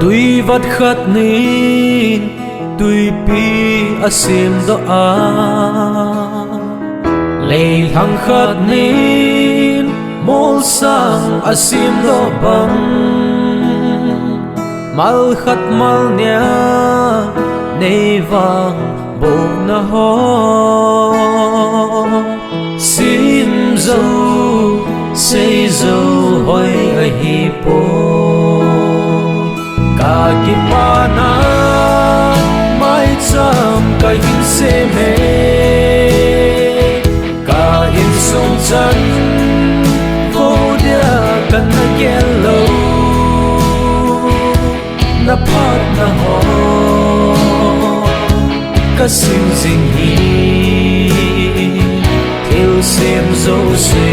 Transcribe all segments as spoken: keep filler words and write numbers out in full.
Tui vat khat nin tuipi a simdoh a, leilhang khat nin molsang a simdoh bang, mal khat mal nia nei vang bouna ho. Sim zo, sei zo hoi ahi poi. Ka kipana maicham ka hin sem e. Ka insung chan vo dia ka na gel lo. Na phatna ho ka sim jing hi, thil sem jouse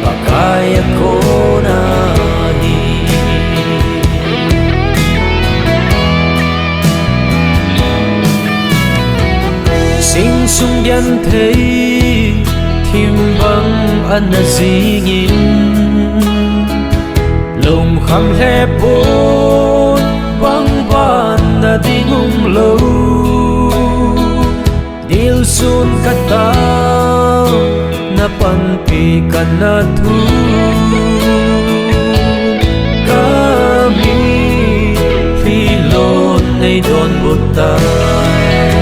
Pakai a kona hi. Sing sung genthei thim bang ana jingin, lungkham lheh pon bang ban na ding umlou. Dilsun ka tao, na panpi ka na thu. Ka mitlhi lon nei donbut tai.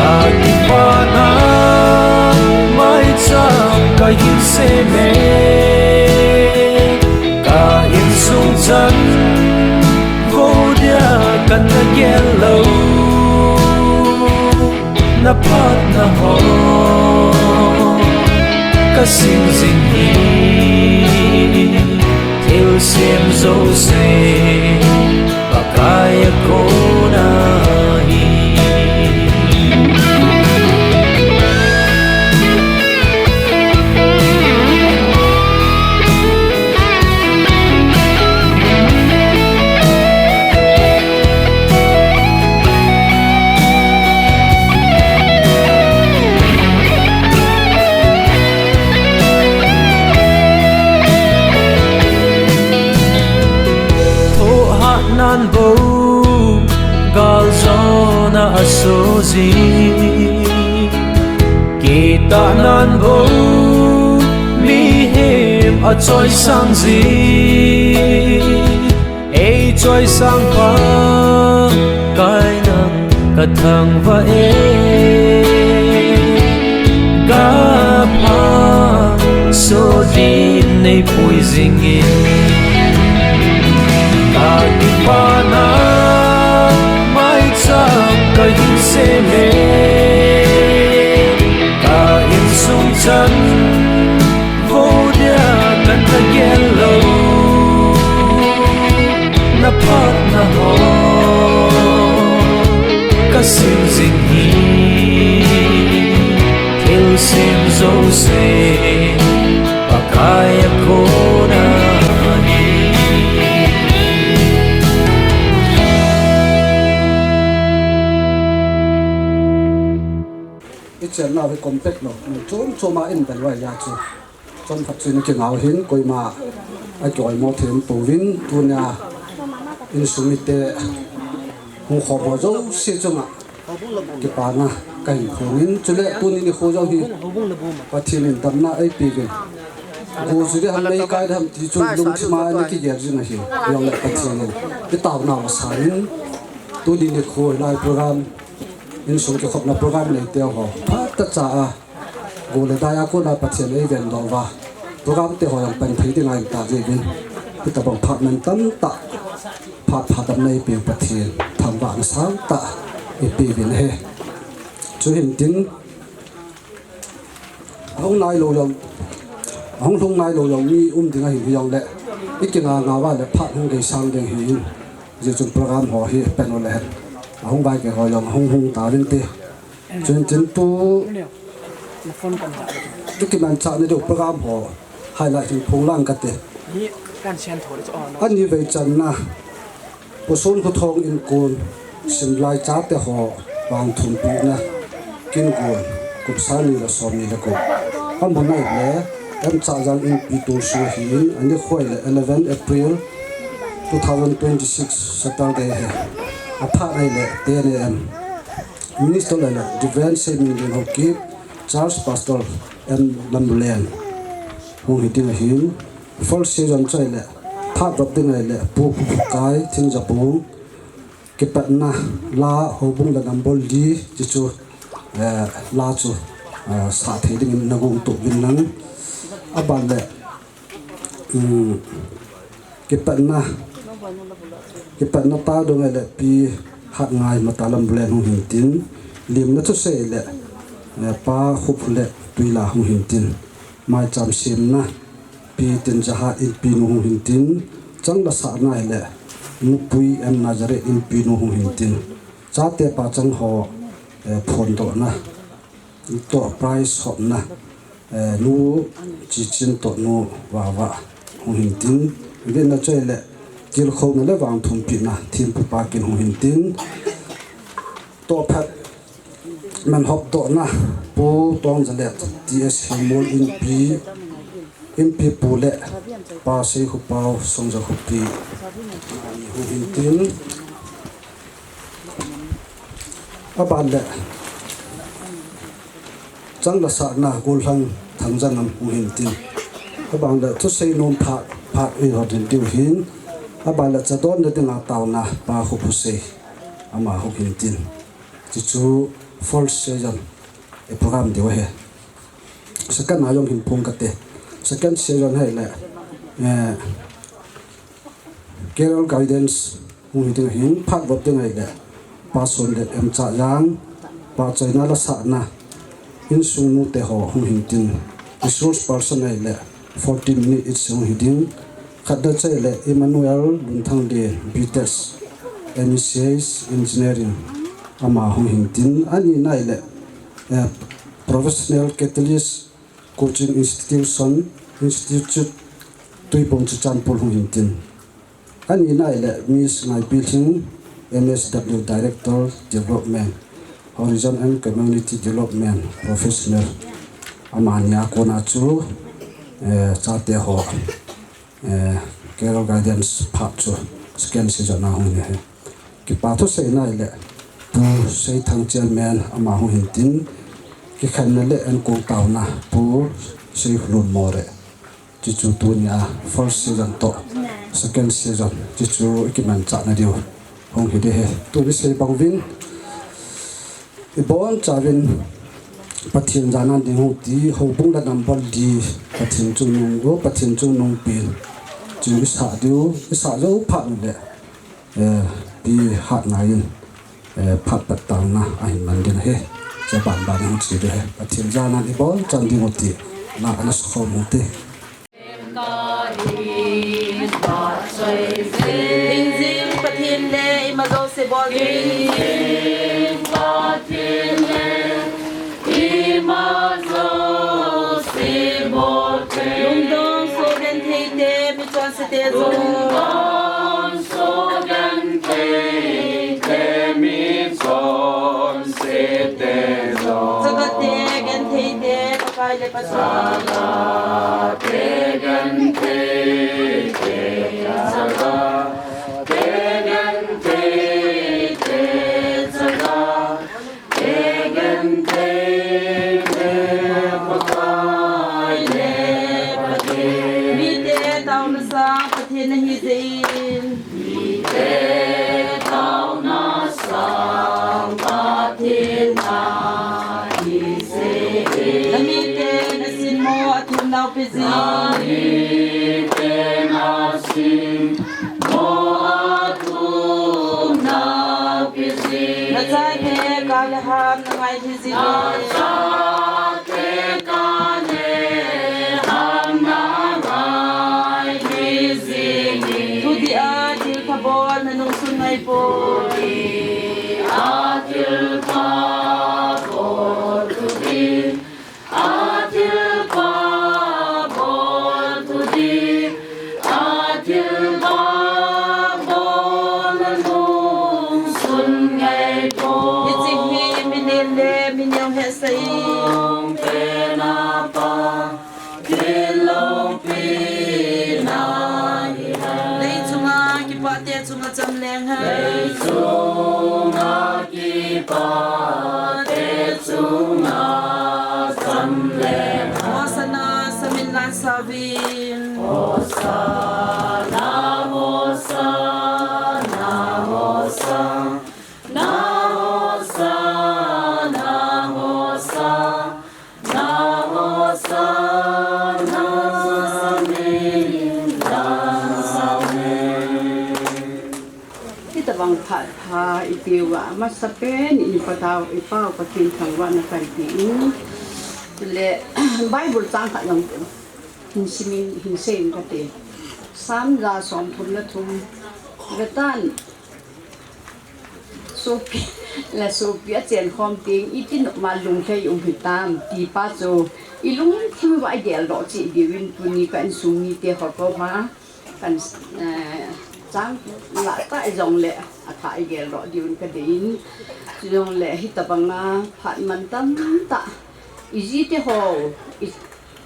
Ka kipana maicham ka hin sem e. Ka insung chan vo dia ka na gel lo. Na phatna ho ka sim jing hi, thil sem jouse Pakai a kona hi. Thohhat nan bou galjona a so jing. Kitah nan bou mihem a choisang jing. Ei choisang Pakai nang ka thangvah e. Ka pha so din nei pui jingin. Ka kipana maicham ka hin sem e. Ka insung chan vo dia ka na gel lo. Na phatna ho ka sim jing hi, thil sem jouse Pakai a kona hi. I chenna hi compact lo, mun chom choma in bel vai ya chu. Chomkhat chu in kingau hin, koima a kioimo thei pouvin, tunia insung mite hung khom ho jouse chunga kipana ka hin phongin, chule tuni nikho jong hi Pathen in damna eipeuvin. Go chu diham, meikai diham ti chu lungthima in kigel jing ahi. Jongle Pathen in i taonau asanin, tuni nikho lai program, insung kikhopna program neite ho phatah cha a, go le dai a kona Pathen eiven doh uva, program te ho jong pan thei dinga in tah jeh uvin, hitobang phat mantam tah, phat pha damna eipeu Pathen thangvahna sangtah eipeuvin ahi. Chuhin tin, ahung nailou jong, ahung lhung nailou jong mi um ding ahin, hijongle i kinga nga uva le phat hung geisang ding ahin, hijeh chun program ho hi pan uleh hen, ahung vai kei ho jong ahung hung tauvinte. Chuin tin tu, tu kimanchah nadiu program ho highlight hin phong lang kate. Anivei channa, Pu Sonkhothong inkon simlai chate ho vangthumpina, kin gon, kum sang ni le som ni le gup. Amun ahile Emchahjang Inpi tolso ahin, anikho ahile eleven April, two thousand twenty-six Saturday hi. Aphat ahile ten A M. Minister ahile Reverend Seiminlen Haokip, Church Pastor M Lamlen. Hung hi ding ahin. First session chu ahile, phat vop ding ahile, Pu Phukai, Thingjapung, kipatna la, houbung le number li, chuchu, eh, la chu, eh, sah thei dingin nagong toh uvin lang. Aban le, um, kipatna, kipatna pa dong ahile Pi Hatngai Matalam Bulen hung hin tin, limna thusei le, eh, Pa Khup le Tuila hung hin tin, maicham semna, Pi Tinjahat inpi nu hung hin tin, chang la sahna ahile Nupui M Nazareth inpi nu hung hin tin, chate pachang ho, eh, phondohna, toh prize hopna, eh, Nu Chichin toh Nu Vava hung hin tin, vetna chu ahile tilkhouna le vangthumpina thempu pa kin hung hin tin, toh phat man hopdohna Pu Tongjalet T S Hemul inpi, inpi pu le Pa Seikhopau Songjakhopi hung hin tin, aban le chang la sahna Golhang Thangjangam hung hin tin, aban le thusei nom phat phat i hot hin diu hin, aban le chadonna dinga taona Pa Khup Husei ama hung hin tin. Chuchu first session, eh, program diu ahi. Second a jong hin phong kate. Second session ahile, eh, Carol Guidance hung hi ding ahin, phat vop ding ahile Pa Sonlet M Chajang, pahchoina la sahna, insung nute ho hung hin tin, resource person ahile forty minute each hung hi ding. Khatna chu ahile Emmanuel Lunthanglien, B Tech, M E C S Engineering, ama hung hin tin. Anina ahile, eh, Professional Catalyst Coaching Institution, Institute, Tuiphum Churachandpur hung hin tin. Anina ahile Miss Ngaipilhing, M S W Director Development, Horizon and Community Development Professional. Amani a kona chu, eh, chate ho, eh, Carol Guidance phat chu second session a hung hi. Kipa thuseina ahile Pu Seithang Chairman ama hung hin tin, kikhenna le ankong taona Pu Seilunmore. Chuchu tunia first session toh second session chuchu i kimanchahna diu hung hi ding ahi. Tuni sei bang uvin, ibonchauvin Pathen jana ding hung ti, houbung la number li, Pathen chungnung, o Pathen chungnung pen chu i sah diu, i sah jou phat uleh, eh, Pi Hatngai in, eh, phat pat taona ahin man ding ahi. Chu banban hung che ding ahi. Pathen jana ibonchan ding u ti na ana sakhom u ti. Hingjing Pathen le ima jouse bol ding. Lungdong soh genthei te, michonse te jong. Lungdong soh genthei te, michonse te jong. Chagate genthei te, Pakai le Pathen. Chagate genthei te, chagate genthei te, chagate genthei te, Pakai le Pathen. Mite taona sang Pathen ahi jeh in. Mite taona sang Pathen ahi jeh in. Na mite na sinmo athum nau pi jing. Na mite na sinmo athum nau pi jing. Na chate kah le ham na ngai hi jing. Na chate kah le ham na ngai hi jing. Thudih a thilpha bol na nungsun ngai poi. Thudih a thilpha bol, thudih a thilpha bol, thudih a thilpha bol na nungsun ngai poi. Hiche hi mi nen le mi neo hetsah in. Lungpena pa, thil loupina hi. Leichunga kipa Chunga kipa te chunga cham le. Hosanna, samin lan savin. Hosanna, Hosanna, Hosanna, Hosanna, Hosanna. Hitabang phat pha i peuva, amasapen in i Patau, i Pau Pathen thangvahna kahin pe in. Chule, Bible chang khat jong hin simin, hin seiyin kate. Psalm ja somthum le thum. Vetan. Sopi, la sopi a chen khom teng, iti nopma lunglhai um hitam, ti pa chu, i lungthim uva i geldoh cheh diuvin tuni ka insung mite ho koma, kan, eh, chang lah tah jongle, athah i geldoh diuvin kadei in, chujongle hitabanga phat mantam tah, i jite ho, i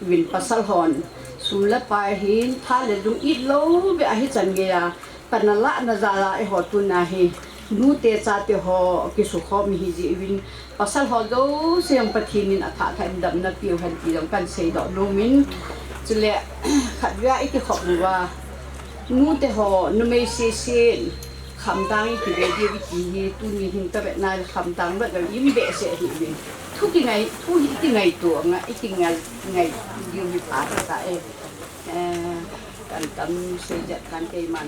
Vin pasal hon, sum le pai hin, tha le lung it lou beh ahi chan geiya, kana lahna jal a eiho tuna hi, nute chate ho kisukhom hi jeh uvin, pasal ho jouse jong Pathen in athah thah in damna peh u hen ti jong kan seidoh nom in, chule, khatvei a i kikhop uva, nute ho, numei sese in, khamtang i kive diu i ti hi, tuni hin ka vetna khamtang vet lou in behseh ahi uvin. Thu kingai, thu hi i kingaito anga, i kingai, ngai diu hi pha tah e. Eh, kan tam sei jat kan keiman.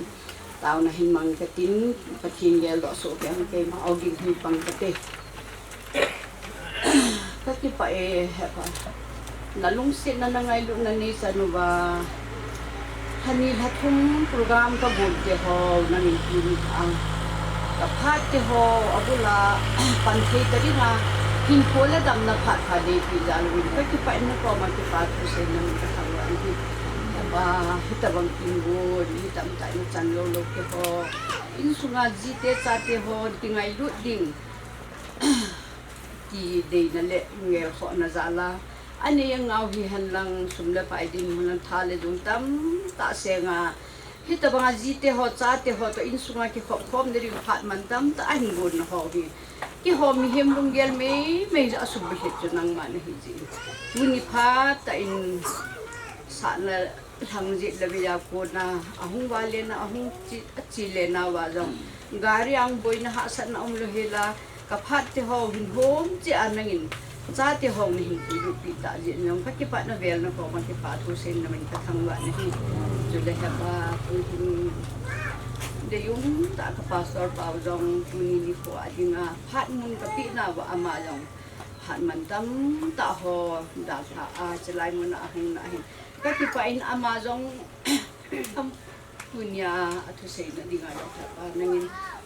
Taona hin mang katin, Pathen geldoh soh kei hung keima ogin hin pang kate. Ka kipah e, hepa. Na lungsetna, na ngailutna neichan uva. Lha ni lha thum program ka gon te ho, nangin tuni a ka phat te ho, abul a pan thei ta dinga, hinkho le damna phat pha neipeh jal uvin, ka kipah in na koma kipa thu seiyin nangin ka thangvah in ahi. Hepa, hitabang kin gon, hitam tah in na chan lou lou te ho. Insunga jite chate ho, kingailut ding. Ti deina le ngelkhohna jal a. Anei angau hihen lang sum le pai dinmun lang tha le dung tamtah senga. Hitabanga jite ho, chate ho toh insunga kikhop khom ding phat mantam tah ahin gon na ho hi. Keiho mihem lunggel meimei a sum bikhet chu nangma nahi jeh in. Tuni phat tah in sahna Lhang jeh le vei a kona, ahung vale na, ahung chi, achi le nauva jong. Gari a hung boina hahsatna umlou hela, ka phat te ho hin hom cheh a nangin, chate ho nahin puilut peh tah jeh in jong, ka kipah na vel na koma kipa thu seiyin namin ka thangvah nahi. Chule hepa, tu hin, deium tah ka pastor pa jong, tuni nikho a dinga, phat mun ka peh nauva ama jong, phat mantam tah ho, dak tah a, chulai mun a hung na hin. Ka kipah in ama jong, am, tunia athuseina dinga jong hepa nangin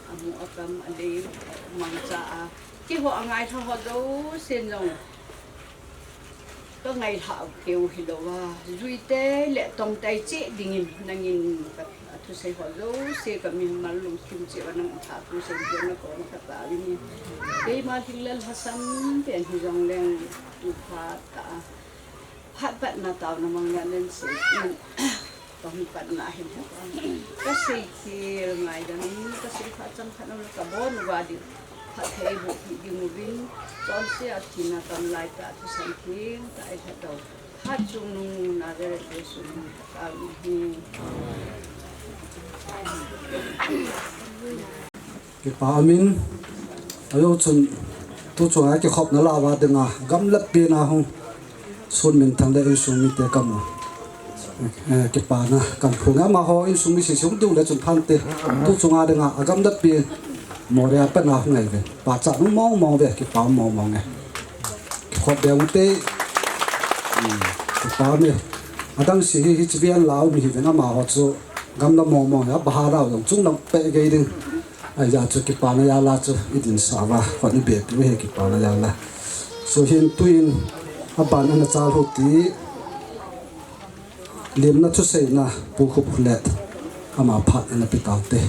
amu akam alei mangcha a. Keiho angailha ho jousen jong ka ngailha keu hilou a. Juite le tongtai cheh dingin nangin ka athusei ho jouse ka mimal lungthim cheh uva nang tha thusei jong na koma ka taovin. Keima lhinglel lhasam pen hijongleng tu phat tah a. Phat patna taona mang ngen sei in, ka hung patna hin ka sei thil ngaidam in, ka sei phat chang khat um le ka bon uva ding, phatthei boh peh ding uvin, chonse a thina tam lai tah thusan theng tah ei lhatdoh. Phat chungnung Nazareth Jesu min ka taovin ahi. Kipa umin, ajou chun, tu chunga kikhopna lah uva dinga, gamla pen a hung, Sun Minthang le insung mite kamu. Eh, kipana, kan phung amaho, insung mi sisung diu le chun phante, tu chunga dinga, agamla pen, Moria pen a hung ngai ve, pachat nu mong mong ve, kipa mong mong e. Kikhop be ute, hmm, kipa mi, adang si hi, hi chivian lau mi hi ve na amaho chu, gamla mong mong e, bahar lau dong, chung lam pe gei ding. Ahi jeh chu kipana jal a chu i dinsah uva, hon i bepeh u ahi kipana jal a. Chu hin tuin aban ana chal u ti, limna thuseina Pu Khupkholet ama phat ana pe taute.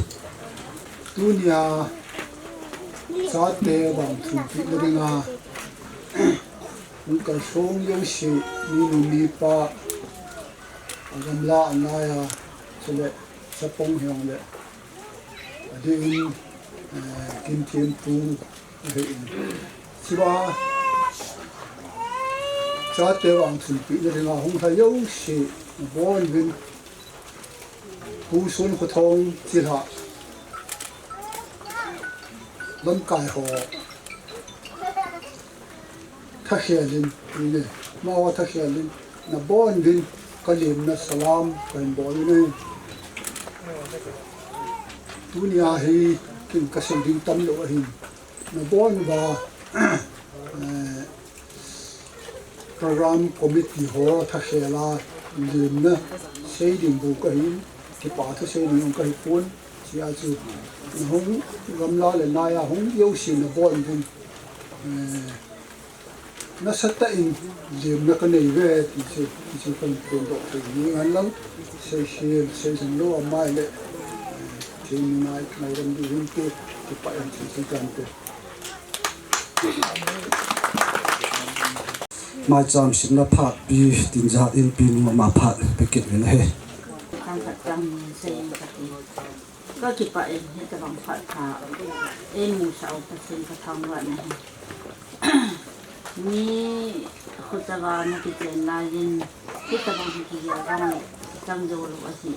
Tunia chate vang thumpeh na dinga, hung kalsong jouse, minu mipa, agamla angai a, chule chapang hijongle Adin, eh, kin thempu ahin. Chua, chate vangthumpi na dinga hung lha jouse, nabon uvin, Pu Sun Khuthong chilhah lamkai ho thakhel in, ine, amaho thakhel in, nabon uvin, kalemna salam kahin bol in ahi. Tunia hi, kin kasei ding tamlou ahin. Nabon uva, eh, program committee ho thakhel a lemna sei ding bou kahin, kipa thu sei ding jong kahipon, chea chu nahung gamla le naiya hung jouse nabon uvin, eh, nasatah in lemna kanei uve ti chu, ti chu kahin phondoh thei ding ahin lang, seikhel, seilhen lou amai le, eh, thil ngai, ngaidam ding ahin ti, kipah in thil thil kan ti. Maicham simna phat pi tin ja in pi nu ama phat pe kit uvin ahi. Thangkhat chang ni sei in kati. Kakipah in hitabang phat pha eimusah u Pathen kathangvah in ahi. Mi khut a vana kichen laiyin hitabang hi kigel vang chang joulou ahi.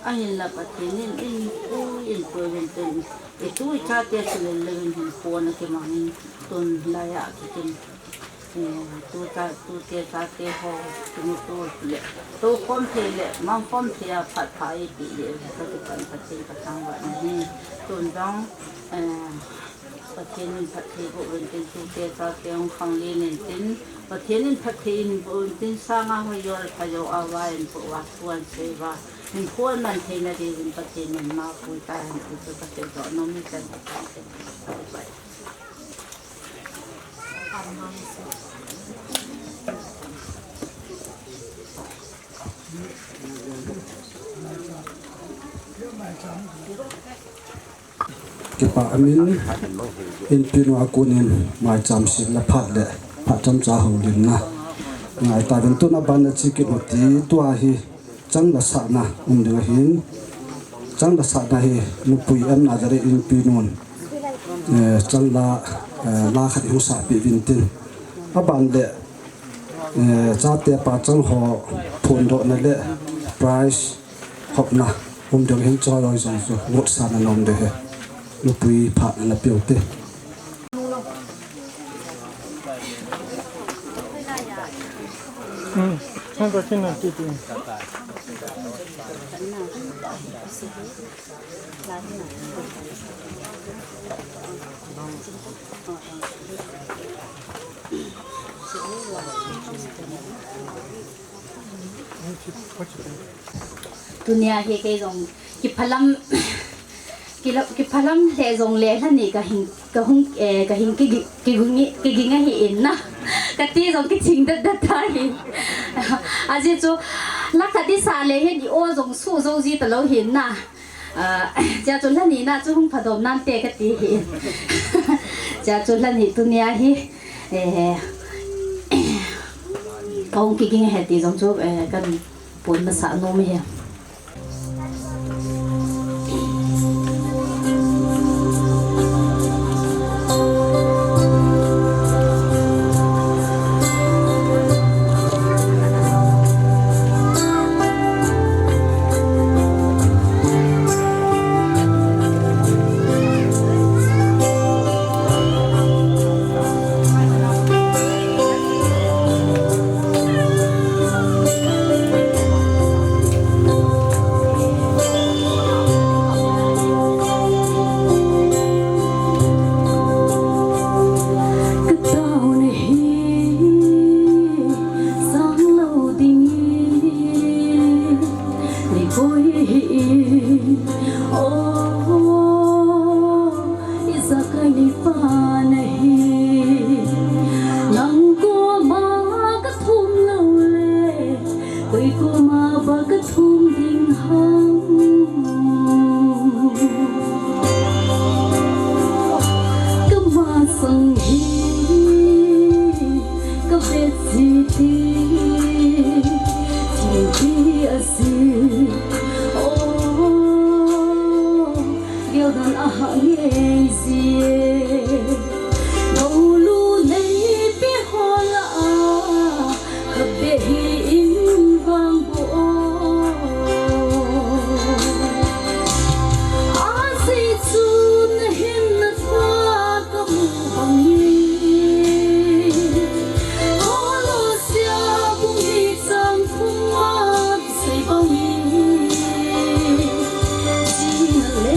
Ahinla Pathen in eipui, eipui uvin tin, itu ichate sulel leuvin hinkho ana kimangin tun laiya kikim, eh, tuta, tute chate ho kimuto le toukhom thei le mangkhom thei a phat pha eipeh jeh uva kakipah in Pathen kathangvah in ahi. Tun jong, eh, Pathen in phatthei boh uvin tin, tute chate hung khanglen in tin, Pathen in phatthei in boh uvin tin, sanga hoi jol pha jou a va in po va, thu an sei uva, hinkho aman theina diuvin Pathen in ma pui tahen ti chu kaseidoh nom in, chan Pathen in. Kipah umin, inpi nu a konin maicham simna phat le phat chomcha houlimna ngai tauvin, tun aban a che kit u ti, tua hi chang la sahna um ding ahin, chang la sahna hi nupui M Nazareth inpi nun, eh, chang la, eh, la khat hung sahpeh uvin tin, aban le, eh, chate pachang ho phondohna le prize hopna um ding ahin, chulai jong chu gotsan ana um ding ahi. Nupui phat ana pe u te. Hmm. Tunia hi kei jong kiphalam, kilo, kiphalam lheh jongle lhani kahin, kahung, eh, kahin kigi-, kigungi, kiging ahi in na. Kati jong kithing dat dat ta hi. Ajeh chu, la khat i sah le hin i aw jong suh jou ji talou hin na. Ah, chea chu lhani na chu hung phadom nante kati hi. Chea chu lhani tunia hi, eh, kahung kiging ahi ti jong chu, eh, kan pon masa nom ahi. Ka taona hi sang lou ding in, nei koi hi in, oh, i ja ka nei pa na hi. Nang koma ka thum lou le, koi koma ba ka thum ding ham. Ka masang hi ka vet ji ti, thim ti a si. Oh, gel dan Hangei zie, ngolu nei pe ho lah a, ka be hi in vang bo. Ajeh chu na hinna thua ka mu bang e. Kolosia bung ni chang thum a kisei bang e. China le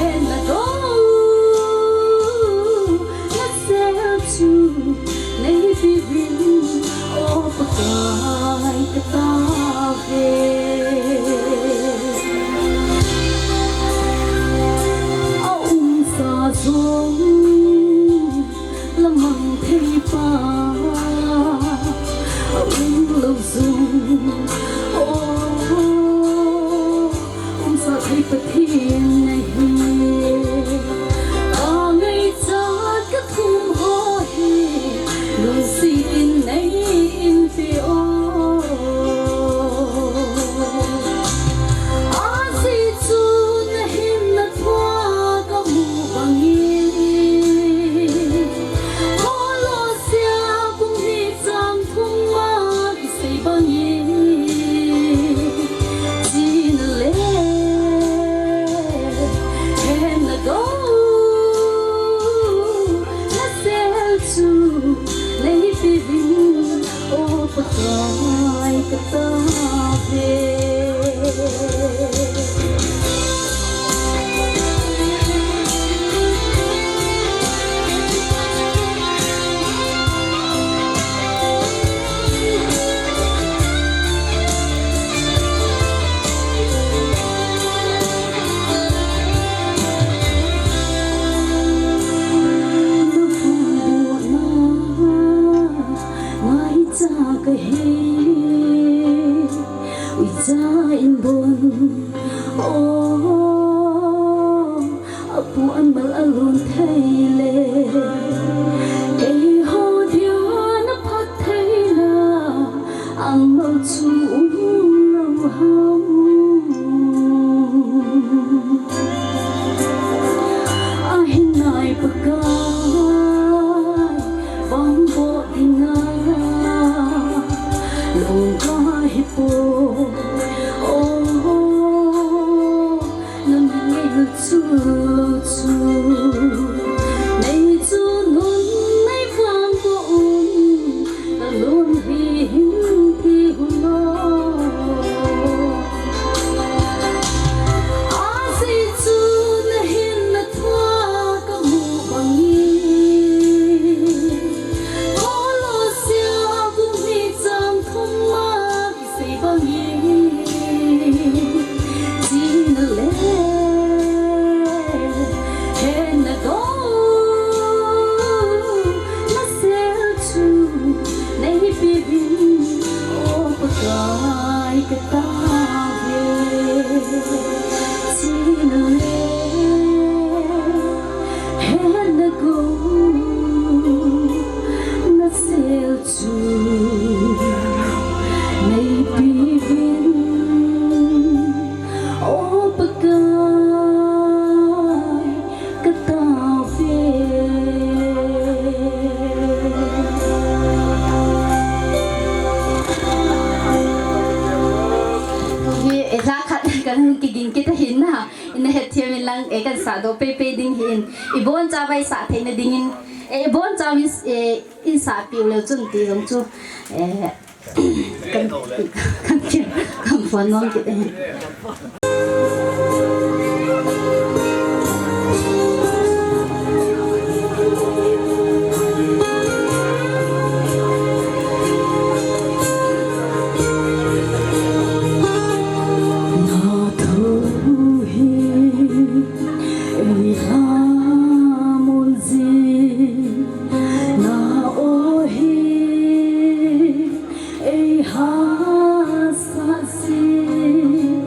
henna gou na sel chu nei pe vin, O Pakai ka tao ve. A umsa jong lamang thei pa, a umlou jong, o, umsa thei Pathen nahi. Ka ngaichat ka thum ho hi lungset in nei inpe o. Ajeh chu na hinna thua ka mu bang e. Kolosia bung ni chang thum a kisei bang e. China le henna gou na sel chu nei pe vin, O Pakai ka tao ve. Ngaicha kahi, uicha in bon, o, apu amal alon thei le, eiho dia na phattheina amal chu umlou ham. Ahin nai Pakai, vangboh dinga lung kahi poi. O, na min ngailut chu lou chu, nei chu nun nei vangboh un, ka lung hi hin thi hun o. Ajeh chu na hinna thua ka mu bang e. Kolosia bung ni chang thum a kisei bang e. China le henna gou na sel chu nei pe vin, O Pakai ka tao ve. China le henna gou na sel chu nei pe vin, O Pakai ka tao ve. Hi, e, lha khat kan kiging kit ahin na. Ina hetthem in lang, e, kan sahdoh peipei ding ahin. Iboncha vai sah theina dingin, e, iboncha min, e, in sahpeh u leu chun ti jong chu, e, kan, kan, kan phone mang kit e. Na thu hi ei lhamon jin, na aw hi ei hahsat jin,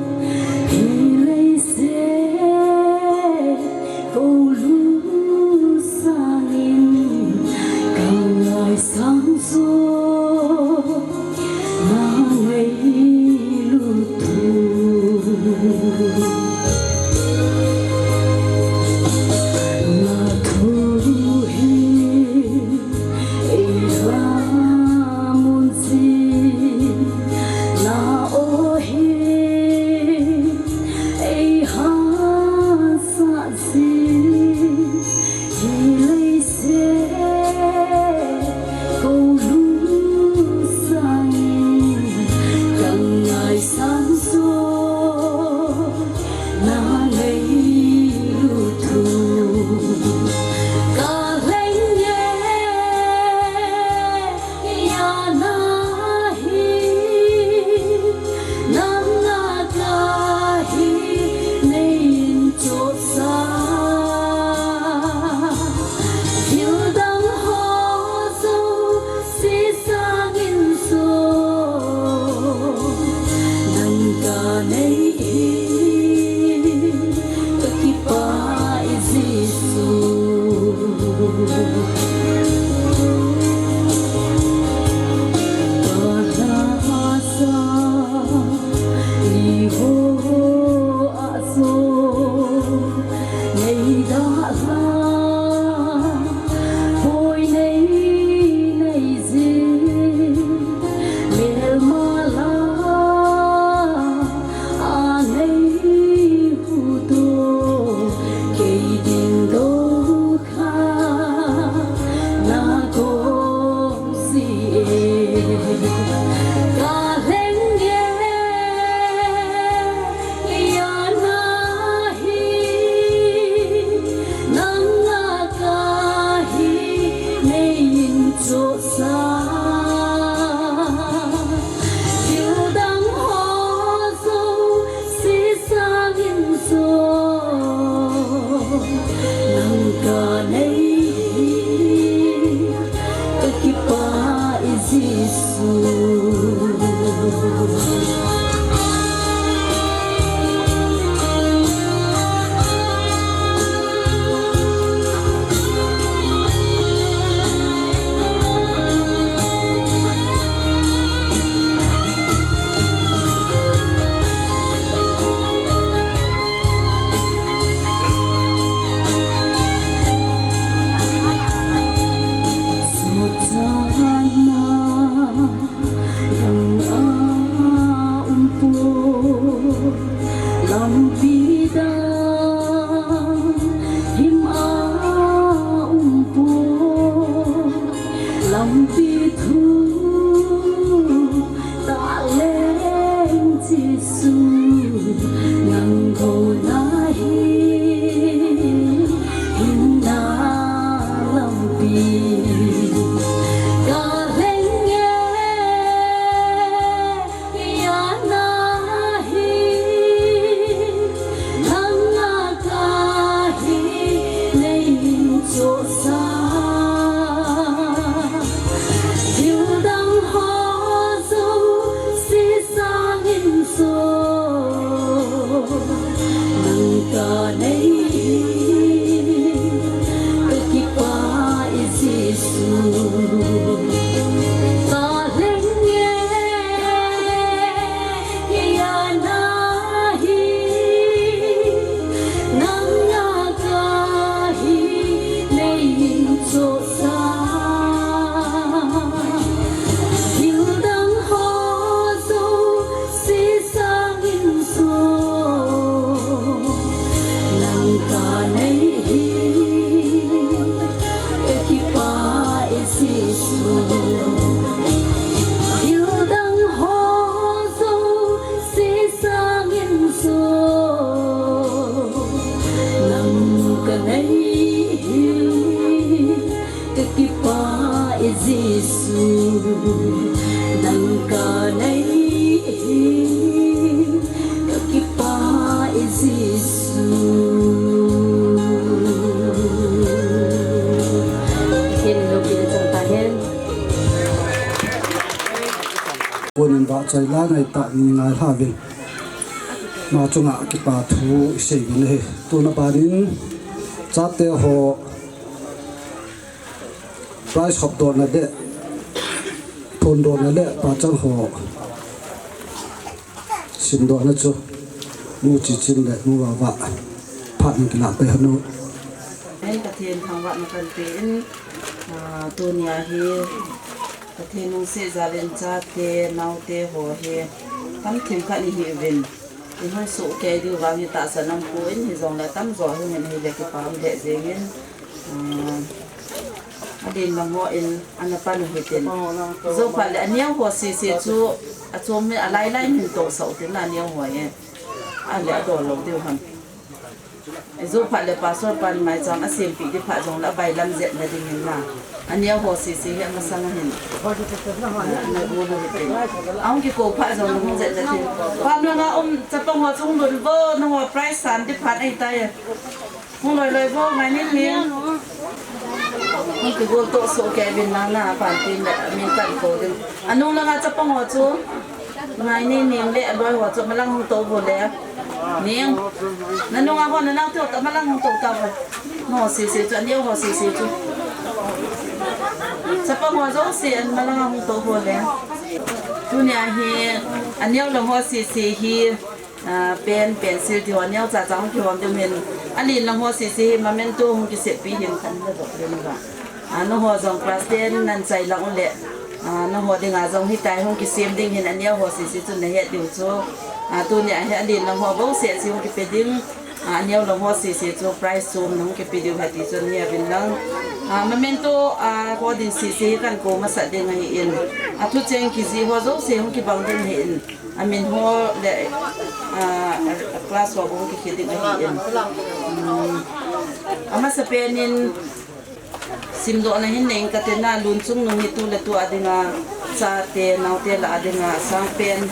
Chaila ngai ta ni ngai hla vin. Ma chunga kipa thu i sei vin ahi. Tuna banin chate ho prize hop dona le phun dona le pachal ho sim dona chu nu Chichin le nu Vava phat in kila pe hanu. Pathen thangvahna kan pe in, ah, tunia hi Pathen lungset jal in chate, naote ho hi tam thim khat i hi uvin. I hung soh kei diu vang hi tahsan um poi, hijongle tamjo hung in ahile kipa um lheh jeng in, ah, alen lang ho in ana pan u hitin. Jou phat le aneo ho sese chu achom in alailai in hin tohsah u tin aneo ho hi. Ale adol lou diu ham. Jou phat le pastor pan maicham asempeh di phat jongle abailam jep na ding in na. Aneo ho sese hi amasang a hin. Na gol u hitin. Ahung kikou phat jongle hung jep na ding. Pam langa um chapang ho chung lun vo, nangho prize san di phat ahitai. Hung loi loi vo, ngai nin nin. Hung kigol toh soh kei vin lang na, pan tin le, min kan kou ding. Anung langa chapang ho chu. Ngai nin nin le, aloi ho chu, malang hung tou vo le. Ning. Nanung a ho, nanao te ho ta, malang hung tou ta vo. Ho sese chu, aneo ho sese chu. Chapang ho jouse, an malang hung tou vo le. Tunia hi, aneo lang ho sese hi. Ah, pen, pencil ti ho neocha cha hung kihom diu hin. Alen lang ho sese hi memento hung kisepi hin kan la dok le ni ba. Ah, nangho jong class ten nan chai lang u le. Ah, nangho dinga jong hitia hung kisem ding hin aneo ho sese chun nahet diu chu. Ah, tunia hi alen lang ho bouseh chu hung kipe ding. Ah, aneo lang ho sese chu prize chom na hung kipe diu ahi ti chun he uvin lang. Ah, memento, ah, ho ding sese hi kan kou masat ding ahin. Ah, thucheng kijih ho jouse hung kibang ding ahin. Amin ho le, ah, class ho bou kikhel ding ahin. Hmm. Amasapen in simdohna hin nei ing kate na, Lunchungnung hi tu le tu a dinga, chate, naote lah a dinga, asangpen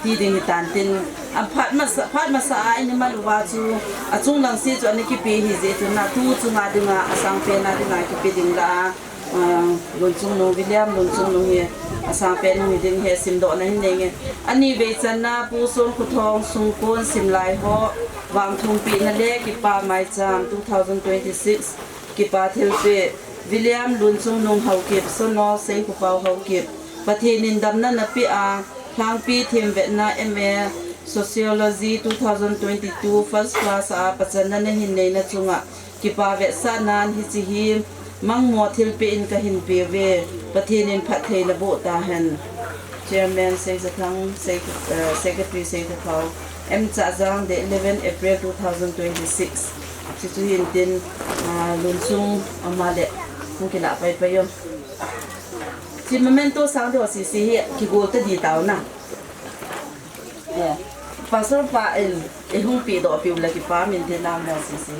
ti ding hitan tin. Aphat masa, phat masa a ini maluva chu, achung lang si chu ana kipe hi jeh chun na, tu chunga dinga, asangpen a dinga kipe ding lah a. Ah, Lunchungnung, William Lunchungnung hi asangpen hung hi ding hi simdohna hin nei nge. Ani vei channa Pu Sonkhothong, Sungkon, Simlai ho, vangthum pehna le kipa maicham two thousand twenty-six, kipa thilpeh, William Lunchungnung Haokip, Sono Sengkhopao Haokip, Pathen in damna napeh a, Lhangpi themvetna M A Sociology two thousand twenty-two first class a pachanna nahin neina chunga kipa vetsahnan hiche hi mangmo thilpeh in kahin peuve, Pathen in phatthei naboh tahen. Chairman Seijathang, Sec-, eh, Secretary Seijathao, M Chahjang, date eleven April two thousand twenty-six. Chuchu hintin, ah, Lunchung ama le hung kilah paipai o. Chi memento sang deu sisi hi kigol tadi tao na. Eh, Pastor pa in, eh, hung pehdoh peh u le kipa min tin lang mo sisi.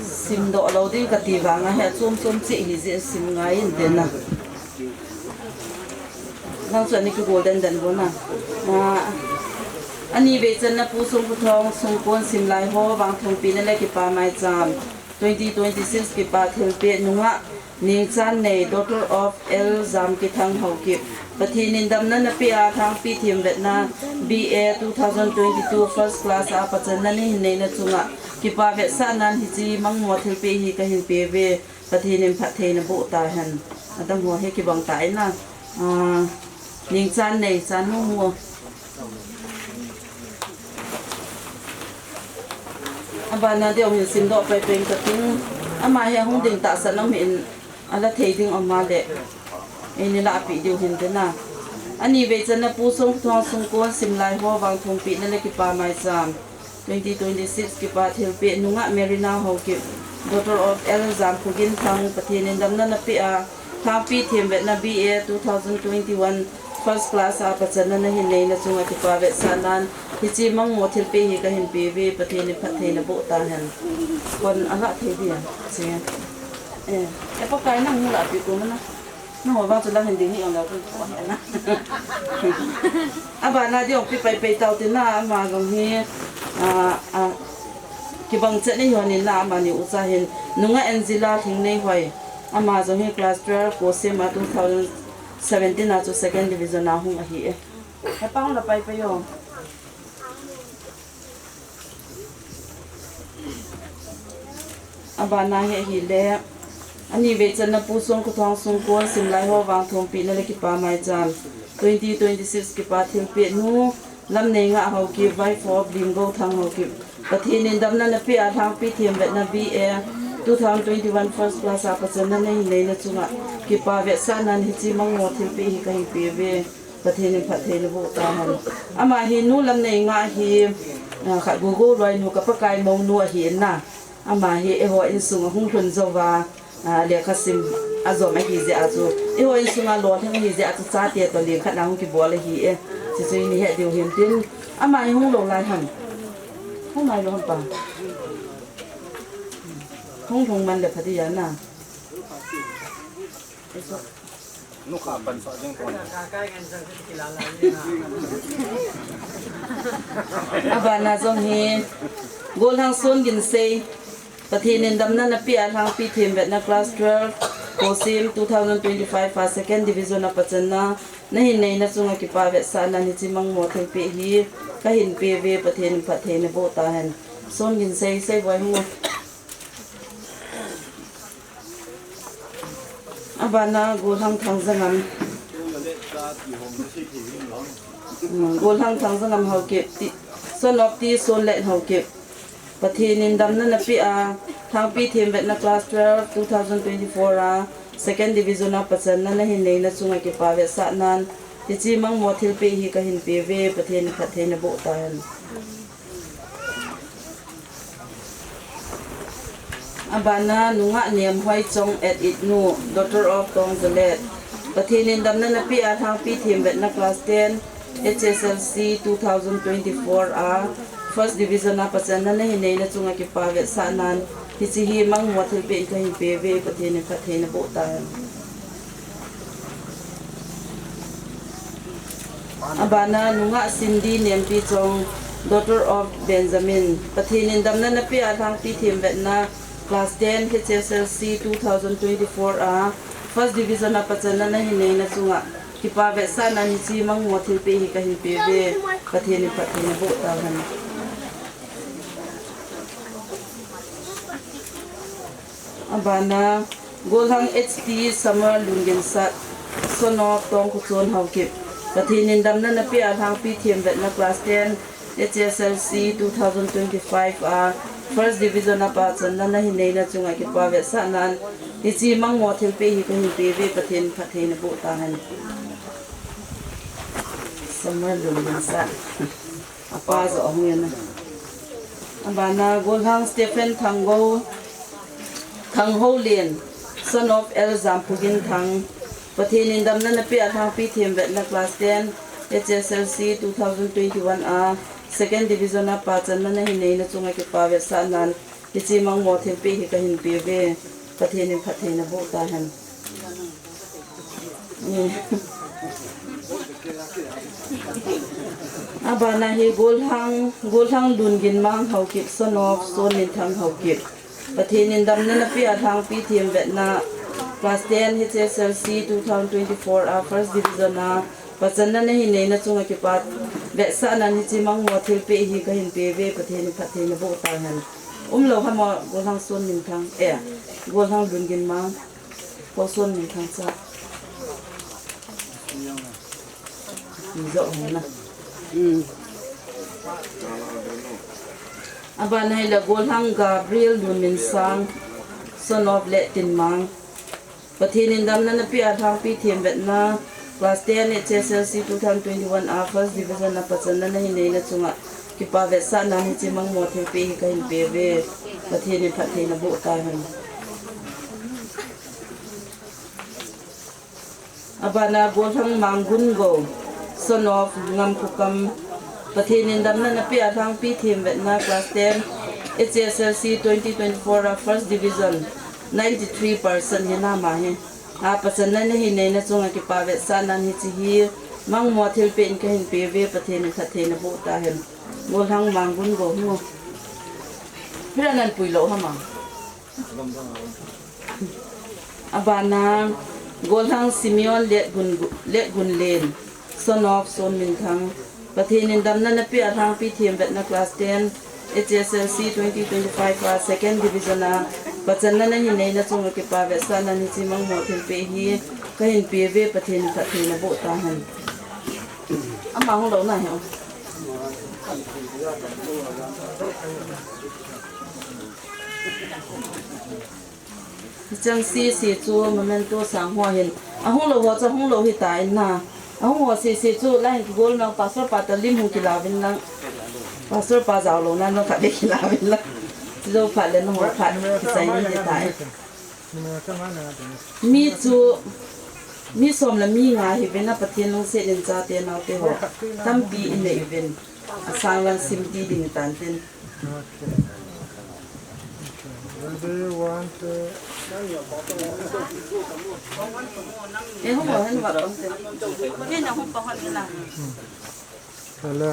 Simdoh lou ding kati vang a hi achom chom cheh hi jeh sim ngai in tin na. Nang chu ani kigol den den bo na. Ah, ani vei channa Pu Songkhothong, Songkon, Simlai ho, vangthum pehna le kipa maicham. Twenty twenty-six kipa thilpeh nungah Ningchannei, daughter of L Jamkithang Haokip. Pathen in damna napeh a, Lhangpi themvetna B A two thousand twenty-two first class a pachanna nahin neina chunga kipa vetsahnan hiche mangmo thilpeh hi kahin peuve. Pathen in phatthei naboh tahen. Adang ho hi kibang ta in na. Ah, Ningchannei, Channu ho. Abana deu hin simdoh paipai kating. Ama hi ahung ding tahsan um in ala thei ding um a le. Eini lahpeh diu hin tin na. Ani vei channa Pu Songkhothong, Songkon, Simlai ho, vangthum pehna le kipa maicham. Twenty twenty-six kipa thilpeh nungah Marina Haokip, daughter of L Jamkhoginthang, Pathen in damna napeh a, Lhangpi themvetna B A two thousand twenty-one first class a pachanna nahin neina chunga kipa vetsahnan, hiche mangmo thilpeh hi kahin peuve, Pathen in phatthei naboh tahen. Kon ala thei dia, che. Eh, e Pakai nang hung lahpeh ko mana. Nangho vang chu lang hin ding hi ong leu kun ko na. Abana ding ong pi paipai tau tin na, ama jong hi, ah, ah, Kibang chet nei hon in na amani ucha hin nunga Angela Lhingneihoi. Ama jong hi class twelve Kosim a two thousand seventeen a chu second division a hung ahi e. Hepa hung la pai pai o. Abana hi ahile, ani vei channa Pu Songkhothong Songkon, simlai ho vang thopina le kipa maicham. Twenty twenty-six kipa thilpeh nu, Lamneinga Haokip, wife of Limgouthang Haokip. Pathen in damna napeh a lhangpi themvetna B A two thousand twenty-one first class a pachanna nahin neina chunga kipa vetsahnan hiche mangmo thilpeh hi kahin peuve. Pathen in phatthei naboh tahen. Ama hi nu Lamneinga hi, ah, khat Gogou loinu ka Pakai mounu ahi in na. Ama hi eiho insunga hung lhun jouva, ah, lekhasim ajom ahi jeh a chu. Eiho insunga lolhing ahi jeh a chu chate toh lengkhat na hung kibol ahi e. Chuchu ihet diu hin tin. Ama hi hung lou lai ham. Hung nailou ham pa. Hung lhung man le pha dia na. Abana jong hi, Golhang Songinsei, Pathen in damna napeh a lhangpi themvetna class twelve, Kosim two thousand twenty-five a second division a pachanna nahin neina chunga kipa vetsahnan hiche mangmo thilpeh hi kahin peuve, Pathen in phatthei naboh tahen. Songinsei, Seiboi hung. Abana Golhang Thangjangam. Hmm, Golhang Thangjangam Haokip, ti, son of T Sonlet Haokip. Pathen in damna napeh a lhangpi themvetna class twelve two thousand twenty-four a second division a pachanna nahin neina chunga kipa vetsahnan hiche mangmo thilpeh hi kahin peuve, Pathen in phatthei naboh tahen. Abana Nungah Nemhoichong at Itnu, daughter of Tongjalet. Pathen in damna napeh a lhangpi themvetna class ten, H S L C two thousand twenty-four a first division a pachanna nahin neina chunga kipa vetsahnan hiche hi mangmo thilpeh in kahin peuve, Pathen in phatthei naboh tahen. Abana Nungah Cindy Nempichong, daughter of Benjamin. Pathen in damna napeh a lhangpi themvetna class ten H S L C two thousand twenty-four a first division a pachanna nahin neina chunga kipa vetsahnan hiche mangmo thilpeh hi kahin peuve, Pathen in phatthei naboh tahen. Abana Golhang H T Summer Lunginsat, son of Tongkhochon Haokip. Pathen in damna napeh a lhangpi themvetna class ten H S L C two thousand twenty-five a first division a pachanna nahin neina chunga kipa vetsahnan hiche mangmo thilpeh hi kahin peuve, Pathen in phatthei naboh tahen. Summer Lunginsat. Apa joh ahung in a. Abana Golhang Stephen Thanggou, Thanghoulen, son of L Jampugin Thang. Pathen in damna napeh a lhangpi themvetna class ten H S L C two thousand twenty-one a second division a pachanna nahin neina chunga kipa vetsahnan hiche mangmo thilpeh hi kahin peuve, Pathen in phatthei naboh tahen. Abana hi Golhang, Golhang Lunginmang Haokip, son of Sonminthang Haokip. Pathen in damna napeh a lhangpi themvetna class ten H S L C two thousand twenty-four a first division a pachanna nahin neina chunga kipa vetsahnan hiche mangmo thilpeh hi kahin peuve, Pathen in phatthei naboh tahen. Umlou ham o, Golhang Sonminthang, eh, Golhang Lunginmang. Ko Sonminthang cha. Ijo hung na. Hmm. Abana hi la Golhang Gabriel Lunminsang, son of Lettinmang. Pathen in damna napeh a lhangpi themvetna class ten H S L C two thousand twenty-one a first division a pachanna nahin neina chunga kipa vetsahnan hiche mangmo thilpeh hi kahin peuve, Pathen in phatthei naboh tahen. Abana Golhang Manggungou, son of Ngamkhokam. Pathen in damna napeh a lhangpi themvetna class ten H S L C twenty twenty-four a first division ninety-three percent hi na ama hi. A pachanna nahin neina chunga kipa vetsahnan hiche hi mangmo thilpeh in kahin peuve, Pathen in phatthei naboh tahen. Golhang Manggungou hung o. Hira nan pui lo hama. Abana, Golhang Simeon Letgun, Letgunlen, son of Son Minthang. Pathen in damna napeh a lhangpi themvetna class ten, H S L C twenty twenty-five a second division a pachanna nahin neina chunga kipa vetsahnan hiche mangmo thilpeh hi kahin peuve, Pathen in phatthei naboh tahen. Ama hung lou nahi. Hicheng sese chu memento sang ho hin. Ahung lou ho chu ahung lou hitan na. Ahung ho sese chu lahin kigol nau pastor pa toh lim hung kilauvin lang. Pastor pa jaolou nan nang khat vei kilauvin lang. Jou phat le nang ho phat kisai ni hitai. Mi chu, mi som le mi nga hiuvin a Pathen lungset in chate naote ho tampi inei uvin. Asang lang simti ding tantin. Okay. Okay. Ready, one, two. Eh, hung hen va. Ni na hung pa hon na. Kala.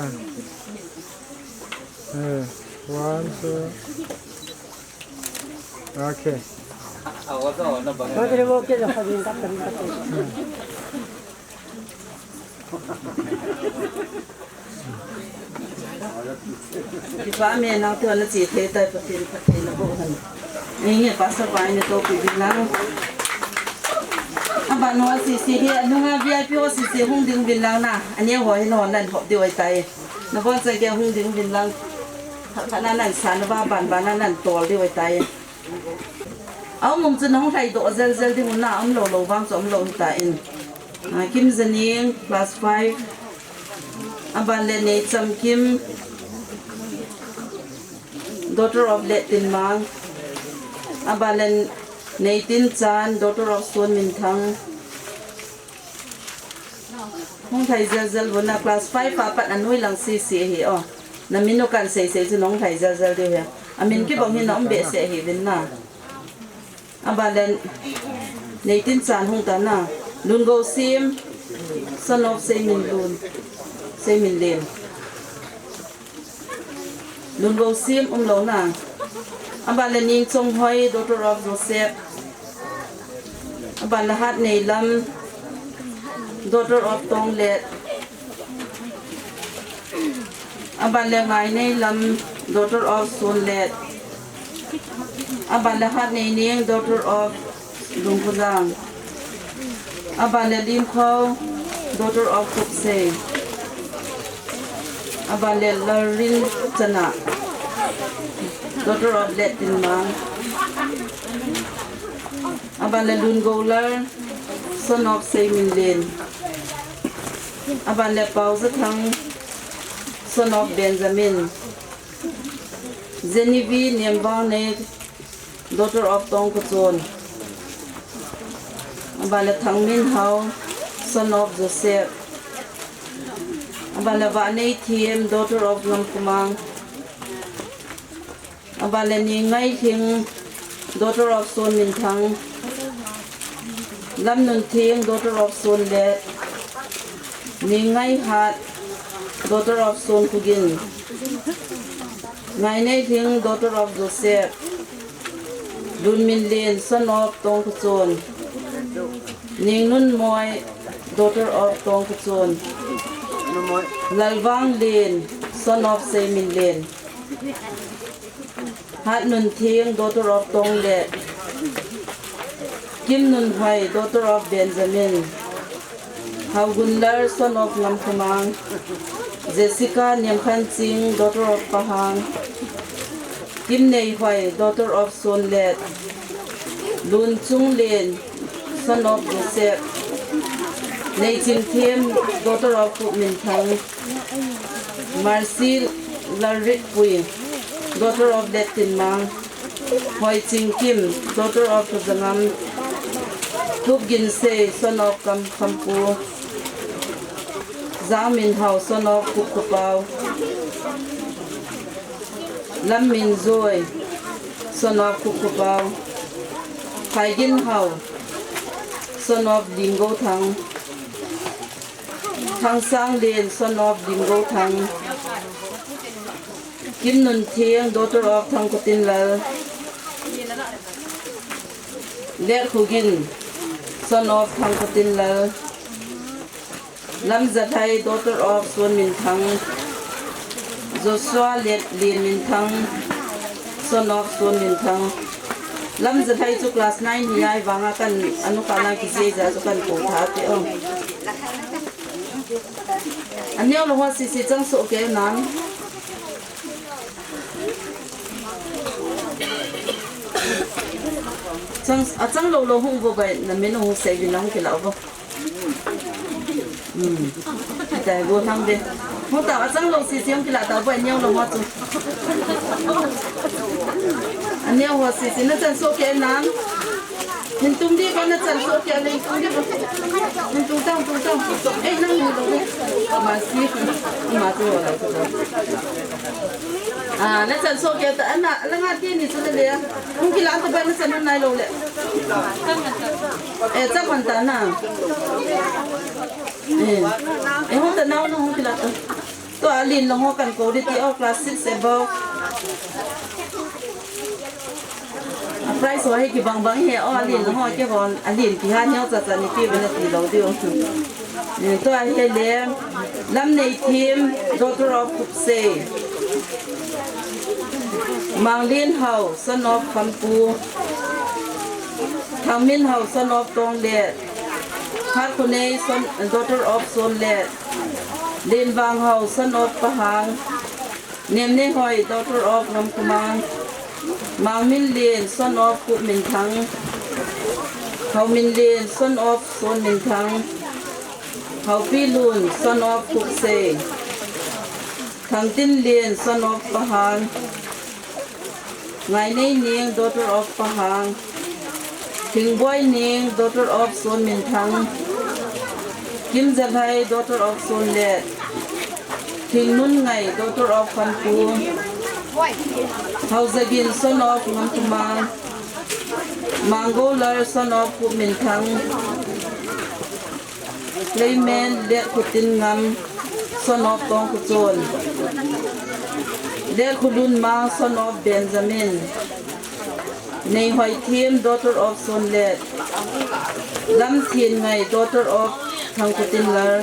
Eh, one, two. Okay. Kipa me nang tu ana chi thei tai Pathen, Pathen naboh hen. Ni nge pastor pa ni to pi bin lang. Aban ho sese hi, anunga V I P ho sese hung ding uvin lang na. Ani ho hin ho nan hop diu ahitai. Nabon sa ge hung ding uvin lang. Khat khat nan sa na ba ban ba nan tol diu ahitai. Aum um chu nahung lhai doh jel jel ding un na, aum lou lou vang chu aum lou hitan. Ah, Kim Zaning, class five. Aban le Neichamkim, daughter of Lettinmang. Aban le Neitinchan, daughter of Sonminthang. Hung lhai jel jel uvin na class five a pat anoi lang sese hi o. Na min u kan sei sei chu nahung lhai jel jel diu hi. Amin kibang hi na um behseh hiuvin na. Aban le Neitinchan hung tan na. Lungousim, son of Seiminlun, Seiminlen. Lungousim um lou na. Aban le Ningchonghoi, daughter of Joseph. Aban le Hatneilam, daughter of Tonglet. Aban le Ngaineilam, daughter of Sonlet. Aban le Hatneining, daughter of Lungkhojang. Aban le Limkhou, daughter of Khupsei. Aban le Lalrinchana, daughter of Lettinmang. Aban le Lungoular, son of Seiminlen. Aban le Paojathang, son of Benjamin. Genevieve Nemvangnei, daughter of Tongkhochon. Aban le Thangminhao, son of Joseph. Aban le Vahneithim, daughter of Ngamkhomang. Aban le Ningngailhing, daughter of Sonminthang. Lamnunthing, daughter of Sonlet. Ningngaihad, daughter of Sonkhogin. Ngaineilhing, daughter of Joseph. Lunminlen, son of Tongkhochon. Ningnunmoi, daughter of Tongkhochon. Lalvanglen, son of Seiminlen. Hatnunthing, daughter of Tonglet. Kimnunhoi, daughter of Benjamin. Haogunlar, son of Ngamkhomang. Jessica Nemkhanching, daughter of Pahang. Kimneihoi, daughter of Sonlet. Lunchunglen, son of Joseph. Neichingthem, daughter of Khupminthang. Mercy Lalritpui, daughter of Lettinmang. Hoichingkim, daughter of Khojangam. Khupginsei, son of Kam, Khampu. Jangminhao, son of Khupkhopao. Lamminjoi, son of Khupkhopao. Phaiginhao, son of Limgouthang. Thangsanglen, son of Limgouthang. Kimnuntheng, daughter of Thangkhotinlal. Letkhoginv, son of Thangkhotinlal. Lamjalhai, daughter of Sonminthang. Joshua Let Lienminthang, son of Sonminthang. Lamjalhai chu class nine hi ahivanga kan anukah na kijih jeh a chu kan kou tha te o. Aneo lou ho sese chang soh kei nan. Chang, achang lou lou hung vo bai, namin hung sei uvin hung kilah uvo. Hmm. Dai vo thang de. Hung ta achang lou sese hung kilah ta bai, aneo lou ho chu. Aneo ho sese nachan soh kei nan. Hin tum di ba nachan soh kei le, hin tum di ba. Hin tum tang, tum tang. Eh, nang hin tum di. Ma si. Ma tu ho la tu. Ah, nachan soh kei ta, ana, langa ti ni chu le le. Hung kilah ta ba nachan nai lou le. Eh, chang man ta na. Eh. Eh, hung ta nao na hung kilah ta. Tua alen lou ho kan kou di ti o, class six above. A prize ho hi kibang bang hi o, alen lou ho kihon, alen kiha neo cha cha ni pi bena ti lou di o. Eh, tua hi le, Lamneithem, daughter of Khupsei. Manglenhao, son of Khampu. Thangminhao, son of Tonglet. Hatkhonei, son, daughter of Sonlet. Lenvanghao, son of Pahang. Nemneihoi, daughter of Ngamkhomang. Mangminlen, son of Khupminthang. Haominlen, son of Sonminthang. Haopilun, son of Khupsei. Thangtinlen, son of Pahang. Ngaineineng, daughter of Pahang. Thingboineng, daughter of Sonminthang. Kimjalhai, daughter of Sonlet. Thingnungngai, daughter of Khampu. Haojagin, son of Ngamkhomang. Manggoulal, son of Khupminthang. Clement Letkhotinngam, son of Tongkhochon. Letkholunmang, son of Benjamin. Neihoithem, daughter of Sonlet. Lamthinngai, daughter of Thangkhotinlal.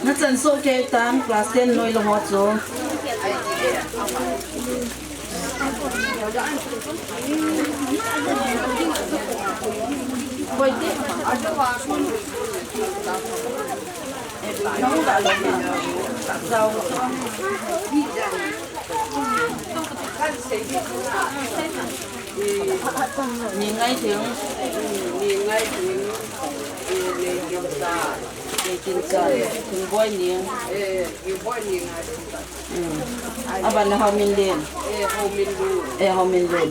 Nachan soh kei tan, class ten noi lou ho chu. Neingaithing. Neingaithing. Neitincha. Neitincha. Thingboineng. Eh, Thingboineng. Hmm. Aban na Haominlen. Eh, Haominlen. Eh, Haominlen.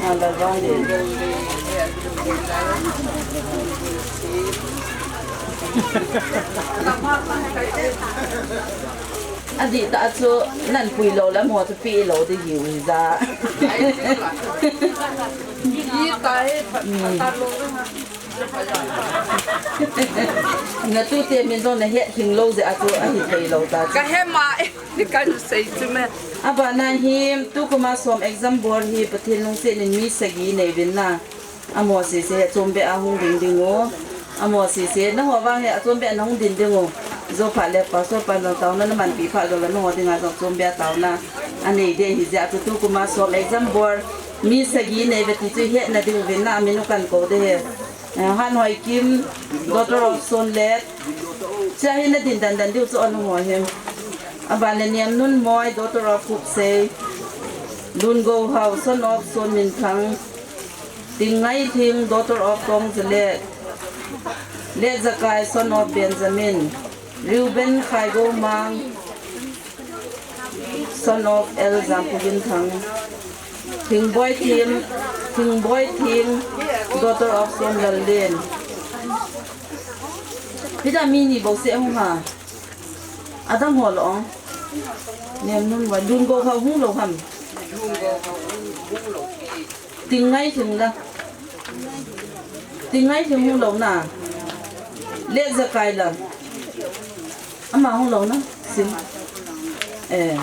Ah, Lalvanglen. Adih tah chu nan pui lou le mo chu pi lou di hiu hi ja. Hi ta hi. Hmm. Natute min jong nahet hing lou jeh a chu ahithei lou ta chu. Ka he ma e, kan sei chu me. Abana hi, tukum a som exam bol hi Pathen lungset in mi sagi nei uvin na. Amaho sese hi achom beh a hung ding ding u. Amaho sese, nangho vang hi achom beh a nahung ding ding u. Jou phat le pastor pan jong taona namanpi phat jou le nangho dinga jong achom beh a taona anei ding ahi jeh a chu tukum a som exam bol mi sagi nei uve ti chu ihetna ding uvin na, amin u kan kou ding ahi. Eh, Hanhoikim, daughter of Sonlet. Chua hi nadin dan dan diu chu anu ho hi. Aban le Niamnunmoi, daughter of Khupsei. Lungouhao, son of Sonminthang. Tingngailhing, daughter of Tongjalet. Letjakai, son of Benjamin. Reuben Khaigoumang, son of L Jampuginthang. Thingboithim, Thingboithim, daughter of Sonlallen. Hita mi ni bou seh hung ha. Adang ho lo ong. Nem nun wa dun go kha hung lo ham. Ting ngai ting la. Ting ngai ting hung lo na. Le za kai la. Ama hung lo na. Sim. Eh.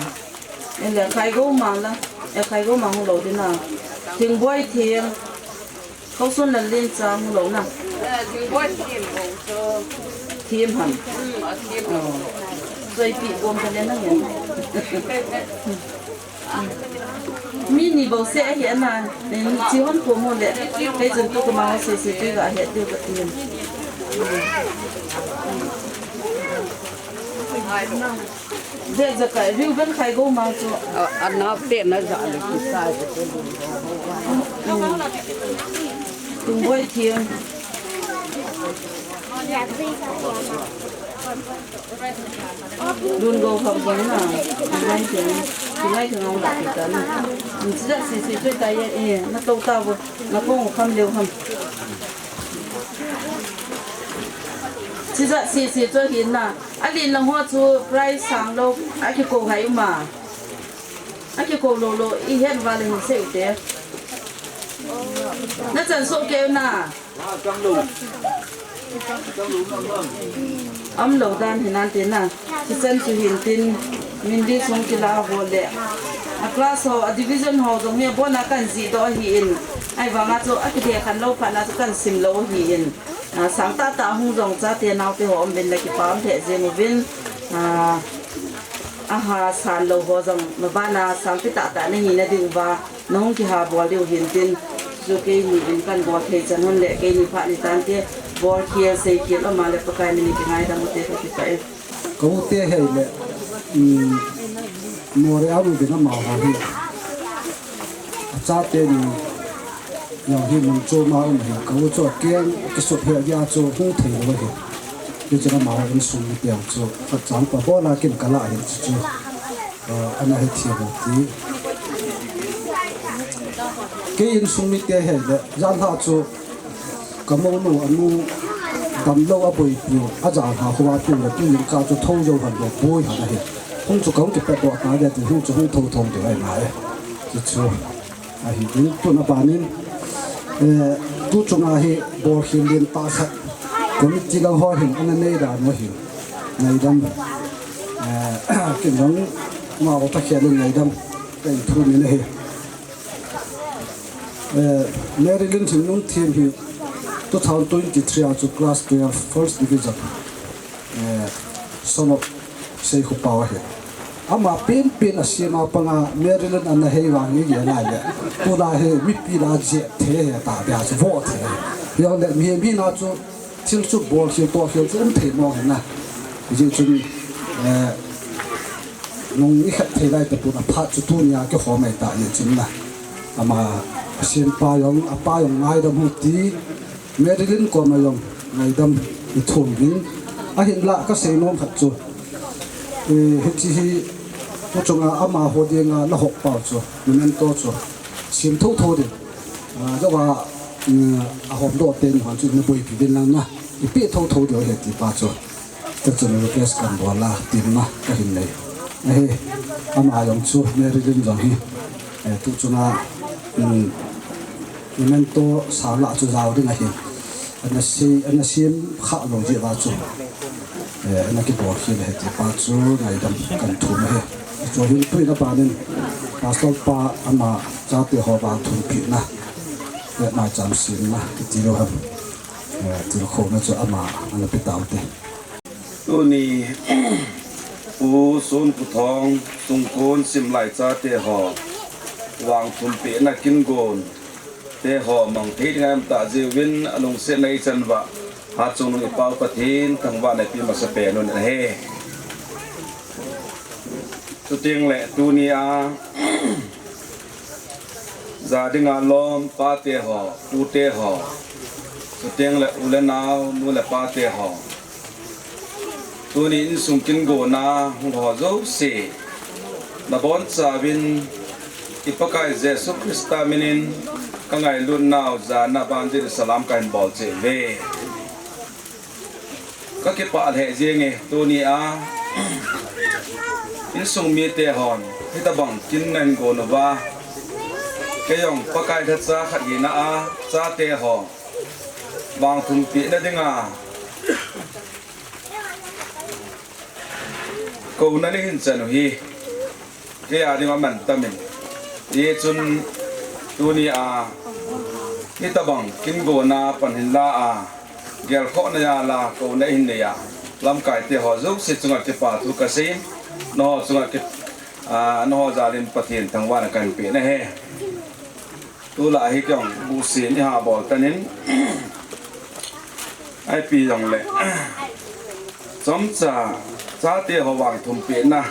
En le khai go ma la. E khai go ma hung lo di na. Ting boi ting. Kau sun la len cha hung lo na. Thiem ham. Soi pi bom ka le na ngen. Mi ni bou se ahi ana. Chi hon ko mo le. Kei chun tu ko ma se se tu ga he tu ka ti. Ve za ka riu ben khai go ma chu. Ana te na za le ki sa. Tung boi thiem. Dun go kham go na. Ngai thiem. Ngai thiem ong la ki ta na. Chi za si si tu ta ye e na to ta bo. Na ko kham leo kham. Chi za si si tu hi na. A lin lang ho chu price sang lo. A ki ko hai ma. A ki ko lo lo i het va le hin se u te. Na chan so ke na. Am lo dan hi nan te na. Chi chan chu hin tin. Min di sung ki la ho le. A class ho, a division ho jong hi bon a kan ji do hi in. Ai vang a chu a ki de kan lo pha na chu kan sim lo hi in. A, sang ta ta hung jong cha te nau te ho om bin le ki pam the jing u vin. A, a ha san lo ho jong ma ba na sang pi ta ta na hi na ding ba. Nong ki ha bol diu hin tin, chu kei ni in kan bol thei chan hon le, kei ni pha ni tan te, bol khial sei khial ama le Pakai min ki ngai dam te ka ki pa e. Ka u te hei le, um, mo re a ru ding ama ho hi. A cha te ni, yau hi mun chu ma um hi, ka u chu a keng, ki sup hi a chu hung thei lo hi. Ki chu ama ho in sum ni piang chu, ka chang pa bol a kin ka la hi chu chu. Ana he thia ti. Kei insung mite hei le, jan ha chu ka monu anu damlou a boipiu, a jan ha kho a piu le, tu in ka chu tho jou han lo boi han ahi. Hung chu ka hung kipet doh ta le, ti hung chu hung tho tho ti ai na e. Ti chu. Ahi in tuna panin, eh, tu chunga hi bol khel lien tah khat committee lang ho hin ana nei dan u ahi. Ngaidam, eh, ken jong ma o ta khel in ngaidam ka in thu min ahi. Eh, Marilyn Thingnungthiem hi two thousand twenty-three a chu class twelve first division. Eh, son of Seikhu Pau ahi. Ama penpen a sema panga Marilyn ana hei vang i gel a le. Tuna hi mipi la je the he ta bia chu vo the. Hijongle mi, mi na chu thil chu bol khel to khel chu um thei mo hi na. Hijeh chun, eh, nung i khat thei lai ta tuna phat chu tunia kihom mai ta ni chun na. Ama a sempa jong, apa jong ngaidam u ti. Marilyn koma jong ngaidam i thum in, ahinlah ka seinom khat chu, eh, hiche hi, tu chunga amaho dinga na hop pau chu, memento chu, sim thotho ding. Ah, jouva, mm, ahom doh ten hon chu na boipi ding lang na, i pe thotho ding ahi ti pa chu. Ka chun request kan bol a, tin ma ka hin nei. Ahi, ama jong chu, Marilyn jong hi, eh, tu chunga, mm, memento sang lah chu jao ding ahi. Ana sei, ana sem kha lou jeh uva chu. Eh, ana kibol khel ahi ti pa chu ngaidam kan thum ahi. Chu hin tuina panin Pastor pa ama chate ho vang thumpi na. Eh, maicham sem na kiti lou ham. Eh, tilkhouna chu ama ana pe tau te. Tuni Pu Sun Pu Thong, Sungkun Simlai chate ho, vang thumpi na kin gon. Te ho mang thei ding a um ta jiuvin a lungsetna i chan uva, Hatchungnung i Pau Pathen thangvahna i pe masa pen un ahi. Chuteng le tunia, ja dinga lom pate ho, pute ho, chuteng le u le nao, nu le pate ho. Tuni insung kin gonna hung ho jouse, nabonchauvin i Pakai Jesu Christa minin ka ngailutnau jana banjin salam kahin bol cheh uve. Ka kipah lheh jenge, tunia, Insung mite hon hitabang kin nahin gon uva, kei jong Pakai thacha khat hina a chate ho vangthumpeh na dinga kouna nahin chan u hi kei a dinga aman tamin, hichun tunia hitabang kin gonna pan hin la a, gelkhohna jal a kouna hin nei a, lamkaite ho jouse chunga kipa thu kasei in, nangho chunga ki, a, nangho jal in Pathen thangvahna kahin peh nahi. Tulai hi kei jong buhsin iha bol tan in, ipi jongle chomcha chate ho vangthumpeh na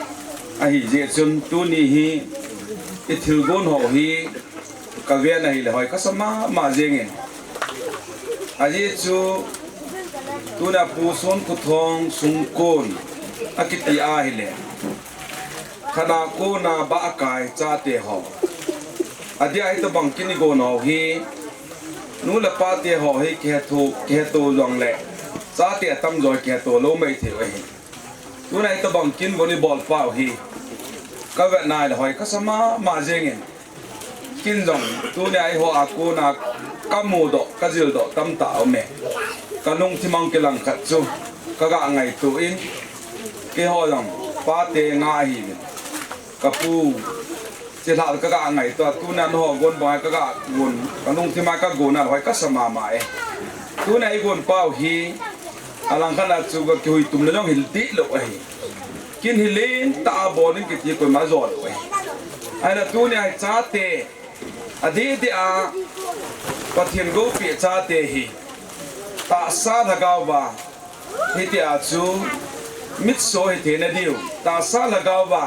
ahi jeh chun tuni hi ithilgon ho hi kaven ahile hoi kasa mama jeng e. Ajeh chu tunia Pu Sonkhothong sungkon akiti ahile, khat a kona bah akai chate ho, adeh a hitabang kin igon ho hi nu le pate ho hi kihetto, kihetto jongle chate atamjo kihetto lou maithei u ahi. Tunia hitabang kin gon ibol pau hi kavetna le hoi kasa mama jeng in, kin jong tunia eiho a kona kamudoh, kajildoh tamtah aume. Kalungthim a kilangkhat chu kaga ngaito in, keiho jong pate nga ahiuvin, kapu chilhah kaga ngaito a, tunia nangho gon banga kaga gon, kalungthim a kagon a le hoi kasa mama e. Tunia igon pau hi alangkhat a chu kakihuitumna jong hildih lou ahi. Kin hi lentah a bol in kiti koima ajou lou ahi. Ahinla tunia hi chate adeh deh a Pathen goupeh chate hi tahsa lhagao va hitia chu mitso hitheina diu, tahsa lhagao va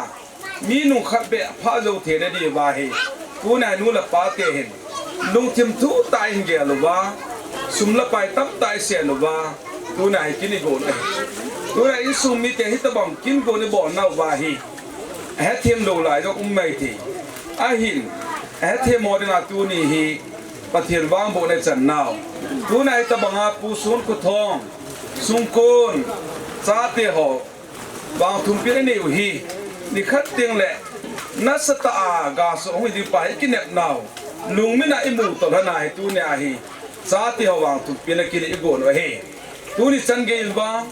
mi nungkhat beh phah jou theina diuva hi tunia nu le pate hin lungthim thuhtah in gel uva, sum le pai tamtah isen uva, tunia hi kin igon ahi. Tunia insung mite hitabang kin gon ibol nauva hi ahethem lou lai jong um maithei. Ahin, ahethem ho dinga tuni hi Pathen vangbohna ichan nau, tunia hitabanga Pu Sonkhothong sungkon chate ho vangthumpeh na nei u hi nikhat tengle nasatah a gasoh hung hi ding pa hi kinep nau, lungmin a imu tolhon ahi. Tunia hi chate ho vangthumpeh na kin igon u ahi. Tuni chan gei in vang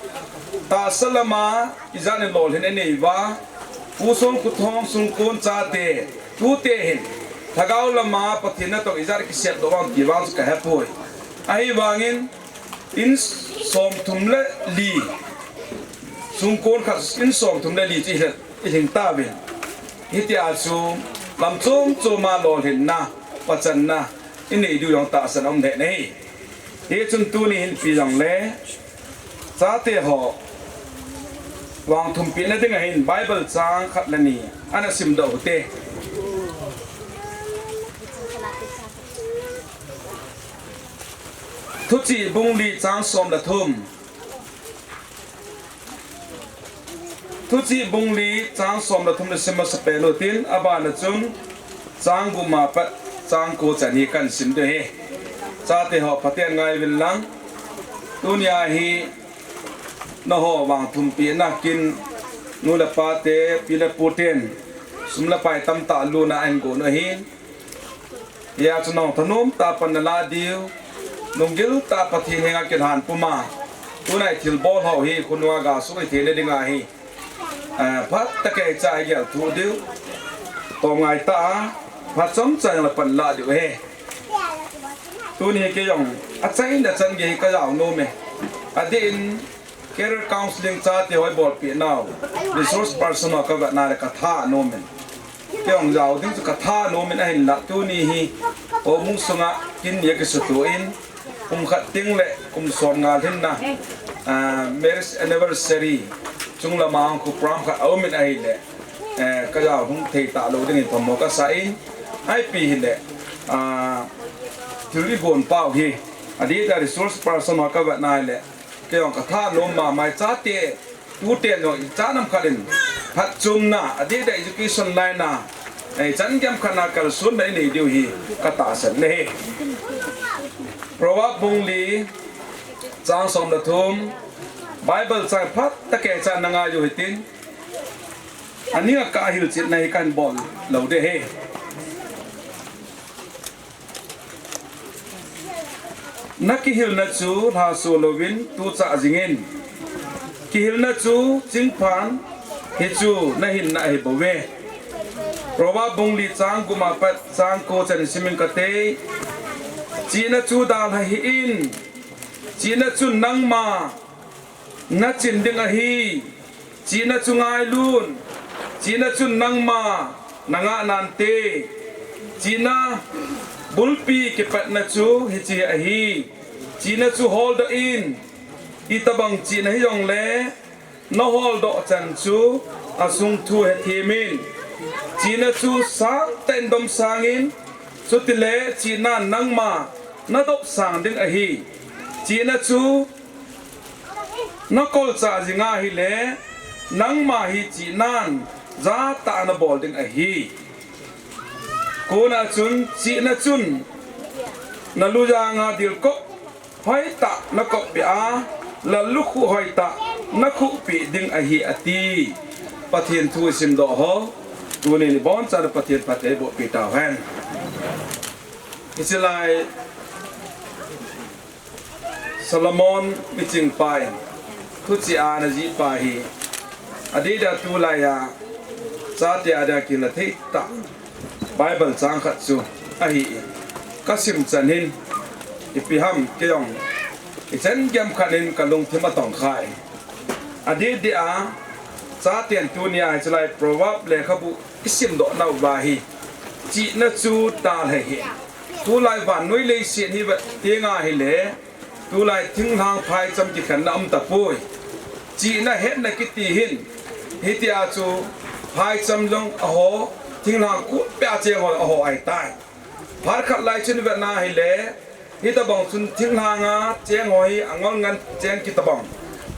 tahsa lama ijat in lolhin anei uva, Pu Sonkhothong sungkon chate tute hin lhagao lama Pathen natoh ijat kisepdoh vang ti vang chu kahepoi. Ahivangin in somthum le li, sungkon khat in somthum le li chu ilhing, ilhing tauvin, hitia chu lam chom choma lolhinna, pachanna inei diu jong tahsan aum lheh ahi. Hichun tuni hin ipi jongle chate ho vangthumpeh na dinga hin Bible chang khat le ni ana simdoh uhite. Thuchih bung li chang som le thum. Thuchih bung li chang som le thum le sim masapen utin, abana chun chang gup ma pat chang ko chan hi kahin sim diu ahi. Chate ho phaten ngai uvin lang. Tunia hi nangho vangthumpeh na kin nu le pate, pi le puten sum le pai tamtah luna ahin gon u ahin, hia chu nangho thanom tah a pan nalah diu, lunggil tah a Pathen henga kilhan puma, tunia thilbol ho hi khonunga gasoh hitheina dinga hi, eh, phatah a kicha igel thuh diu, tomngai tah a phat chomcha jong le pan lah diu ahi. Tuni kei jong achaina chan gei hi kajao nom e. Adeh in Career Counselling chate ho ibolpeh nau resource person ho kavetna le katha nom in, kei jong jao ding chu katha nom in, ahinla tuni hi houbung sunga kin ni akisuto in, kum khat tengle kum somnga lhinna, ah, marriage anniversary chunglama hung khu program khat aum in ahile, eh, kajao hung thei talou dingin themmo kasah in, ipi hile, ah, thil igon pau hi adeh a resource person ho kavetna hile, kei jong katha nom mama e. Chate tuten jong ichan ham khat in phatchomna, adeh a education line a, eh, chan gei ham khat na kalsonna inei diu hi katahsan ahi. Proverb bung li chang som le thum, Bible chang phatah a kicha nangai u hitin, Aning a kahil chetna hi kahin bol lou ding ahi. Na kihilna chu lhaso louvin tuchah jingin. Kihilna chu chingphan hi chu na hinna ahi bouve. Proverb bung li chang gup a pat chang ko chan simin kate. Chihna chu dalha hih in. Chihna chun nangma na chin ding ahi. Chihna chu ngailun. Chihna chun nangma na ngah nante. Chihna bulpi kipatna chu hiche ahi. Chihna chu holdoh in. Itobang chihna hijongle na holdoh chan chu asung thu hethem in. Chihna chu sangtah in domsang in. Chutile chihna nangma na dopsang ding ahi. Chihna chu na kolchah jing ahile, nangma hi chihnan jatah na bol ding ahi. Kona chun, chihna chun na lujang a dilkop hoitah na kopbeh a, lallukhuh hoitah na khuhpeh ding ahi, ati. Pathen thu isimdoh ho, tuni ni bonchan Pathen phatthei eiboh peh tauhen. Hichelai Solomon miching pa in, thuchih a ana jih pa hi, adeh dia tulai a, chate a dia kila thei tah, Bible chang khat chu ahi in, kasim chan hin, ipi ham kei jong, ichan gem khat in kalungthim atong kha in. Adeh dia, chaten tuni a hichelai Proverb lekhabu isimdoh nauva hi, chihna chu dalha hih in. Tulai vannoi leiset hi vet teng ahile, tulai thinglhang phaicham kikhenna um tapoi. Chihna hetna kiti hin, hitia chu phaicham jong aho, thinglhang kutpeh a cheng ho aho ahitai. Phat khat lai chun vetna hile, hitobang chun thinglhang a cheng ho hi angol ngen cheng kitobang.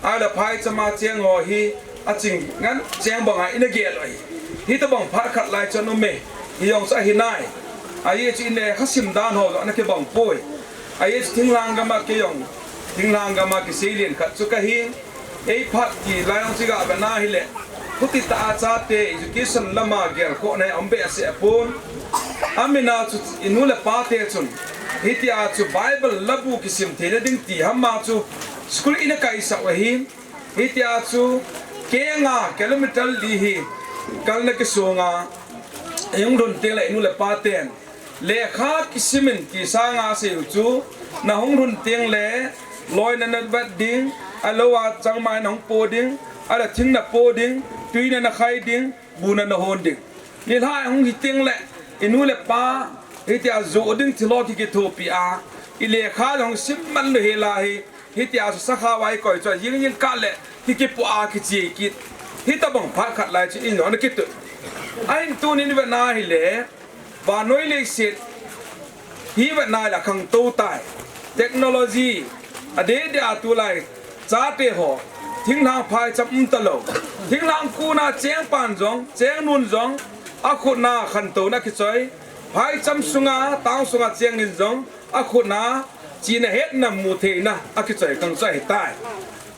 Ahile phaicham a cheng ho hi aching ngen cheng banga ina gel u ahi. Hitobang phat khat lai chun aume, hijong chu ahi nai. Ajeh chu ilekha sim dan ho jong ana kibang poi. Ajeh chu thinglhang gam a kei jong, thinglhang gam a kiseilen khat chu kahi. Eiphat ti lai jong chu iga vetna hile, khutitah a chate education lama gelkhohna hi aum behseh pon. Amin a chu inu le pate chun, hitia chu Bible labu kisim theina ding ti ham a chu school ina kaisah u ahi. Hitia chu kenga kilometer li hi kalna kisonga, ihung lhun tengle inu le paten lekha kisimin ti sanga asei u chu, nahung lhun tengle, loina navet ding, ahilouva changmai nahung po ding, ahile thing napo ding, twi nanakhai ding, bu nanahon ding. Nilhah hung hi tengle, inu le pa, hitia joh ding thil ho kikithopi a, ilekha jong sim man lou hel a hi, hitia chu sakhao a ikoi chu ajing jing kah le, kikipoh a kiche kit. Hitobang phat khat lai chu in jong ana kitoh. Ahin tunin vetna hile, vannoi leiset hi vetna hile akhangtou tai. Technology, adeh dia tulai chate ho, thinglhang phaicham um talou. Thinglhang kona chengpan jong, chengnun jong, akhutna khantouna kichoi. Phaicham sunga, town sunga chengin jong, akhutna chihna hetna mutheina akichoi khang chu ahitai.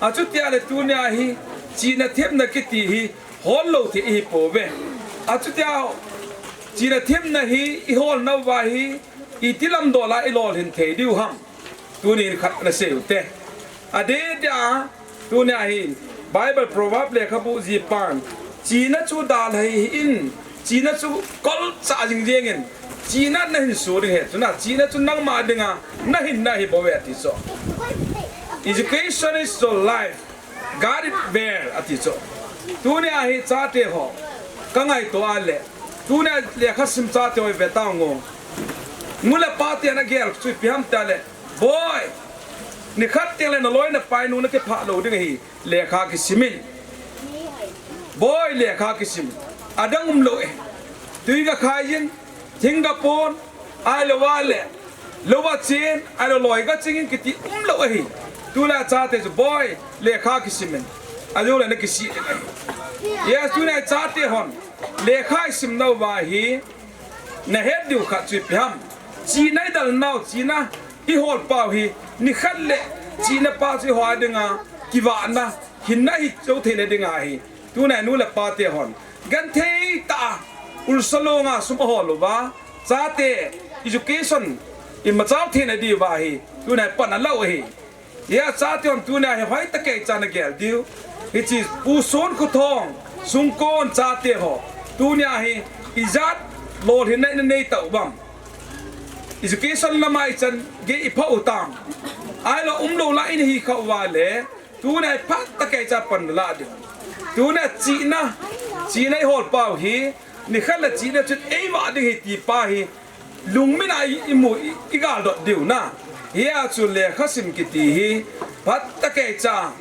Achutia le tunia hi, chihna themna kiti hi, hol lou thei ihi pouve. Achutia, chihna themna hi ihol nauva hi, iti lamdol a ilolhin thei diu ham? Tunin khat nasei ute. Adeh dia, tunia hi Bible Proverb lekhabu jipan, chihna chu dalha hih in, chihna chu kolchah jing jengin, chihna nahin so ding ahi, chuna chihna chu nangma dinga nahinna ahi bouve ati chu. Education is your life. Guard it well ati chu. Tunia hi chate ho kangaito a le, tunia lekha sim chate ho ive tang o. Nu le paten agel chu ipi ham tile, boi, nikhat tengle naloi napai nu nakiphah lou ding ahi, lekha kisimin. Boi, lekha kisim. Adang umlou e. Twi gakhai jin, thing gapon, ahilouva le, louva chen, ahilou loi gachingin kiti umlou ahi. Tulai chate chu boi, lekha kisimin. Ahiloule nakisih ding ahi. Yes, tulai chate hon, lekha isim nauva hi, nahet diu khat chu ipi ham? Chihna idalnau, chihna ihol pau hi, nikhat le chihna pa chu iho a dinga kivahna, hinna hi chou theina dinga hi, tunai nu le pate hon Genthei tah a, ulsa longa sum ahol uva, chate education imachal theina diuva hi, tuna pan alah u ahi. Hia chate hon tuna hi hoitah kei chan agel diu. Hiche Pu Sonkhothong sungkon chate ho, tuna hi ijat lolhinna inei tauvam. Education lama ichan gei ipha u tam. Ahilou umlou la in hi kha uva le, tuna hi phatah kei cha pan la diu. Tuna chihna, chihna ihol pau hi, nikhat le chihna chun eima ding ahi ti pa hi, lungmina i, imu, i, igaldot diu na. Hia chu lekha sim kiti hi, phatah kei cha,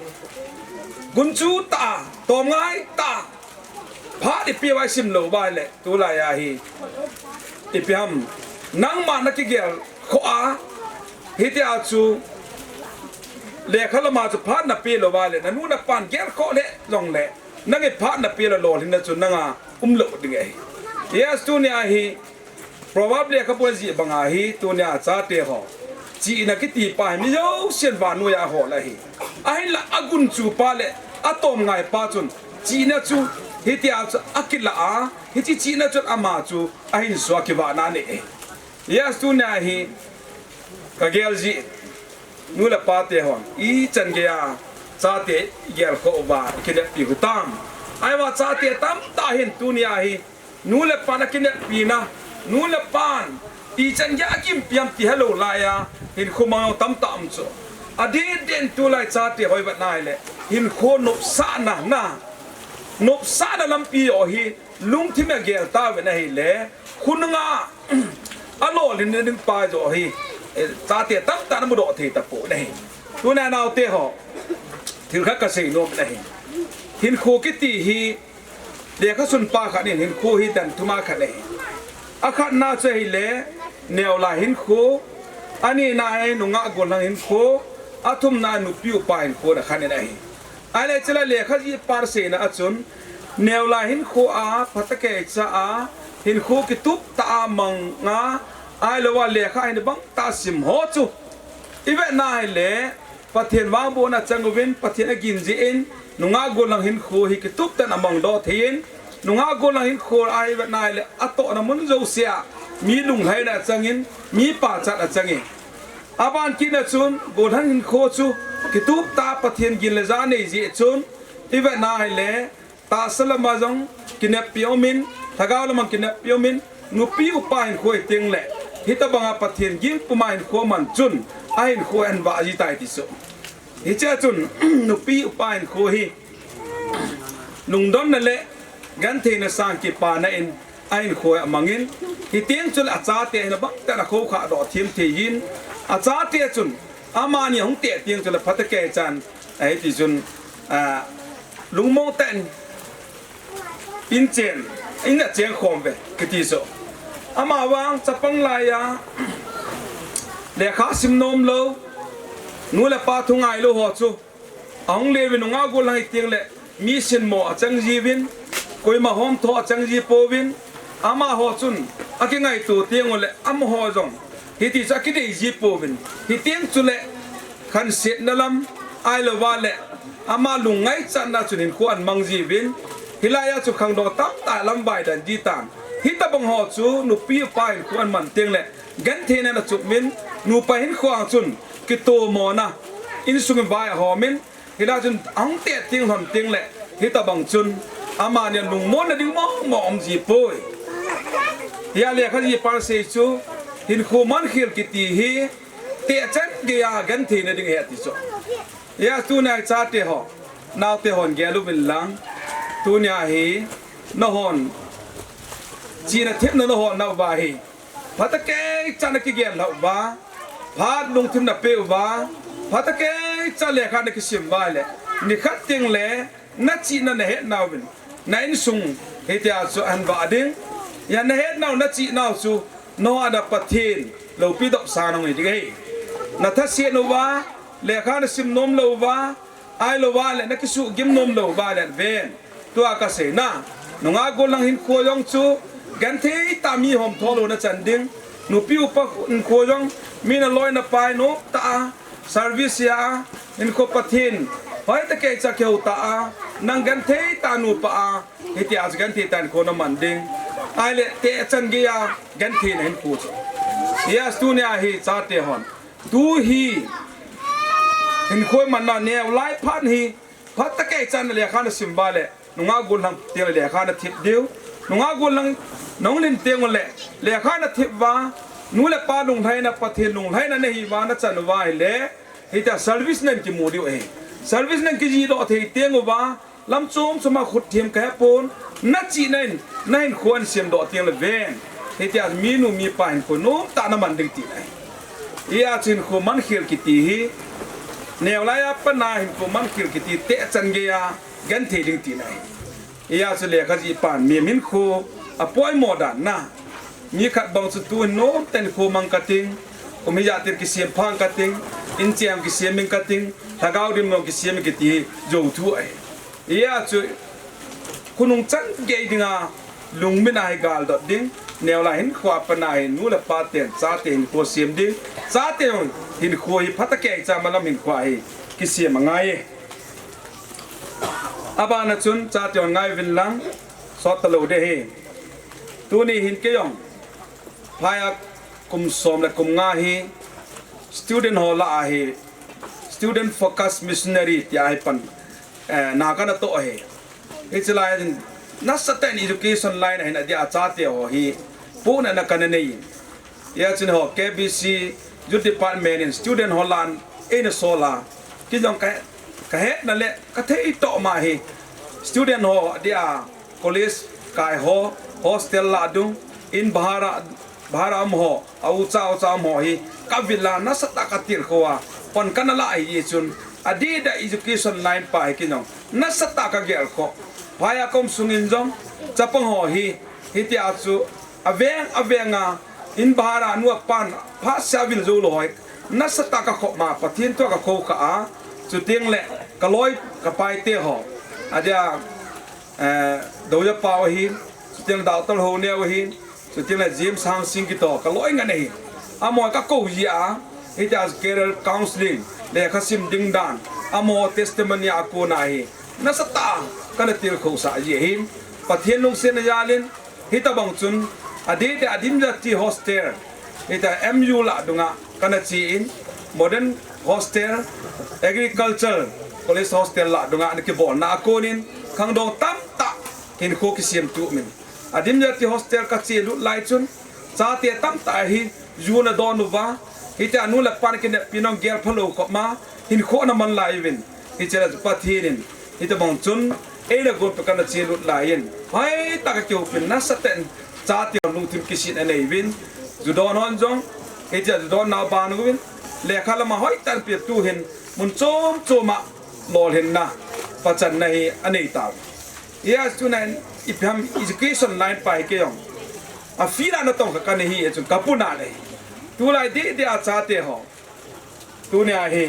gunchu tah, tomngai tah, phat ipi vai sim lou vai le, tulai a hi. Ipi ham, nangma nakigel khoh a, hitia chu, lekha lama chu phat nape lou vai le, nanu napan gel khoh le, jong le, nang iphat nape lou lolhinna chu nanga umlou ding ahi. Yes, tuna hi, Proverb lekhabu jih banga hi, tuna chate ho, chihna kiti pa hi mi jousen vannoi a ahol ahi. Ahinla agunchu pa le atomngai pa chun, chihna chu hitia chu akilah a, hiche chihna chun ama chu ahinso a kivahna anei ahi. Yes, tuna hi, kagel jin, nu le pate hon, ichan geiya chate igel khoh uva, ikineppi u hitam. Ahivang chate tamtah hin tuna hi, nu le pan akineppina, nu le pan ichan geiya akimpi ham ti helou laiya hinkho mang tamtah um chu. Adeh deh in tulai chate ho ivet na hile, hinkho nopsahna, na, nopsahna lampi ho hi lungthim a gel tauvin ahile, khonunga alolhin ding pa joh hi, eh, chate tamtah in amudoh thei tapon ahi. Tuna naote ho, thil khat kasei nom in ahi. Hinkho kiti hi, lekhasun pa khat in hinkho hi dan thum a khat ahi. Akhatna chu ahile, neolai hinkho, anina hi nungah gollhang hinkho, athumna nupi upa hinkho na khat in ahi. Ahile chule lekha jih pan seina a chun, neolai hinkho a, phatah kei cha a, hinkho kitup tah a mang a, ahilou a lekha hin bangtah sim ho chu ivet na hile, Pathen vangbohna achang uvin, Pathen agin jeh in, nungah gollhang hinkho hi kitup tah in amangdoh thei in, nungah gollhang hinkho a ivet na hile, atohna mun jouse a, mi lunglhaina achang in, mi pachat achang in. Aban kitna chun, gollhang hinkho chu, kitup tah a Pathen gin le ja nei jeh chun, ivet na hile, tahsa lama jong kineppi um in, lhagao lama kineppi um in, nupi upa hinkho hi teng le, hitobanga Pathen gin puma hinkho man chun, ahinkho ahin vah ji tai ti chu. Hiche a chun, nupi upa hinkho hi, lungdonna le, gentheina sang kipana in, ahinkho amang in, hiteng chule achate hin abangtah in akhoukhah doh thim thei in, achate chun, amani ahung teh teng chule phatah kei chan, ahi ti chun, a, lungmong tah in, in chen, in a cheng khom uve, kiti chu. Amavang chapang laiya, lekha sim nom lou, nu le pa thu ngai lou ho chu, ahung le uvin nungah gollhang hi teng le, mi sinmo achang jiuvin, koima homtho achang ji pouvin, amaho chun, akingaito teng ule, amaho jong, hiti chu akidei ji pouvin, hiteng chule, khansetna lam, ahilou va le, ama lungngaichatna chun hinkho ahin mang jiuvin, hilaiya chu khangdong tamtah lamvai dan ji tan, hitobang ho chu, nupi upa hinkho ahin man teng le, gentheina ana chup in, nupa hinkho a chun, kitomona, insung in vai ahom in, hilai chun ahung teh teng lhon teng le, hitobang chun, amani lungmonna ding mong mong um ji poi. Hia lekha jih pan sei chu, hinkho mankhel kiti hi, tehchan geiya gentheina ding ahi ti chu. Hia tuna hi chate ho, naote hon gel uvin lang, tuna hi, nahon, chihna themna nahol nauva hi, phatah kei cha nakigel lhah uva, phat lungthim napeh uva, phatah kei cha lekha nakisim uva le, nikhat teng le, nachihna nahet nauvin, na insung, hitia chu ahin vah ding, hia nahet nau, nachih nau chu, nahon a Pathen, loupi dopsang nahung hi ding ahi. Nathaset uva, lekha nasim nom lou uva, ahilou va le, nakisuhgim nom lou uva le, ven. Tua kaseina, nungah gollhang hinkho jong chu, genthei tah a mi homtho louna chan ding, nupi upa hinkho jong, mi naloi napai nom tah a, service a, hinkho Pathen, hoitah kei cha kihou tah a, Nang genthei tah nupa a, hitia chu genthei tah hinkho naman ding. Ahile, tehchan geiya genthei na hinkho chu. Yes, tunia hi chate hon. Tu hi hinkho manna neo lai phat hi, phat tah kei chan lekha nasim uva le, nunga gollhang teng le lekha nathip diu. Nunga gollhang nahung len teng le, lekha nathip uva, nu le pa lunglhaina, Pathen lunglhaina nahi uva nachan uva ahile, hitia service nan kimu diu ahi. Service nan kijih doh thei teng uva, lam chom chom a khut them kahe pon, nachihna in, nahinkho nasemdoh teng le ven. Hitia minu mipa hinkho nomtah naman ding tina ahi. Hijeh chun hinkho mankhel kiti hi, neo lai a pat a hinkho mankhel kiti tehchan geiya genthei ding tina ahi. Hijeh chun lekha jih pan mi hinkho apoimo dan na. Mi khat bang chu tu hin nomtah in hinkho mang kating, kum hijat in kisem phang kating, inchen kisem ing kating, lhagao dim jong kisem ing kiti hi jouthu ahi. Hijeh chun khonung chan gei dinga lungmin a hi galdot ding, neo lai hinkho a pat a hi nu le pa ten chate hinkho sem ding, chate jong hinkho hi phat tah kei cha malam hinkho a hi kisem angai e. Abana chun chate jong ngai uvin lang, sot talou ding ahi. Tuni hin kei jong phai a kum som le kum nga hi student ho lah a hi student focus missionary tia hi pan, eh, na kana toh ahi. Hiche lai hin nasatah in education line a hin adeh a chate ho hi pohnatna kana nei in. Hijeh chun ho K B C Youth Department in student ho lah a eina sol a, kei jong ka, kahetna le kathei toh ma hi student ho adeh a college kai ho, hostel lah dung, in bhara, bhara um ho, a ucha ucha um ho hi kavil a nasatah katilkhou a, pan kana lah ahi chun, adeh a education line pa hi kei jong nasatah kagelkhoh. Phai a kaum sungin jong chapang ho hi, hitia chu aveng aveng a, in bhara nu apan phatseh a vil jou lou ho hi nasatah kakhop ma, Pathen thu a kakhou kha a, chuteng le kaloi kapaite ho, adeh a, eh, Doya Pau ahin, chuteng le Doctor Houneo ahin, chuteng le James Hangsing kiti ho kaloi ngen ahin. Amaho kakou jeh a, hitia career counseling, lekha sim ding dan, amaho testimony a kona hi nasatah a kana tilkhou sah jeh ahin, Pathen lungsetna jal in, hitobang chun, adeh a Adimjati Hostel, hitia M U lah dunga kana che in, Modern Hostel, Agriculture College Hostel lah dunga ana kibolna a kon in, khangdong tamtah hinkho kisemtup in, Adimjati Hostel kache lut lai chun, chate tamtah hi ju ana don uva, hitia nu le pan kineppi nung gel phalou khop ma, hinkho ana man lai uvin, hiche lah chu Pathen in, hitobang chun eina gonpeh kana che lut lai in, hoitah a kakihopin nasatah in chate hon lungthim kisin anei uvin, ju don hon jong, hitia ju don nau ban uvin, lekha lam a hoitah in pe tu hin, mun chom chom a lolhinna, pachanna hi anei tau. Hijeh chun ipi ham education line pa hi kei jong a field a natong kha kana hi, hichun kapuna le hi. Tulai deh deh a chate ho, tunia hi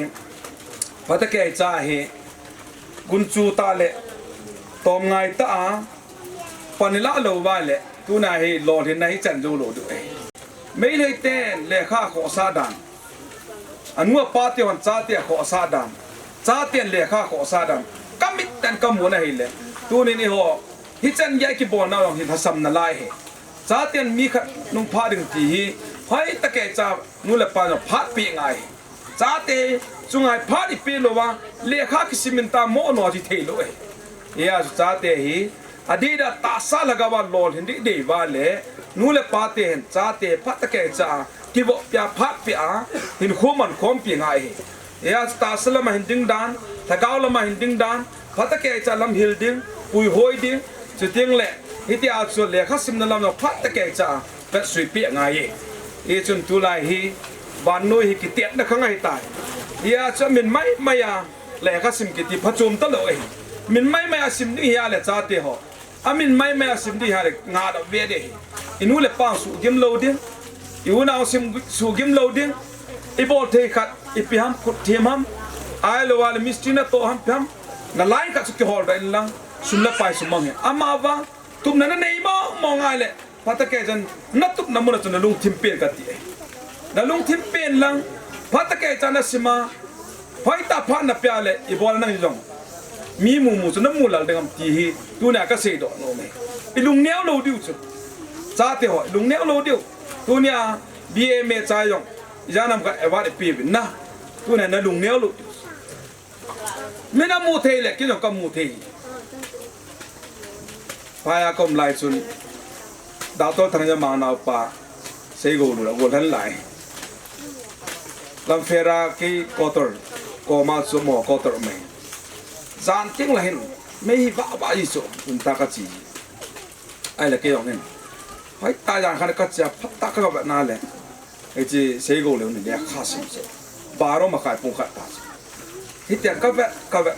phat tah kei cha hi gunchu tah le tomngai tah a pan ilah lou uva le, tunia hi lolhinna hi chan jou lou diu ahi. Meitei ten lekha khohsah dan, anu apa te hon chate akhohsah dan, chaten lekha khohsah dan, kamit tah in kamu na ahile, tunin eiho hichan geiya kibolna jong hi lhasam nalai ahi. Chaten mi khat nung phat ding ti hi, hoitah kei cha nu le pa jong phat peh ngai ahi. Chate chunga hi phat ipeh louva, lekha kisim in ta mo no ti thei lou ahi. Hijeh chun chate hi, adeh a tahsa lhagao a lolhin deh deh uva le, nu le pa te hin chate phat tah kei cha kivop peh a, phat peh a, hinkho mankhompi ngai ahi. Hijeh chun tahsa lam a hin ding dan, lhagao lam a hin ding dan, phat tah kei cha lamhil ding, puihoi ding, chuteng le, hitia chu lekha simna lam jong phat tah kei cha vetsui peh ngai e. Hichun tulai hi, vannoi hi kitetna khang ahitai. Hijeh chun amin mai mai a lekha sim kiti phachom talou ahi. Min mai mai a sim ding ahile chate ho, amin mai mai a sim ding ahile ngah doh ve ding ahi. Inu le pa suhgim lou ding, i unau sim suhgim lou ding, ibol thei khat ipi ham, khut them ham, ahilou le mistri natoh ham, ipi ham, nalai khat chu kihol doh in lang, sum le pai sumang hi. Amavang tupna nanei mong mong ahile, phat tah kei chan natupna mun a chun nalungthim pen kati ahi. Nalungthim pen lang, phat tah kei cha nasim a, hoitah phat napeh a le, ibol nang jong Mi mumu chu namu lal ding ham ti hi tunia kasei doh nom e. Ilung neo lou diu chu. Chate ho, ilung neo lou diu. Tunia B A M A chai jong, ijat ham khat award ipi uvin na. Tunia nalung neo lou diu. Min amu thei le, kei jong kamu thei. Phai a kaum lai chun, Doctor Thangjamang naopa, Seigou Lun agol hen lai. Lamphel a kei quarter, koma chu amaho quarter mai. Jan teng le hin, mei hi vah vah ji chu, um ta kachi. Ahile kei jong hin. Hoitah jan khat kachi a, phatah kagavet na le. Hiche Seigou Lun in lekha sim chu. Baro makai pung khat ta chu. Hitia kavet, kavet.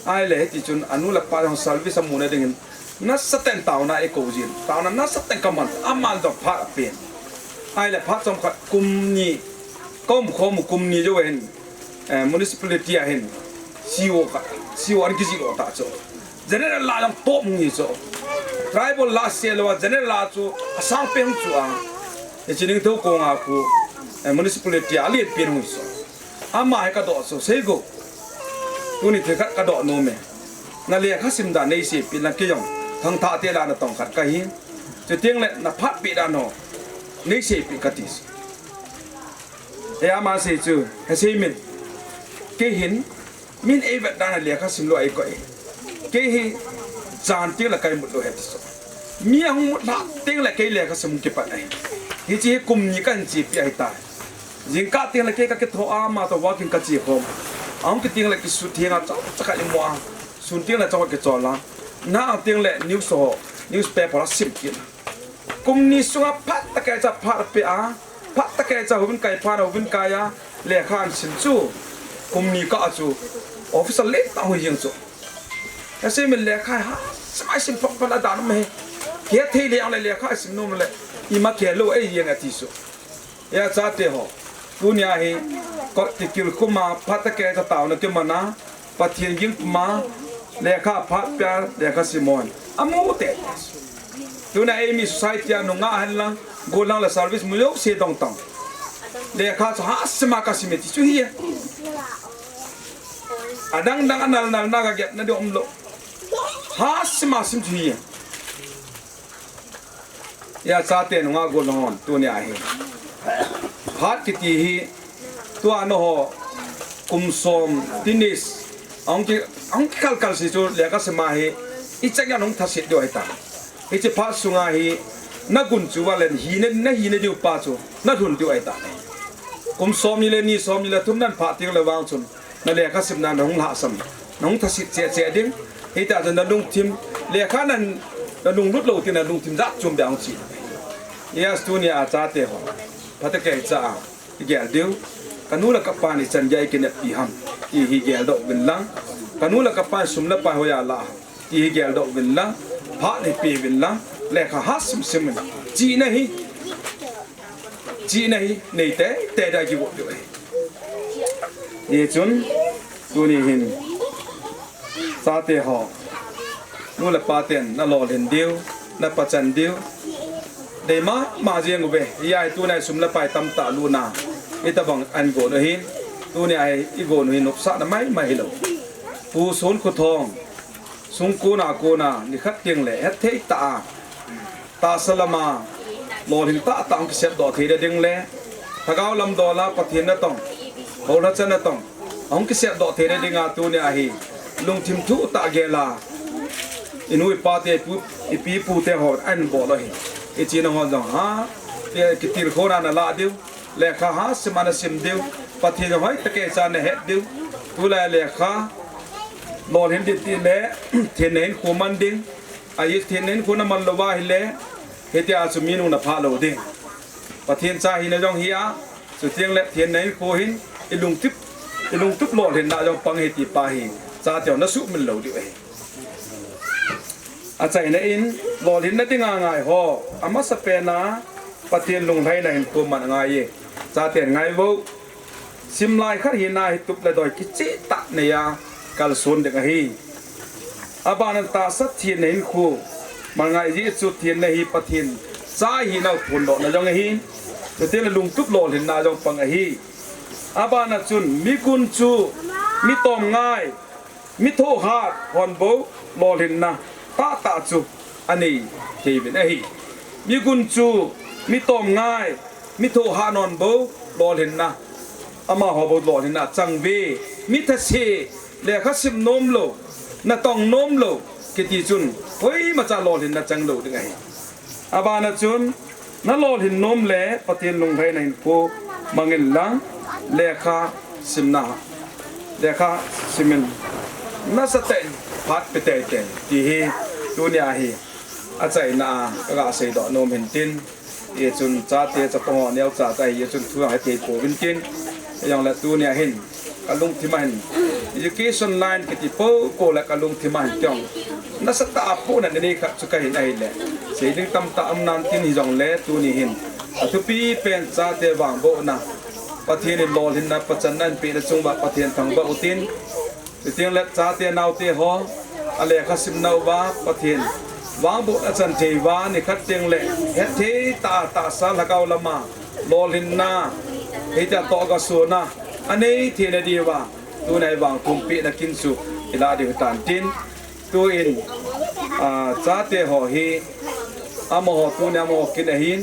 Ahile hiti chun anu le apa jong service amuna dingin. Nasatah in taona eikou jin. Taona nasatah in kaman. Aman jong phat apen. Ahile phat chomkhat kum ni. Kaum khom u kum ni jou hin. Eh, municipality a hin. C O ka, C O an kijih lou ta chu. General la jong top ngi chu. Tribal la se lou a, general la chu asang pen chu a. Hiche Ningthoukhong a khu, eh, municipality a alen pen hung chu. Ama hi kadoh chu, Seigou. Tuni thil khat kadoh nom e. Na lekha sim dan neiseipeh in lang kei jong. Thangthah te la natong khat kahi. Chuteng le naphat peh dan ho. Neiseipeh kati chu. He ama sei chu, he sei min. Kei hin, min eivet dan a lekha sim lou eikoi. Kei hi, jan teng le kaimut lou ahi ti chu. Mi ahung mut lhah teng le kei lekha sim hung kipat ahi. Hiche hi kum ni kahin chepi ahitai. Jingkah teng le kei kakitho a, ama toh walking kache khom. Ahung kit teng le kisutheng a, chomcha khat imu a. Sun teng le chomcha kichol a. Na teng le news ho, newspaper a sim kit a. Kum ni sunga phat tah kei cha phat apeh a, phat tah kei cha houin kai phat a houin kai a, lekha ahin sim chu. Kum ni kah a chu, officer lentah hung hi jeng chu. Kasei min lekha hi ha, sim a sim phat phat a dan um e. Kei thei le ang le lekha sim nom le, ima kei lou eijeng ati chu. Hia chate ho. Tunia hi, kot kikil khum a, phat tah kei cha taona kiman a, Pathen ging pum a, lekha phat pia, lekha sim hon. Amu te. Tunia eimi society a nungah hen lang, gollhang le service mu jouse dong tong. Lekha chu ha sim a kasim e ti chu hi. Adang dang anal nal na kaget na ding um lou. Ha sim a sim chu hi. Hia chate nungah gollhang hon, tunia hi. Phat kiti hi, tua nangho, kum som, teenage, ahung ki, ahung kikal kal si chu lekha sim a hi, ichan geiya nahung thasit diu ahitai. Hiche phat sunga hi, nagun chu valen, hina, nahina diu pa chu, nalhun diu ahitai. Kum som ni le ni, som ni le thum nahin phah teng le vang chun, na lekha simna nahung lhahsam, nahung thasit cheh cheh ding. Hiti chun nalungthim, lekha nan, nalunglut lou teng nalungthim jat chom beh a hung che. Yes, tunia chate ho. Phat tah kei cha a, igel diu. Kanu le kapan ichan geiya ikineppi ham. Ti hi geldoh uvin lang. Kanu le kapan sum le pai hoiya la ham. Ti hi geldoh uvin lang. Phat hi pe uvin lang. Lekha ha sim sim in. Chihna hi. Chihna hi, nei teitei dia kigot diu ahi. Hichun, tuni hin, chate ho, nu le pa ten, nalolhin diu, napachan diu, dei mama jeng uve, hia hi tunia hi sum le pai tamtah lutna, itobang ahin gon u ahin, tunia hi igon u hi nopsahna maimai hilou. Pu Sonkhothong, sung kona kona, nikhat teng le, hetthei tah a, tahsa lama, lolhing tahtah hung kisepdoh theina ding le, lhagao lam dola Pathen natong, houlhacha natong, ahung kisepdoh theina dinga tunia hi, lungthim thuh tah gel a, inu ipa te, ipu, ipi ipu te ho, ahin bol u ahi. Ichena ho jong ha, kitilkhouna nalah diu, lekha ha sim a nasim diu, Pathen jong hoitah kei cha nahet diu, tulai lekha, lolhin ding tile, thenna hinkho man ding, Ahi, thenna hinkho naman lou va ahile, hitia chu mi nung naphah lou ding. Pathen cha hina jong hi a, chuteng le thenna hinkho hin, ilungtup, ilungtup lolhinna jong pang ahi ti pa hi, chate hon nasuhmil lou diu ahi. Achaina in, lolhinna dinga ngai ho, amasapen a, Pathen lunglhaina hinkho man angai e, chaten ngai vo. Simlai khat hina hi tup le doi kichehtah neiya kalson ding ahi. Abana tahsa thenna hinkho man ngai jeh chu thenna hi Pathen cha hina u phondohna jong ahi. Chuteng le lungtup lolhinna jong pang ahi. Abana chun migun chu mi tom ngai, Mi thohhat hon bou lolhinna tahtah chu anei thei uvin ahi. Mi gunchu, mi tomngai, mi thohhat hon bou lolhinna, amaho bou lolhinna achang uve. Mi thase, lekha sim nom lou, natong nom lou kiti chun koimacha lolhinna chang lou ding ahi. Abana chun, nalolhin nom le Pathen lunglhaina hinkho mangin lang, lekha simna, lekha simin nasatah in phat pe teitei, ti hi tunia hi achaina a kaga seidoh nom hin tin. Hichun chate chapang ho neocha cha hichun thu ahe thei pouvin tin. Ahijongle tunia hin kalungthim a hin, education line kiti popo le kalungthim a hin tiong, nasatah a pohna nei khat chu kahin ahile, sei ding tamtah um nan tin, hijongle tuni hin athupi pen chate vangbohna, Pathen in lolhinna pachatna anapeh na chung uva Pathen thangvah utin, chuteng le chate naote ho alekha simna uva Pathen vangbohna achan thei uva, nikhat teng le hetthei tah a tahsa lhagao lama lolhinna, hitia tohgasona anei theina diuva tunia hi vangthum pehna kin chu ilah diu hitan tin. Tuin, a, chate ho hi amaho tunia amaho kin ahin,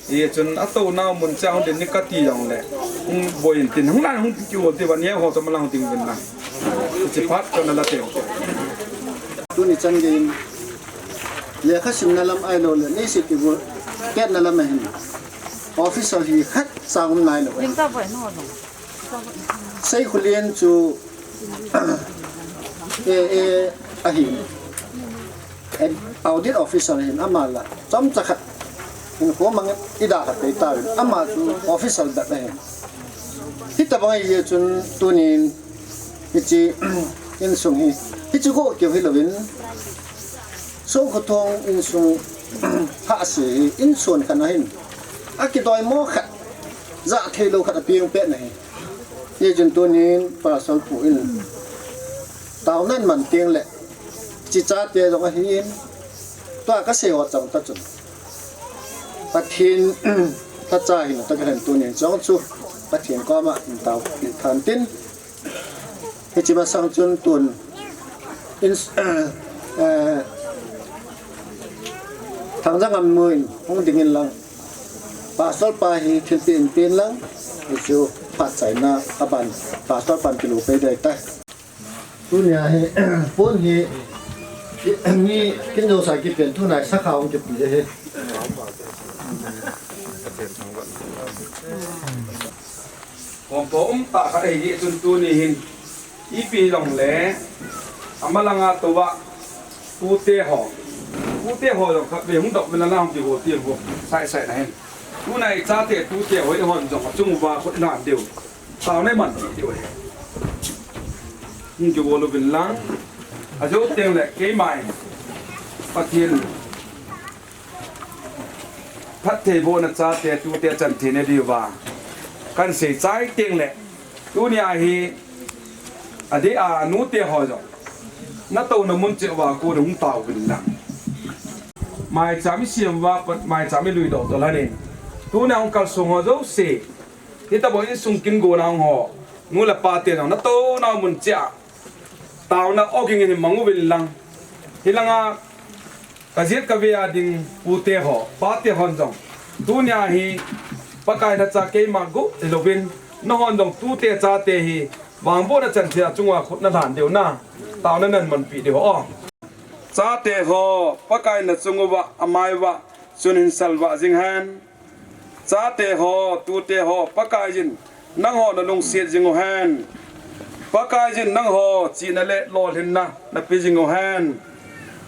hichun atounau mun cheh a hung ding in kati jongle, hung boi in tin, hung lan hung kihol ti uva, neo ho chu amalang hung ding uvin lang, hiche phat chu nala teng. Tuni chan gei in lekha simna lam ahiloule leiset kigotna lam ahin, officer hi khatcha um nailou. Seikhulen chu A A ahin, audit officer ahin, ama la chomcha khat hinkho mang in idalha peh tauvin, ama chu officer bep ahin. Hitobang ahijeh chun tunin hiche insung hi, hiche go keu hilouvin, Songkhothong insung hahsa hi insung khat ahin, akidoimo khat, jah theilou khat apeng pet ahi. Hichun tunin Pastor pu in taona aman teng le, hiche chate jong ahin, tua kasei ho chang tah chun Pathen lhacha hin tah kalen tunin jong chu Pathen koma hin tao in than tin, hiche masang chun tun in, eh, Thangjangam nu in hung ding in lang, Pastor pa hi thilpeh in pen lang, hichu phat chaina aban Pastor pan kilou pei ding ahitai. Tunia hi pon hi mi kin josa kipen, tunai sakha hung kipe ahi. Khompo umtah khat ahi jeh chun tuni hin ipi jongle, amalanga touva tute ho, tute ho jong khatvei hung doh uvin lang, hung kihol uvin, sai sai na hin. Tuna ichate tute ho ihon jong achung uva khut nan diu, taona iman diu ahi. Hung kihol uvin lang, ajou teng le keima in Pathen phattheibohna chate tute chan theina diuva kahin sei chai teng le, tunia hi adeh a nute ho jong natouna mun cheh uva kon hung tao uvin lang, maicham isem uva pat maicham ilui doh toh lhonin, tunia hung kalsong ho jouse, hitobang insung kin gona hung ho, nu le pate jong natouna mun cheh a taona ogin hin mang uvin lang, hilanga kajet kave a ding pute ho, pate hon jong, tunia hi Pakai lhacha keima go hilouvin, nahon jong tute chate hi vangbohna chan thei a chunga khut nalhan diu na, taona nahin manpeh diu ho. Chate ho, Pakai in nachung uva, amai uva chun hin salvah jing hen. Chate ho, tute ho, Pakaiyin nangho nalungset jing uhen. Pakaiyin nangho chihna le lolhinna napeh jing uhen.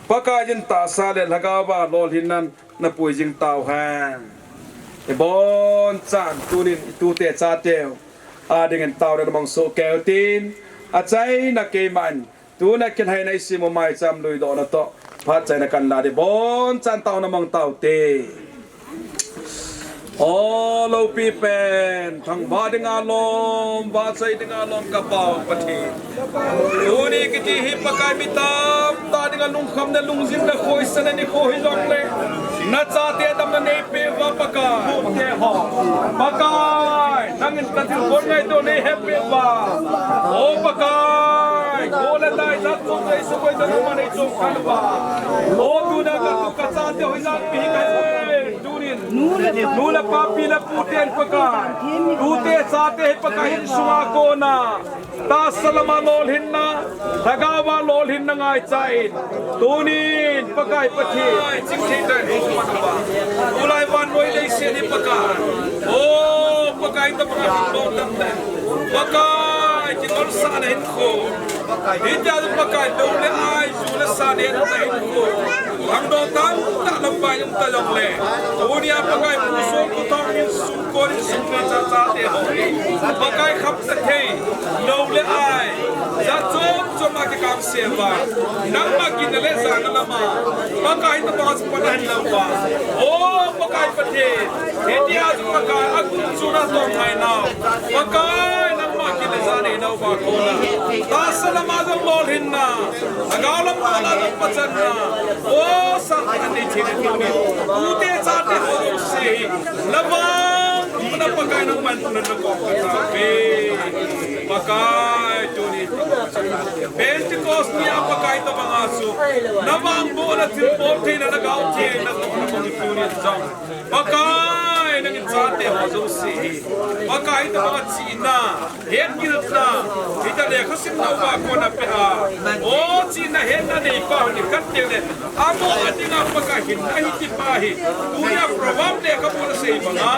Pakaiyin tahsa le lhagao a lolhinnan napui jing tauhen. Ibonchan tunin itute chateu adingin taona namang soh keiyu tin, achaina keiman tuna kilhaina isem u maicham lui dohna toh phat chaina kahin lah ding, bonchan taona mang taute. O loupi pen, thangvah dinga lom, vahchoi dinga lom ka Pa u Pathen, tuni kiti hi Pakai mi tamtah dinga lungkhamna lungjinna khohsahna nikho hijongle, nachate damna neipeh uva Pakai. Pakai, nangin kathilbol ngaito neihetpeh uva, O Pakai, Bola dai jat chom jai su koi jana manei chom khan ba. O tuna katu kachate hoilang pi hi kahe. Tunin. Nu le pa pi le pu ten Pakai. Tute chate hi Pakai insunga kona. Tahsa lama lolhinna. Lhagaova lolhinna ngaichain. Tunin Pakai Pathen. Chingthei tai ho man ba. Tulai vannoi leiset hi Pakai. O Pakai ta Pakai lolhinna. Pakai, kingolsahna hinkho. Hitia Pakai, lou le ai, ju le sa le na hinkho. Hangdong tamtah lamvai um ta jongle. Tunia Pakai, pu Songkuthong in sungkon in sungkon chate ho. Pakai kham ta thei, lou le ai. Jat chom chom a kikam seva. Nangma ginna le jana lama. Pakai ta Pakai chu pana hin lou va. O Pakai Pathen. Hitia chu Pakai, akum chuna tong ngai nau. Pakai, nangma ginna jana nau va kona. Tahsa lama jong lolhinna. Lhagao lama jong pachanna. O, sa ani thei ni. Tute chate ho jong se. Lavang, na Pakai nangman na ko. Pakai, tuni. Pentecost nia Pakai ta banga chu. Navangbohna thilbol theina lhagao theina ko tuni jong. Pakai, nangin chate ho jouse hi. Pakai ta banga chihna, hetgilna, hita lekha simna uva kona pe a. O chihna hetna neipa nikhat teng le. Amo adinga Pakai hinna hiti pa hi. Tunia proverb lekhabu a sei banga.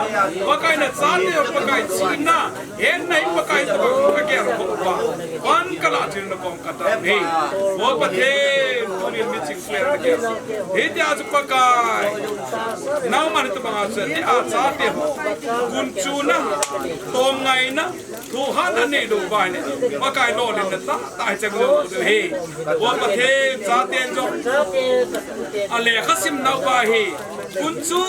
Pakai na chate Pakai chihna. Hetna hi Pakai ta banga kagel kho uva. Pan kala thil na kong kata. Hei. O Pathen, tunin mi ching kwe kagel. Hitia chu Pakai. Nangman ta banga chu, hitia chate ho. Gunchuna, tomngaina, thohhatna nei lou uva ne. Pakai lolhinna ta, ta chang lou uva he. O Pathen, chaten jong. Alekha simna uva hi. Gunchu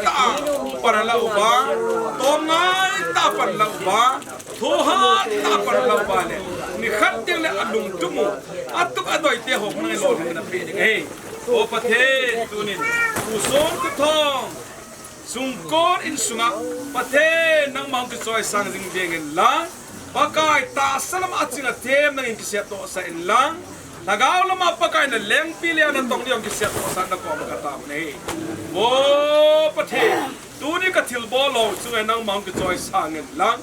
ta, para la uva. Tomngai ta, para la uva. Thohhat ta, para la uva le. Nikhat teng le alungtup u. Atup adoi te ho, nang lolhinna pe ding he. O Pathen, tunin, pu Songkuthong, sungkon insunga, Pathen, nangma hung kichoisang jing dingin lang, Pakai tahsa lama aching athem nangin kiseptohsah in lang, lhagao lama Pakai na lengpi le na tong ding kiseptohsah na kom kataove. O Pathen, tuni kathilbol ho chunga nangma hung kichoisang in lang,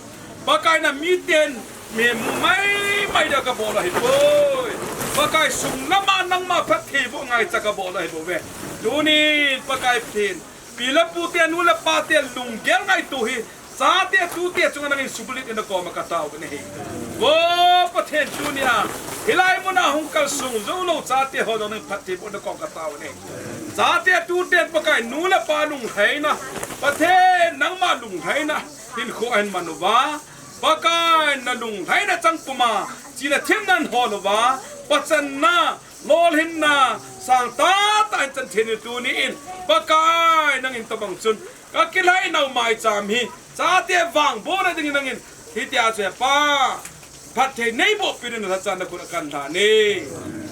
Pakai na miten, mi mu mai mai dia kabol ahipoi. Pakai sung lama nangma phattheiboh ngaicha kabol ahipoi ve. Tunin Pakai Pathen, pi le pute, nu le pate lunggel ngaito hi, chate tute chunga nangin subulhit in na koma kataove. O Pathen, tunia hilai muna hung kalsong jou lou chate ho jong nangin phattheiboh na kom kataove. Chate tuten Pakai nu le pa lunglhaina, Pathen nangma lunglhaina. Hinkho ahin man uva, Pakai na lunglhaina chang puma, chihna themna hol uva, pachanna, lolhinna, sang tahtah in chan thei ni tuni in, Pakai nangin tabang chun, kakilhai nau maicham hi, chate vangbohna dingin nangin, hitia chu he Pa, phatthei neiboh pi dingin lhachana khut a kan lhan e.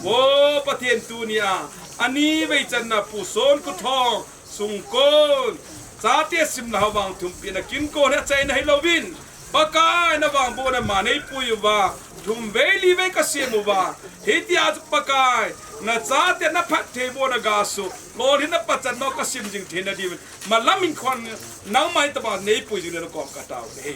O Pathen tunia, ani vei channa pu Songkuthong, sungkon, chate simna ho vang thumpina kinkon hi achaina hilouvin, Pakai na vangbohna ma neipui uva, thum vei li vei kasem uva, hitia chu Pakai, na chate na phattheibohna gasu, lolhinna pachanna kasem jing theina diuvin, malam in khon nangma hi tobang neipui jing dingin na kom kataove.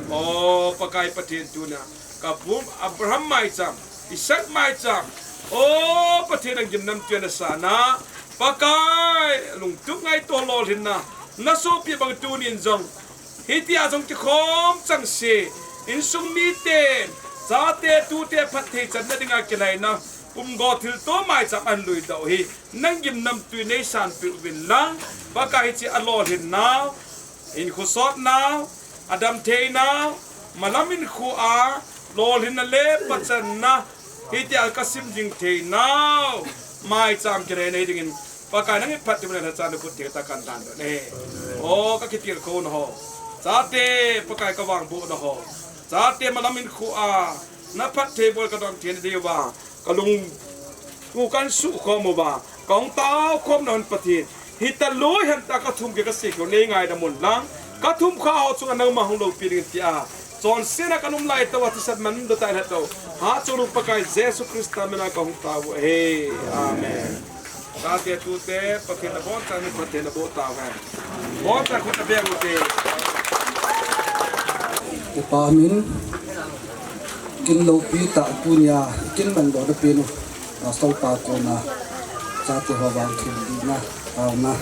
O Pakai Pathen tunia, ka bum Abraham maicham, Isaac maicham, O Pathen nang gimnamtui a na sana, Pakai, lungtup ngaito lolhinna, na sopi bang tunin jong. Hitia jong kikhom chang se, insung miten, chate tute phatthei channa dinga kilhaina, pumgo thilto maicham ahin luidoh hi, nang gimnamtui neisanpeh uvin lang, Pakai hiche a lolhinnau, hinkho sotnau, adam theinau, malam hinkho a, lolhinna le pachanna, hitia kasem jing theinau, maicham kilhaina hi dingin, Pakai nangin phattheibohna lhachana khut thengtah a kan lhan doh e. O, kakitilkhouna ho. Chate, Pakai kavangbohna ho. Chate malam hinkho a, na phattheibohna kadon theina diuva. Kalung u kan sukhom uva, kahung taokhomna hon Pathen, hitaloi hanta kathum kei kasei keu nei ngaidam un lang, kathum kha ho chunga nangma hung loupi ding tia, Chonsetna kan um lai tah uva, thisan man ding tah in het tau. Hatchungnung Pakai Jesu Christa mina kahung tao uve. Amen. Chate tute, Pathen abonchan phatthei naboh tauhen. Bonchan khut abeng ute. Kipa min, kin loupi tah tunia, kin mandohna pen u, Pastor pa koma, chate ho vang thum dina, taona.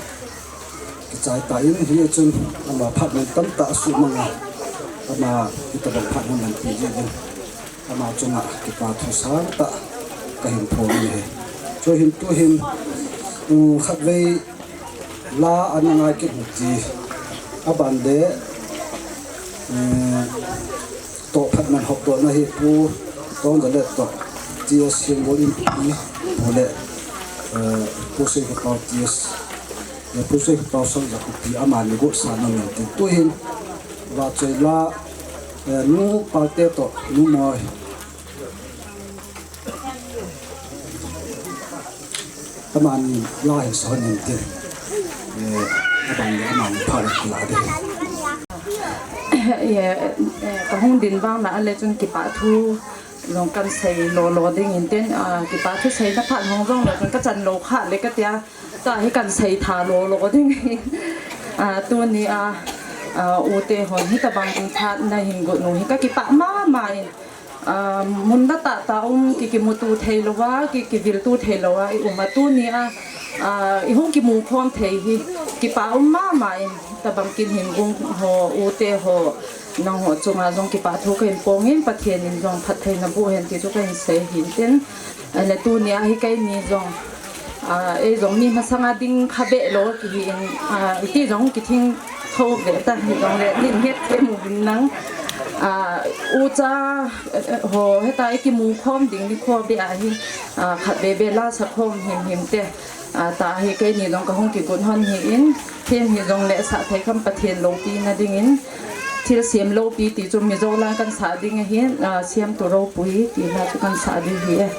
Kichai tah in, hichun ama phat man tamtah asuhmang a, ama hitabang phat man manpi jeh in, ama chunga kipa thu sangtah kahin phong in ahi. Chuin tuhin, um, khatvei la ana ngai kit u hite, aban le, um, toh phat man hopdohna hi Pu Tongzalet toh, T S Singol Inpi, Pu le, eh, Pu Seikapau T S, eh, Pu Seikapau Sangzakupi amani gotsa na min tin. Tuhin, vachoi la, eh, Nu Palte toh, Nu Moi. Amani la hin son in tin. Eh, aban le amani phat la ding. Eh, eh, kahung ding vang na ale chun kipa thu jong kan sei lolo ding in tin, ah, kipa thu seina phat hung jong le chun kachan lou kha le katia, tah hi kan sei tha lolo ding. Ah, tunia, ah, ute hon hitabang phat nahin got u hi kakipah mama in. Ah, mun la tahtah um, ki, kimuto thei louva, ki, kivilto thei louva i um a, tunia, ah, i hung kimu khom thei hi kipa um mama in, tabang kin hin gung ho, ute ho, nangho chunga jong kipa thu kahin phong in, Pathen in jong phattheina boh hen ti chu kahin sei hin tin. Ahile tunia hi keini jong, ah, ei jong mi masanga ding kha be lou kihi in, ah, iti jong kithing tho be ta hijongle, nin het te mu bin nang. Ah, ucha, eh, ho, heta i kimu khom ding nikho be ahi, ah, khat be be la sa khom himhim te. Ah, tah hi keini jong kahung kigot hon hi in, thim hijongle sa thei kham Pathen loupina ding in, thilsem loupi ti chu Mizo lang kan sa ding ahi, ah, Siamtu Ropui ti la chu kan sa ding hi e.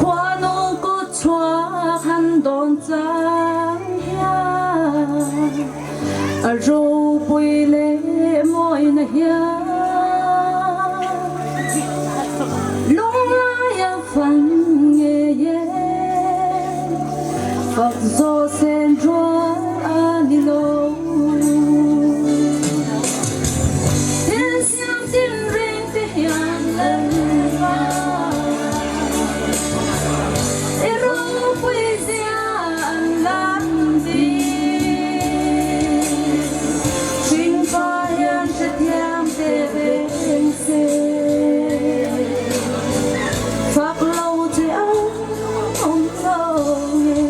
Khonung kut chua khan don chang hia. A ropui le moi na hia. Lung lai a fang nge ye. Fak zo sen rua a ni lo. Tin siam tin ring te hian lam va. I ropui zia an lam ding. Chingpa hian hrethiam te veng se. Fak lo che a um lo nge.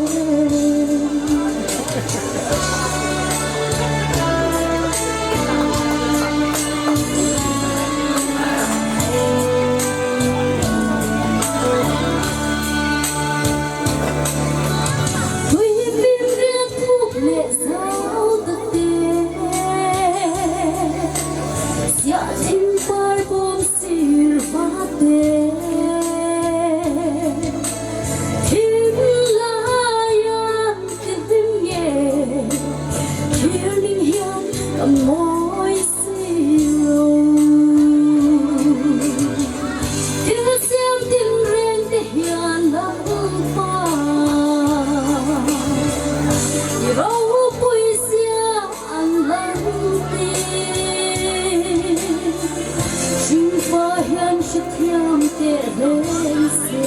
Tui lim riat thuk le zau ta te. Sia thim par bom sir va te. Thim lai a Thil him nge, thil ning hian ka moi si lo. Thil siam tin reng te hian lam pa. I ropui zia an lam ti. Chingpa hian hrethiam te hen se.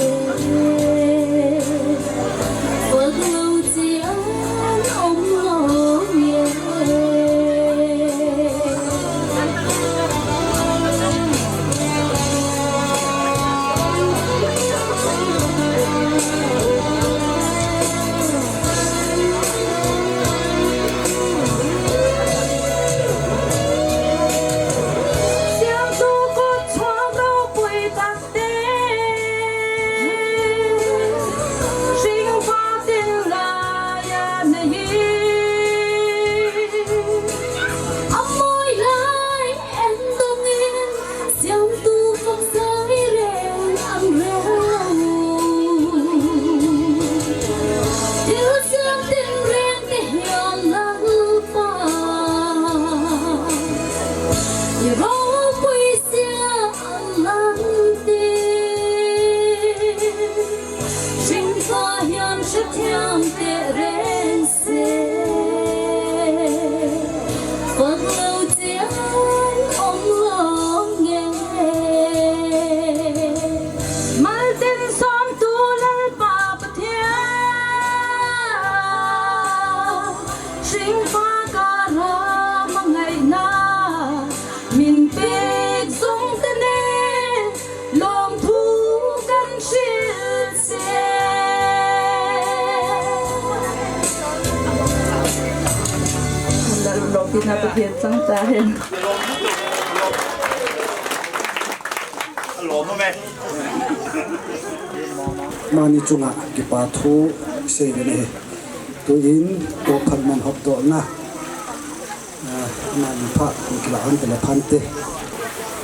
Fak lo che an om lo ye. Siam tu kut chua ropui tak te. Ropui sia lam te, jingkah hiam sha thiam te reng se, pang lo chian om lo nge. Malten som tu Lalpa Pathian, singpa kara mangaina, min pek zong tene, lawm thu kan hril se. Lawm, lawm, pina Pathian chang ta hen. Mani chunga kipa thu sei ve ni. Tuin ko phat man hop doh na. Ah, mani pha, kila hon tele phante.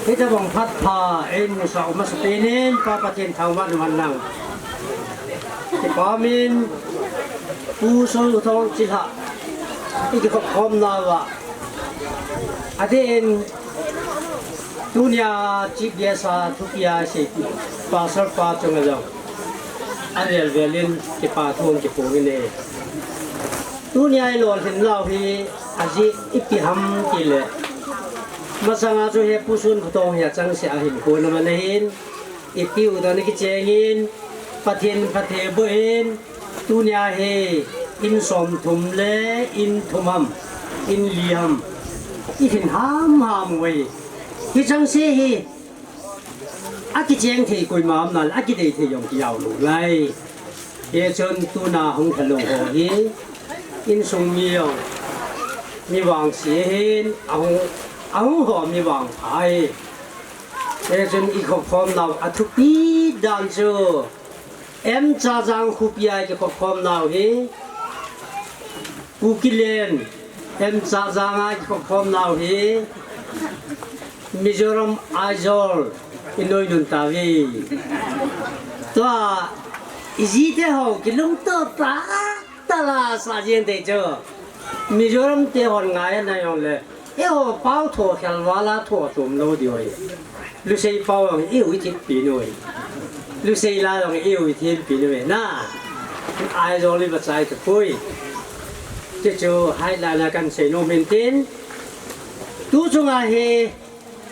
Hita bang phat pha, ei musa uma sa penin, Pa Pathian thangvah numan lang. Kipa min, Pu Soi U Thong Chilha, i kikhop khom na va. Adin, tunia Chief Guest a thupi a sei, Pastor pa chunga jong. A vel velin kipa thu hung kiphong in e. Tunia i lolhin nau hi ajeh ipi ham tile, masanga chu he Pu Sun Phu Thong hi achang se a hin ko na man ahin, ipi u dan kichengin, Pathen phatthei boh in, tunia hi in som thum le in thum ham, in li ham, i hin ham ham uve. Hi chang se hi, a kicheng thei koima um nale, a kidei thei jong kiau lou lai. Hichun tuna hung kha lou ho hi, insung mi jong, mi vangse hin, a hung, a hung ho mi vangpha hi. Hichun i khop khom nau a thupi dan chu, M Chajang khopi a i kikhop khom nau hi, Pu Kilen, M Chajang a i kikhop khom nau hi, Mizoram Aizawl, i noi nun tauve. Tua, i jite ho, kilungto ta, ta la sa jeng te chu. Mizoram te hon ngai na jong le. Eiho pau tho khel vala tho tum lo diu ahi. Lusei pau jong eiho i thil pi nu ahi. Lusei la jong eiho i thil pi nu ahi na. Aizawl i va chai ta pui. Chuchu hai la la kan sei nom hin tin. Tu chunga hi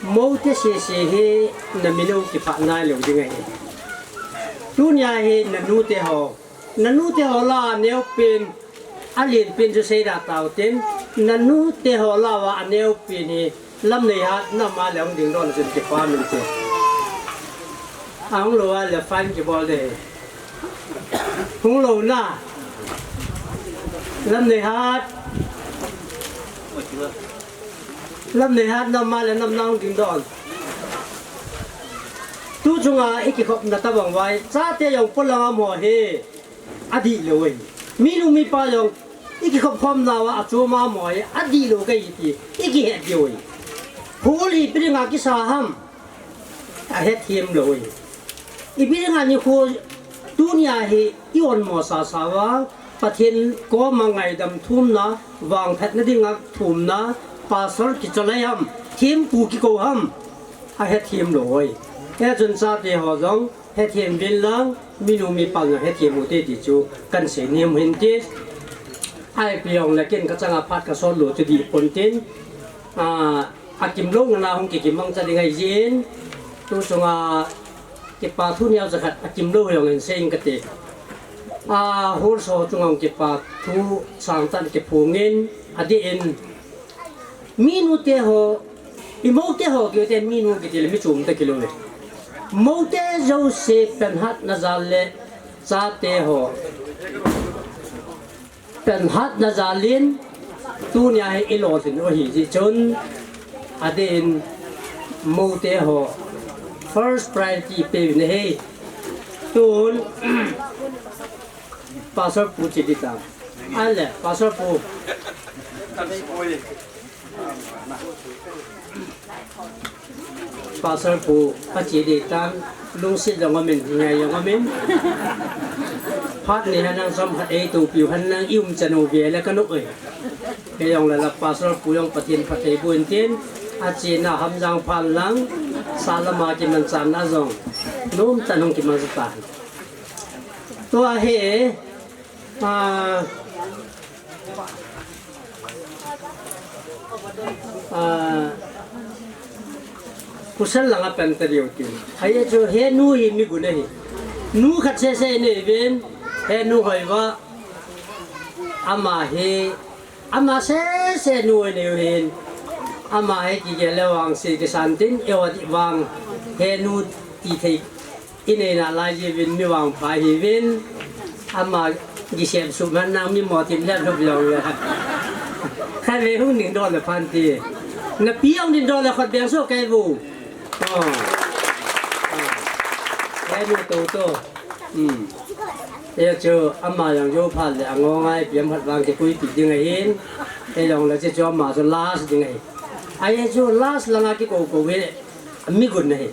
mote sese hi na mino kipah nai lo ding ahi. Tunia hi na nute ho. Na nute ho la a neopen, a lenpen chu sei da tau tin, na nute ho la va a neopen hi Lamneihat na ma le hung ding don chun kipa min te. A hung lou a le fine kibol de. Hung lou na. Lamneihat. Lamneihat na ma le nam na hung ding don. Tu chunga i kikhopna tabang vai, chate jong polang a mo hi. A dih lou ahi. Minu mipa jong, i kikhop khom nau a, a chom a mo ahi, a dih lou ka hi ti, i kihet diu ahi. Hol hi ipi dinga kisa ham, a hethem lou ahi. Ipi dinga nikho tunia hi, i on mo sasa uva, Pathen koma ngaidam thumna, vangphatna dinga thumna, pastor kichol ahi ham, thempu kikou ham, a hethem lou ahi. Hichun chate ho jong, hethem uvin lang, minu mipa jong hethem u hite ti chu kan sei nom hin tin. Ipi jong le ken ka changa phat ka sot lou chu dih pon tin. A, a kimlou ngana hung kikim mangcha ding ahi jin. Tu chunga kipa thu neo jakhat a kimlou jong hin sei ing kate. A, hol so chunga hung kipa thu sangtah in kiphong in, adeh in. Minu te ho, i moute ho kiti le minu kiti le mi chom te kilou ve. Moute jouse panhatna jal le chate ho panhatna jal in tunia hi i lolhin u ahi jeh chun adeh in moute ho first priority pe uvin ahi. Tun Pastor Pu che ding tan. Ale, Pastor Pu. Pastor Pu, ache ding tan, lungset jong amin, ngai jong amin. Phat ni henlang som khat ei topiu henlang i umchan u ve le ka nuh e. Kei jong le la Pastor Pu jong Pathen phatthei boh in tin. Achena Hamjang phan lang, sah lama kimanchatna jong nomtah in hung kimancha tan. Tua hi, ah, ah, Kusal langa pan ta diu tin. Ajeh chu henu hi migun ahi. Nu khat sese inei uvin, henu Hoiva. Ama hi, ama sese nu inei u hin. Ama hi kigel le vangse kisan tin, eiho ding vang henu ti thei inei nalai jiuvin mi vangpha ihiuvin. Ama kisem suhman nang mi mo tim le lhup jong le. Khatvei hung dingdoh le phan ti. Napi hung dingdoh le khut beng so kei bu. Oh. Henu Toto. Hmm. Ajeh chu ama jong jou phat le angong a ipi ham khat vang kipuipi ding ahin. Hijong le hiche chu ama chu last ding ahi. Ajeh chu last langa kikou kou hi migun ahi.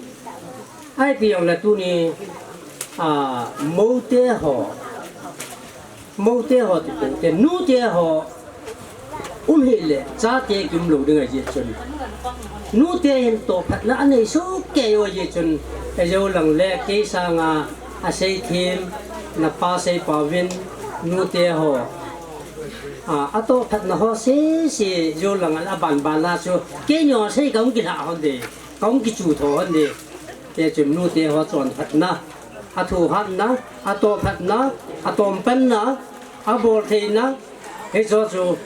Ipi jong le tuni, ah, moute ho. Moute ho ti poute, nute ho um hih le, chate kium lou ding ahi jeh chun. Nute hin tohphatna anei soh kei u ahi jeh chun, ajou lang le kei sanga aseithem, napa Seipauvin, nute ho. A, atohphatna ho sese, jou lang a abanban a chu, kei jong sei kahung kilha hon de, kahung kichu tho hon de. Hijeh chun nute ho chonphatna, athuhatna, atohphatna, atompanna, aboltheina, hicho chu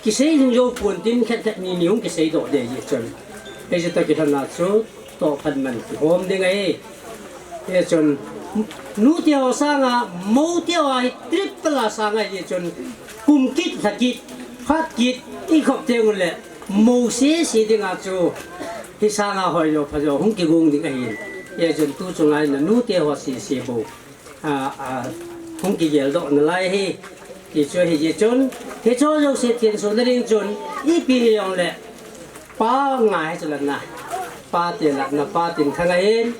kisei hing jou pon tin khat khat ni ni hung kiseidoh ding ahi chun. Hichu toh kilhona chu tohphat man kihom ding ahi. Hichun nute ho sanga moute ho hi triple a sanga ahi chun kum kit, lha kit, phat kit, ikhop teng ule mo sese dinga chu hi sanga hoilou phalou hung kigong ding ahi. Hichun tu chunga nute ho sese bou a, a, hung kigeldoh nalai ahi. Ti chu ahi jeh chun, hicho jouse thenso na ding chun, ipi hijong le, pa ngai chu la na. Pa te la, napa Tinthang ahin,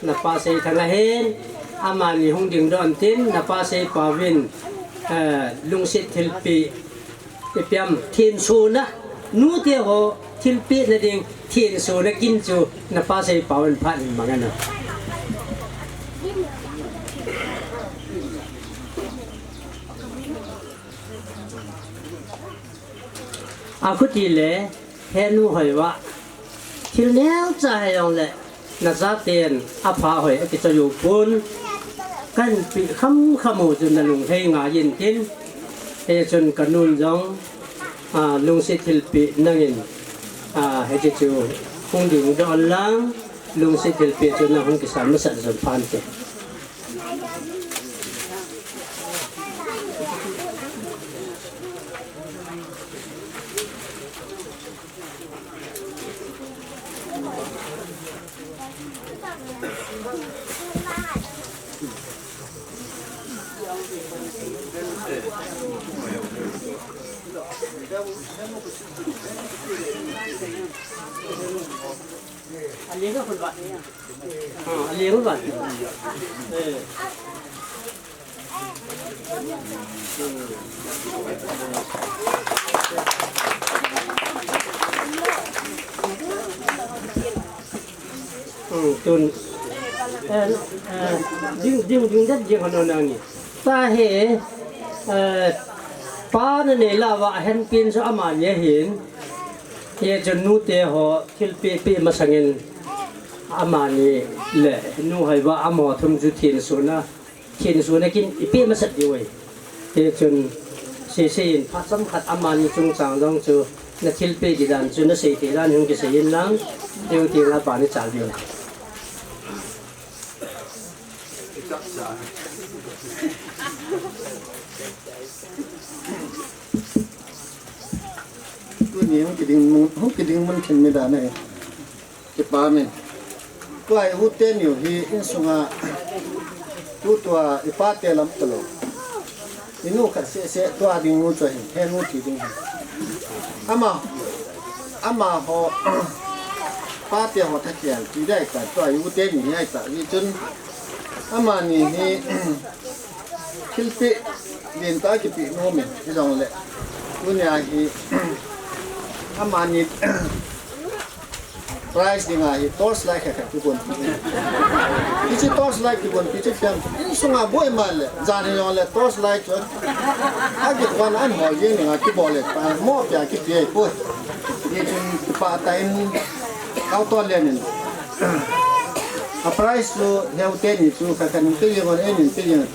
napa Seithang ahin, amani hung dingdoh tin, napa Seipauvin, eh, lungset thilpeh, ipi ham, thensona, nute ho, thilpeh na ding, thensona kin chu, napa Seipauvin phat in mang ano. Akhuti le, henu Hoiva. Thil neocha hijong le, nachaten apha hoi akichoi u pon. Kahin peh kham kham u chu nalung hei ngai in tin. Hichun kanun jong, a, lungset thilpeh nangin, a, hiche chu hung dingdoh lang, lungset thilpeh chu nahung kisan masat jong phante. Hmm, tun. Eh, eh, ding, ding, ding, ding, ding, hanu nani. Tahi, eh, pa nanei lou va, ahenpen chu amani ahin. Hichun nute ho, thilpeh, peh masangin amani le, nu Hoiva amaho thum chu thensona. Thensona kin ipeh masat diu ahi. Hichun, sese in phat chomkhat amani chungchang jong chu, nathilpeh di dan chu, nasei thei dan hung kisei in lang, teu teu la pa nachal diu ahi. Tuni hung kiding mun, hung kiding mun khin mi dan ahi. Kipa min. Tua i u teni u hi insunga tutua i pate lam talou. I nu khat seh seh tua ding u chu ahi, henu ti ding ahi. Ama, amaho, pate ho thakhel ti dai ta, tua i u teni hi ahi ta, hichun amani hi thilpeh, lentah kipeh nom in, hijongle. Tunia hi, amani Prize dinga hi torch light khat khat kigon pi. Hiche torch light kigon pi chu piang. Insunga boi ma le, jan hi jong le torch light chu. Akikon an hol jeng dinga kibol le, pa mo pia kipe poi. Hichun pa ta in kau to le nin. A prize chu heu teni chu khat khat nin pe jeng on enin pe jeng.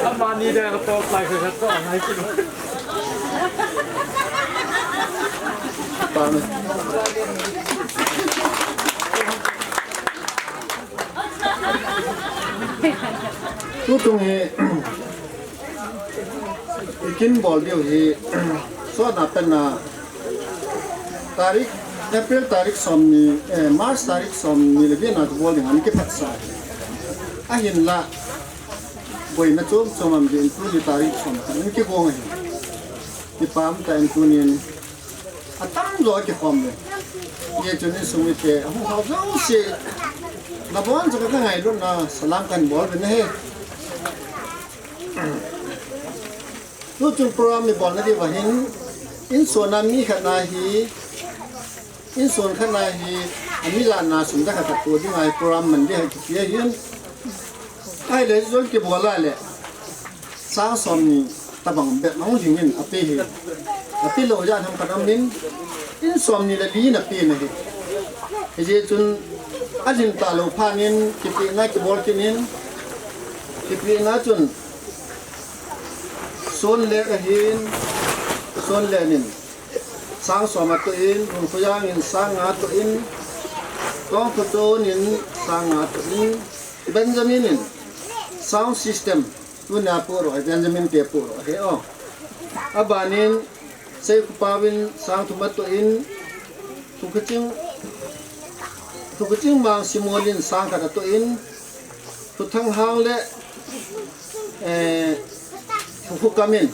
Amani dang ka torch light ka to ngai chu. Tutung hi ikin bol diu hi sotna penna tarik, April tarik somni, eh, March tarik somni le get na bol ding an kiphatsa. Ahinla boina chom chom am din tuni tarik som an kigong ahi. Kipah um tah in tunin atam jo kikhom le. Hichun insung mite ahung hao jouse nabon chu ka ngailutna salam kan bol uvin ahi. Tuchung program ibolna diuva hin, insung a mi khat na hi, insung khat na hi, ami jat na sum ja khat khat to dinga hi program man ding ahi kiti ahin. Ahile jong kibol a le, sang somni tabang bep mang jing in ape hi. Ape lou jat ham khat um in, in somni le li in ape na hi. Hijeh chun, alhin talou phat in, kipehna kibol kit in, kipehna chun, Sonlet ahin, Sonlet in sang som atoh in, Lungkhoyang in sang nga atoh in, Tongkhochon in sang nga atoh in, Benjamin in sound system tunia podoh ahi, Benjamin te podoh ahi o. Abanin Seikhopaovin sang thum atoh in, Thukhaching, Thukhachingmang Simol in sang khat atoh in, Thuthanghang le, eh, Thukhukam in,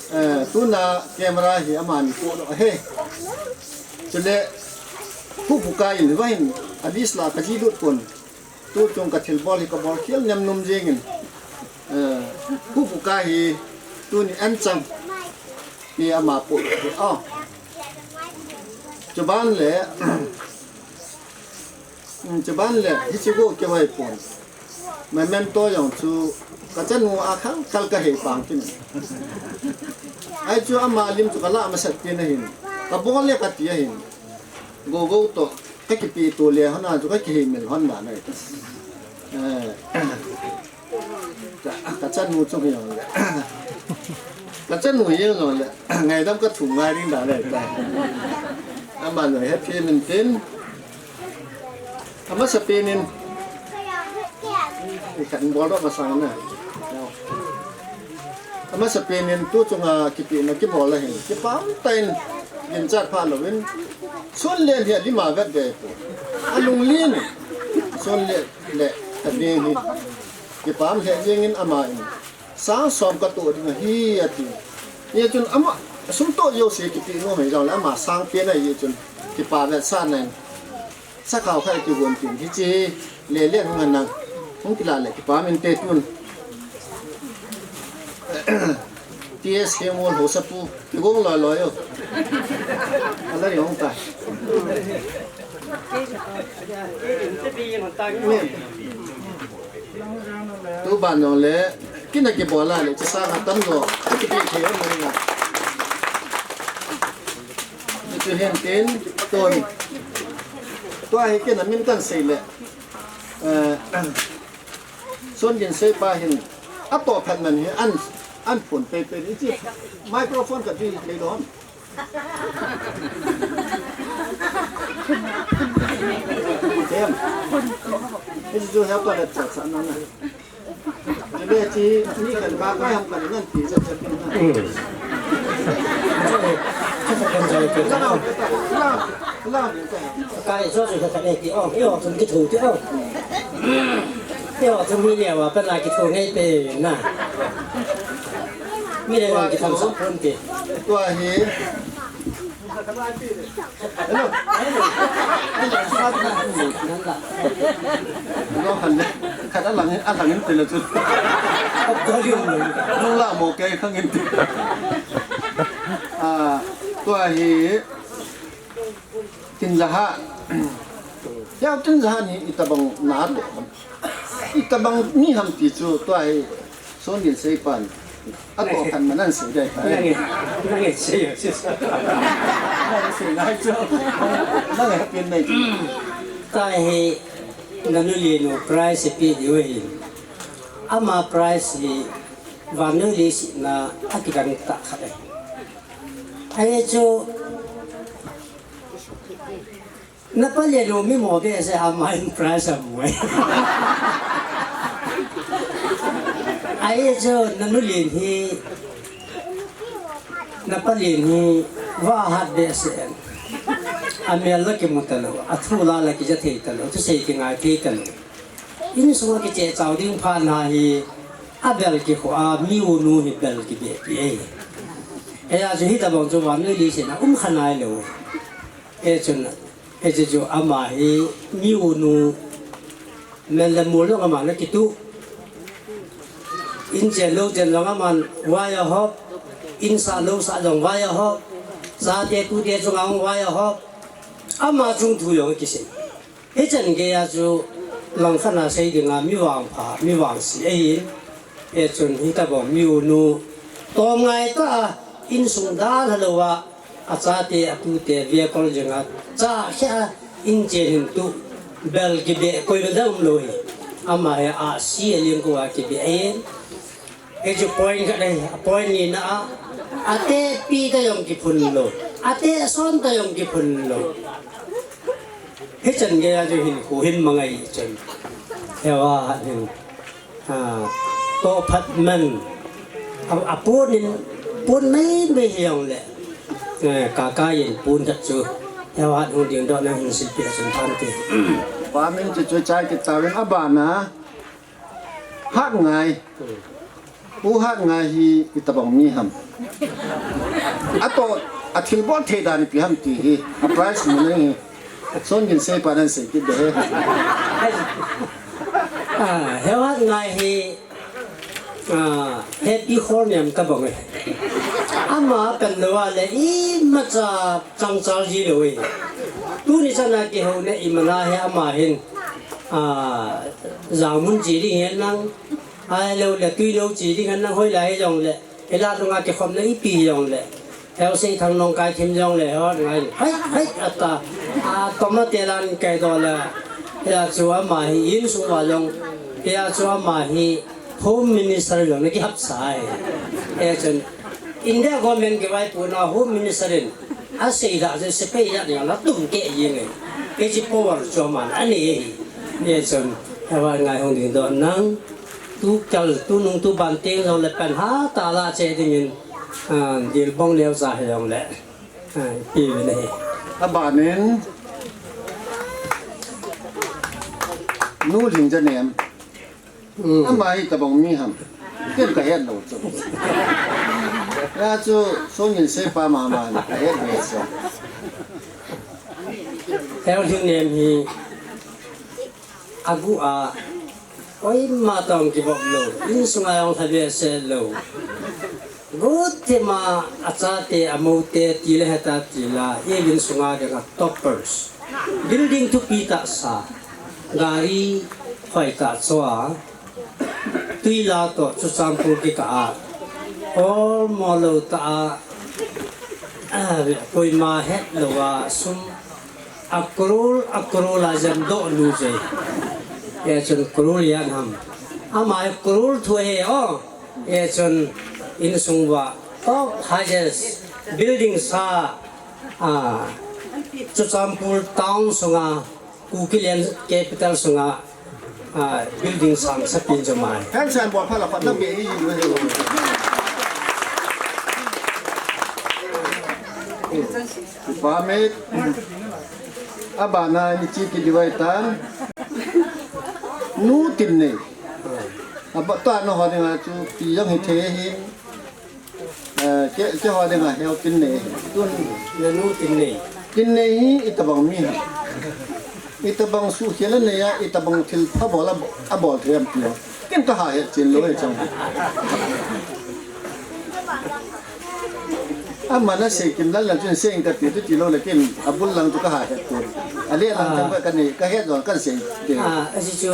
eh, tuna camera hi amani podoh ahi. Chule, Khupuka in vahin, a list la kaji lut pon. Tuchung kathilbol hi kabol khel nem nom jeng in. Eh, Khupuka hi tuni anchang hi ama podoh ahi. Chuban le, chuban le, hiche go kivai pon. Memento jong chu kachanu a khang khal kahei pang tin. Ahi chu ama lim chu kalah masat tin ahin. Kabol le kati ahin. Gogo toh kakipe to le hon a chu kakihei mil hon dan ahi. Eh, ka, kachanu chu jong le. Kachanu jong le. Ngaidam kathum ngai ding dan ahi ta. Ama noi happy min tin. Amasapen in, ikhat bol doh masang na. Amasapen in tuchunga kipehna kibol ahin. Kipah um tah in, ginchat pha louvin. Sonlet hi alima vet ve pon. Alunglen. Sonlet le, khat ding hi. Kipah um lheh jeng in ama in. Sang som katoh ding ahi ati. Hichun ama, sum toh jouse kipeh nom ahi jongle ama sang pen ahi chun. Kipah vetsahna in. Sakhao khat kigon tin hiche hi lele hung anang. Hung kila le kipah um inte tun. T S K Mol Haosapu kigong loi loi o. Ala ni hung ta. Tuban jongle, kina kibol a le, chasang atam jo, kipe thei um ahi na. Hichu hin tin, tun. Tua hi kina min kan sei le. Eh, Son Ginsei pa hin, atoh phat man hi an, an phone pei pei ni chi. Microphone ka di lei lom. Em. Hichu help le cha cha na na. Chule chi ni kan ba ka ham kan nan ti cha cha na. Kai so so ka ne ti ong, ong sun ki thu ti ong. Ong sun mi le wa pa na ki thu ngai pe na. Mi le wa ki tham sa phone ti. Tua hi. Hello. Hello, khat le, khat a lang, a lang in tele chu. Nung la mo kei khang in ti. Ah, tua hi, Tin Zaha. Yau Tin Zaha ni itabang na to. Itabang ni ham ti chu tua hi Songin Seipan. A to kan manan sei dai pa. Nang e, nang e sei yo, sei sa. Nang sei nai chu. Nang e pin nai chu. Tua hi Nanulien u prize pe diu ahi. Ama prize hi vannoi leiset na a kidang tah khat ahi. Ahi chu, na palen u mi mo behseh a ama in prize amu e. Ahi chu, Nanulien hi, na palen hi, va hat behseh in. A mel la kimu talou, a thu la la kija thei talou, thusei kingai thei talou. Insung a kicheh chau ding phat na hi, a bel kikhu a, mi u nu hi bel kibeh pi e. Hijeh chun hitabang chu vannoi leiset na um kha nailou. Hichun, hiche chu ama hi mi u nu, mel le mol jong aman akitu. In chen lou chen jong aman vai ahop, in sah lou sah jong vai ahop, chate tute chunga jong vai ahop, ama chung thu jong akisei. Hichan geiya chu langkhat a sei dinga mi vangpha, mi vangse ahin. Hichun hitabang mi u nu, tom ngai tah a, insung dalha lou a, a chate, a tute, vekol jing a, cha kheh a, in chen hin tu, bel kibeh, koima dang um lou hi. Ama hi ahsi a lengkou a kibeh ahin. Hichu point khat ahi, a point ni na a, a tehpi ta jong kiphun lou, a tehson ta jong kiphun lou. Hichan geiya chu hinkho hin mangai chun. Heuva hin, ah, toh phat man. A, a pon in, pon mai mai hi jong le. Eh, Kakai in pon khat chu. Heuva hung dingdoh na hin silpeh chun phante. Pa min chu chu chai kit tauvin abana. Hatngai. Pu Hatngai hi itabang mi ham. A to, a thilbol thei dan ipi ham ti hi. A prize mu nai hi. Songin Seipan ahin sei kit ding ahi. Ah, Heo Hatngai hi, ah, Happy Khorniam tabang e. Ama pan lou a le imacha changchal ji lou e. Tuni chana kihouna iman a hi ama hin, ah, Jangmun che ding hen lang, ahilou le Twilou che ding hen lang, hoilai hijongle, hilah lunga kikhopna ipi hijongle, Heo Seithang Nongkai thim jongle, Heo Hatngai, hai, hai, ata, a, toma telan kaidoh le, hia chu ama hi insung uva jong, hia chu ama hi Home Minister jong na kihapsa e. Hichun, India government kivaipohna Home Minister in, asei dah chu sepai jat jong la tum keh jeng e. Hiche power chu aman anei ahi. Hichun, Heo Hatngai hung dingdoh nang, tu kal, tu nung tu ban teng jongle pan hatah a la che dingin, ah, dilbong neocha hijongle, ah, ipi uvin ahi. Abanin, Nu Lhingjanem. Hmm. Ama hi itabang mi ham. Ken kahet lou chu. Hia chu Songin Seipa mama kahet lou chu. Heo Lhingnem hi agu a, koima toh kivop lou, insunga jong lha behseh lou. Guhthima achate, amoute, tile heta tila, i insunga dinga toppers. Building thupi tahsa, gari hoitah choa, twi la toh, Churachandpur kikah a, olmo lou tah a, ah, koima het louva, sum, a crore, a crore a jemdoh nu jeh. Hichun crore ijat ham. Ama hi crore thu ahi o. Hichun insung uva top highest building sa, ah, Churachandpur town sunga, Kuki land capital sunga, ah, building sang sapin jomai. Kan san bol phala pat na be ni. Pamit. Abana ni chi ki divai tan. Nu Tinnei. Aba ta na ho dinga chu pi jong hithei hi. Eh, ke, ke ho dinga Heo Tinnei. Tun nanu Tinnei. Tinnei hi itobang mi ham? Itobang suhkhel anei a, itobang thil pha bol a, abol thei ham ti ho. Ken kaha het chen lou e chang. Aman asei kim lal lal chun sei inge kati tu tilou le ken abul lang chu kaha het tu. Ale lang chang ka, kanei, kahet jong kahin sei te. Ah, aji chu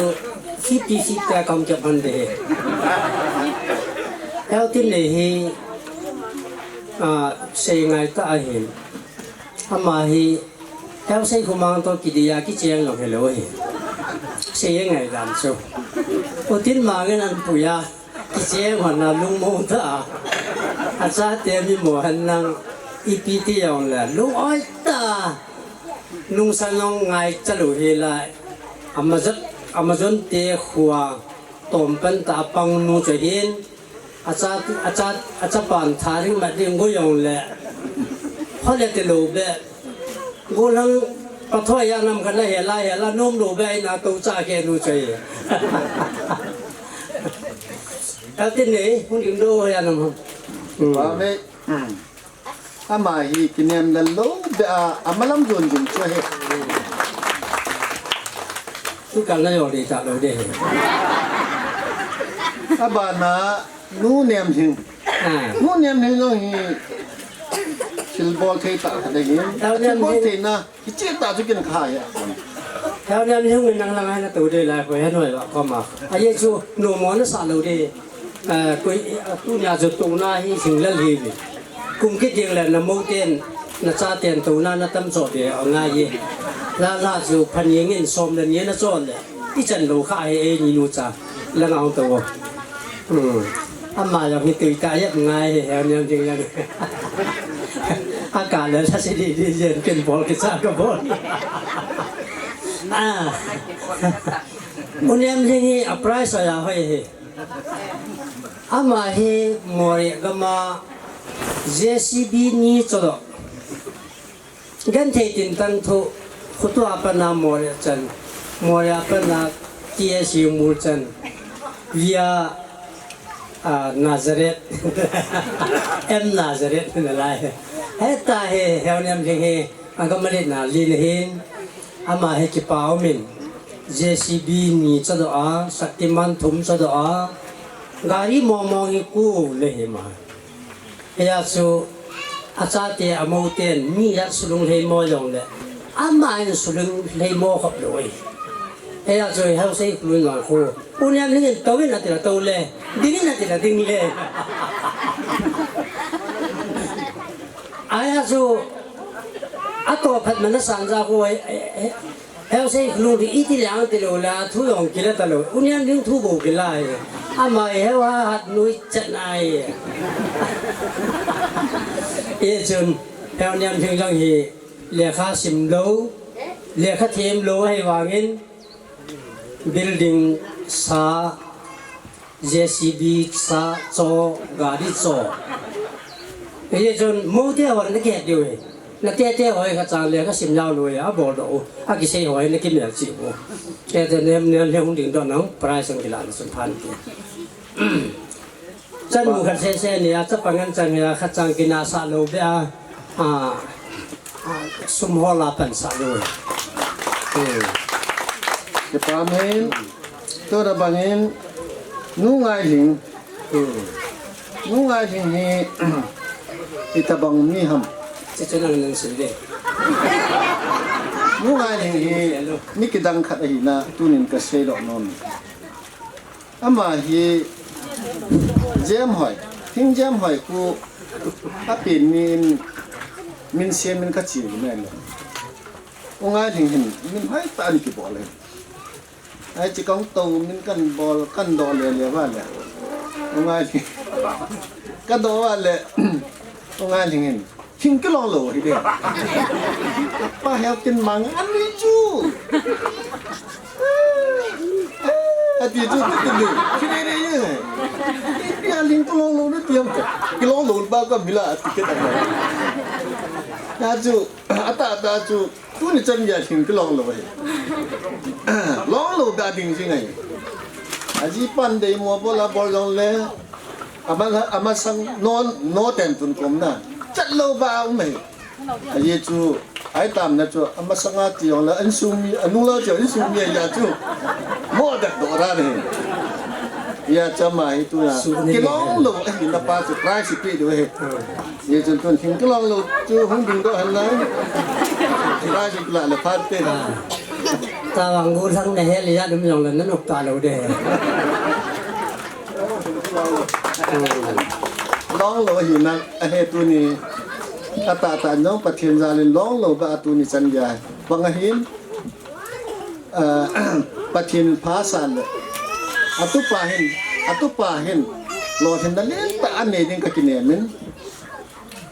fifty fifty a kahung kibang de. Heo Tinnei hi, ah, sei ngai tah ahin. Ama hi, Heo Seikhumang toh kidei a kicheng lou hilou hi. Sei ngai dan chu. U Tinmang in ahin pui a, kicheng hon a lungmong tah a. Achate mi mo hen lang ipi ti jong le, lung-oi tah a. Nungsan jong ngaicha lou hi lai. Amazon, Amazon te khua tom pan tah a pang nu chu ahin. Acha, acha, achapan tha ding mat ding go jong le. Hole ti lou be. Gollhang pathoi a nam khat na hela, hela nom lou be, ina tou cha ke nu chu ahi. Heo Tinnei, hung ding do ya nam. Hmm. Amen. Hmm. Ama hi kinem lal lou be a, amalam jon jing chu ahi. Tu kal na jong dei talou de hi. Abana Nu Nemlhing. Ah. Nu Nemlhing jong hi thilbol thei tah khat ahin. Thilbol theina. Hiche tah chu ken kaha e. Heo Nemlhing in nang langa natou dei lai koi, hei noi ba koma. Ahi chu nomo nasah lou dei. Eh, koi, eh, tunia chu touna hi hing lal hi ve. Kum kit ding le namou ten, nacha ten touna natam cho ve angai e. Lala chu phaning in som le ni nacho le. Ichan lou kha hi eini nucha. Langa hung tou. Hmm. Ama jong hi tui tah jep ngai hi, Heo Nemlhing jong. Akah le lhase didi jen ken bol kicha kabol. Ah. U Nemlhing hi a prize a hoi hi. Ama hi Moreh gam a J C B ni chodoh. Genthei tin tang thu, khutua pat na Moreh chan, Moreh pat na T S U mol chan, via, ah, Nazareth, M Nazareth nalai. Heta hi, Heo Nemlhing hi, agam alet na lin hin, ama hi kipa umin, J C B ni chodoh a, Shaktiman thum chodoh a, gari mong mong hi ku le hi ma. Hia chu achate amou ten mi a sulung lheimo jong le ama in sulung lheimo khop lou e. Hia chu Heo Seikhumang khu. U Nemlhing in tou in ati la tou le, ding in ati la ding le. Ahia chu atoh phat man a sanja khu e, e, e. Heo Seikhumang ding iti lang tilou la, thu jong kila talou. U Nemlhing thu bou kila e. Ama hi Heo Hahat nu ichan ahi. Hichun, Heo Nemlhing jong hi lekha sim lou, lekha them lou ahi vangin, building sa, J C B sa cho, gari cho. Hichun mou te hon nakihet diu hi. Natete hoi kha chang lekha sim jao lou hi, abol doh u. Akisei hoi nakimelchih u. Hete nem nem le hung ding doh nang, prize ang kila na sum phan ti. Chan mu khat sese nia, chapang an chan nia, khat chang kina sa lou be a. Ah, ah, sum hol a pan sa lou. Hmm. Kipa min, tua bangin, Nu Ngailhing. Hmm. Nu Ngailhing hi, itobang mi ham? Chuchu nang nang sei le. Nu Ngailhing hi, mi kidang khat ahina, tunin kasei doh nom. Ama hi Jemhoi, Thing Jemhoi khu apen min, min sem min kachi le. U Ngailhing hin, min hoi tah in kibol e. Ai chi kong to min kan bol, kan doh le le va le. U Ngailhing. Ka doh va le. U Ngailhing hin. Hing kilong lou hi de. Pa Heo Tinmang ani chu. Ati chu ti ti lu. Ki re re ye. Ya ling kilong lou na ti ham ka. Kilong lou ba ka mila ati ke ta. Ya chu ata ata chu tuni chan ya hing kilong lou hi. Long lou da ding jing ai. Aji pan dei mo bol a bol jong le. Ama, amasang non, no ten tun kom na. Chat lo ba um hi. Ahi chu, ai tam na chu, amasanga ti jong la, insung mi, anung la chu, insung mi ahi chu. Mo dak do ra ni. Ahi chu ama hi tu na. Kilong lo, eh, na pa chu, prize pi do he. Ahi chu tun thing kilong lo chu, hung ding do han la. Prize pi la le phat te. Tawang gu thang na he, ahi chu dum jong la, na nok ta lo de. Long lo hi na, ahi tuni, atah tah jong Pathen jal in long lo ba tuni chan gei. Bang ahin, ah, Pathen pha sa le. Atupa hin, atupa hin, lolhinna lentah anei ding kakinem in,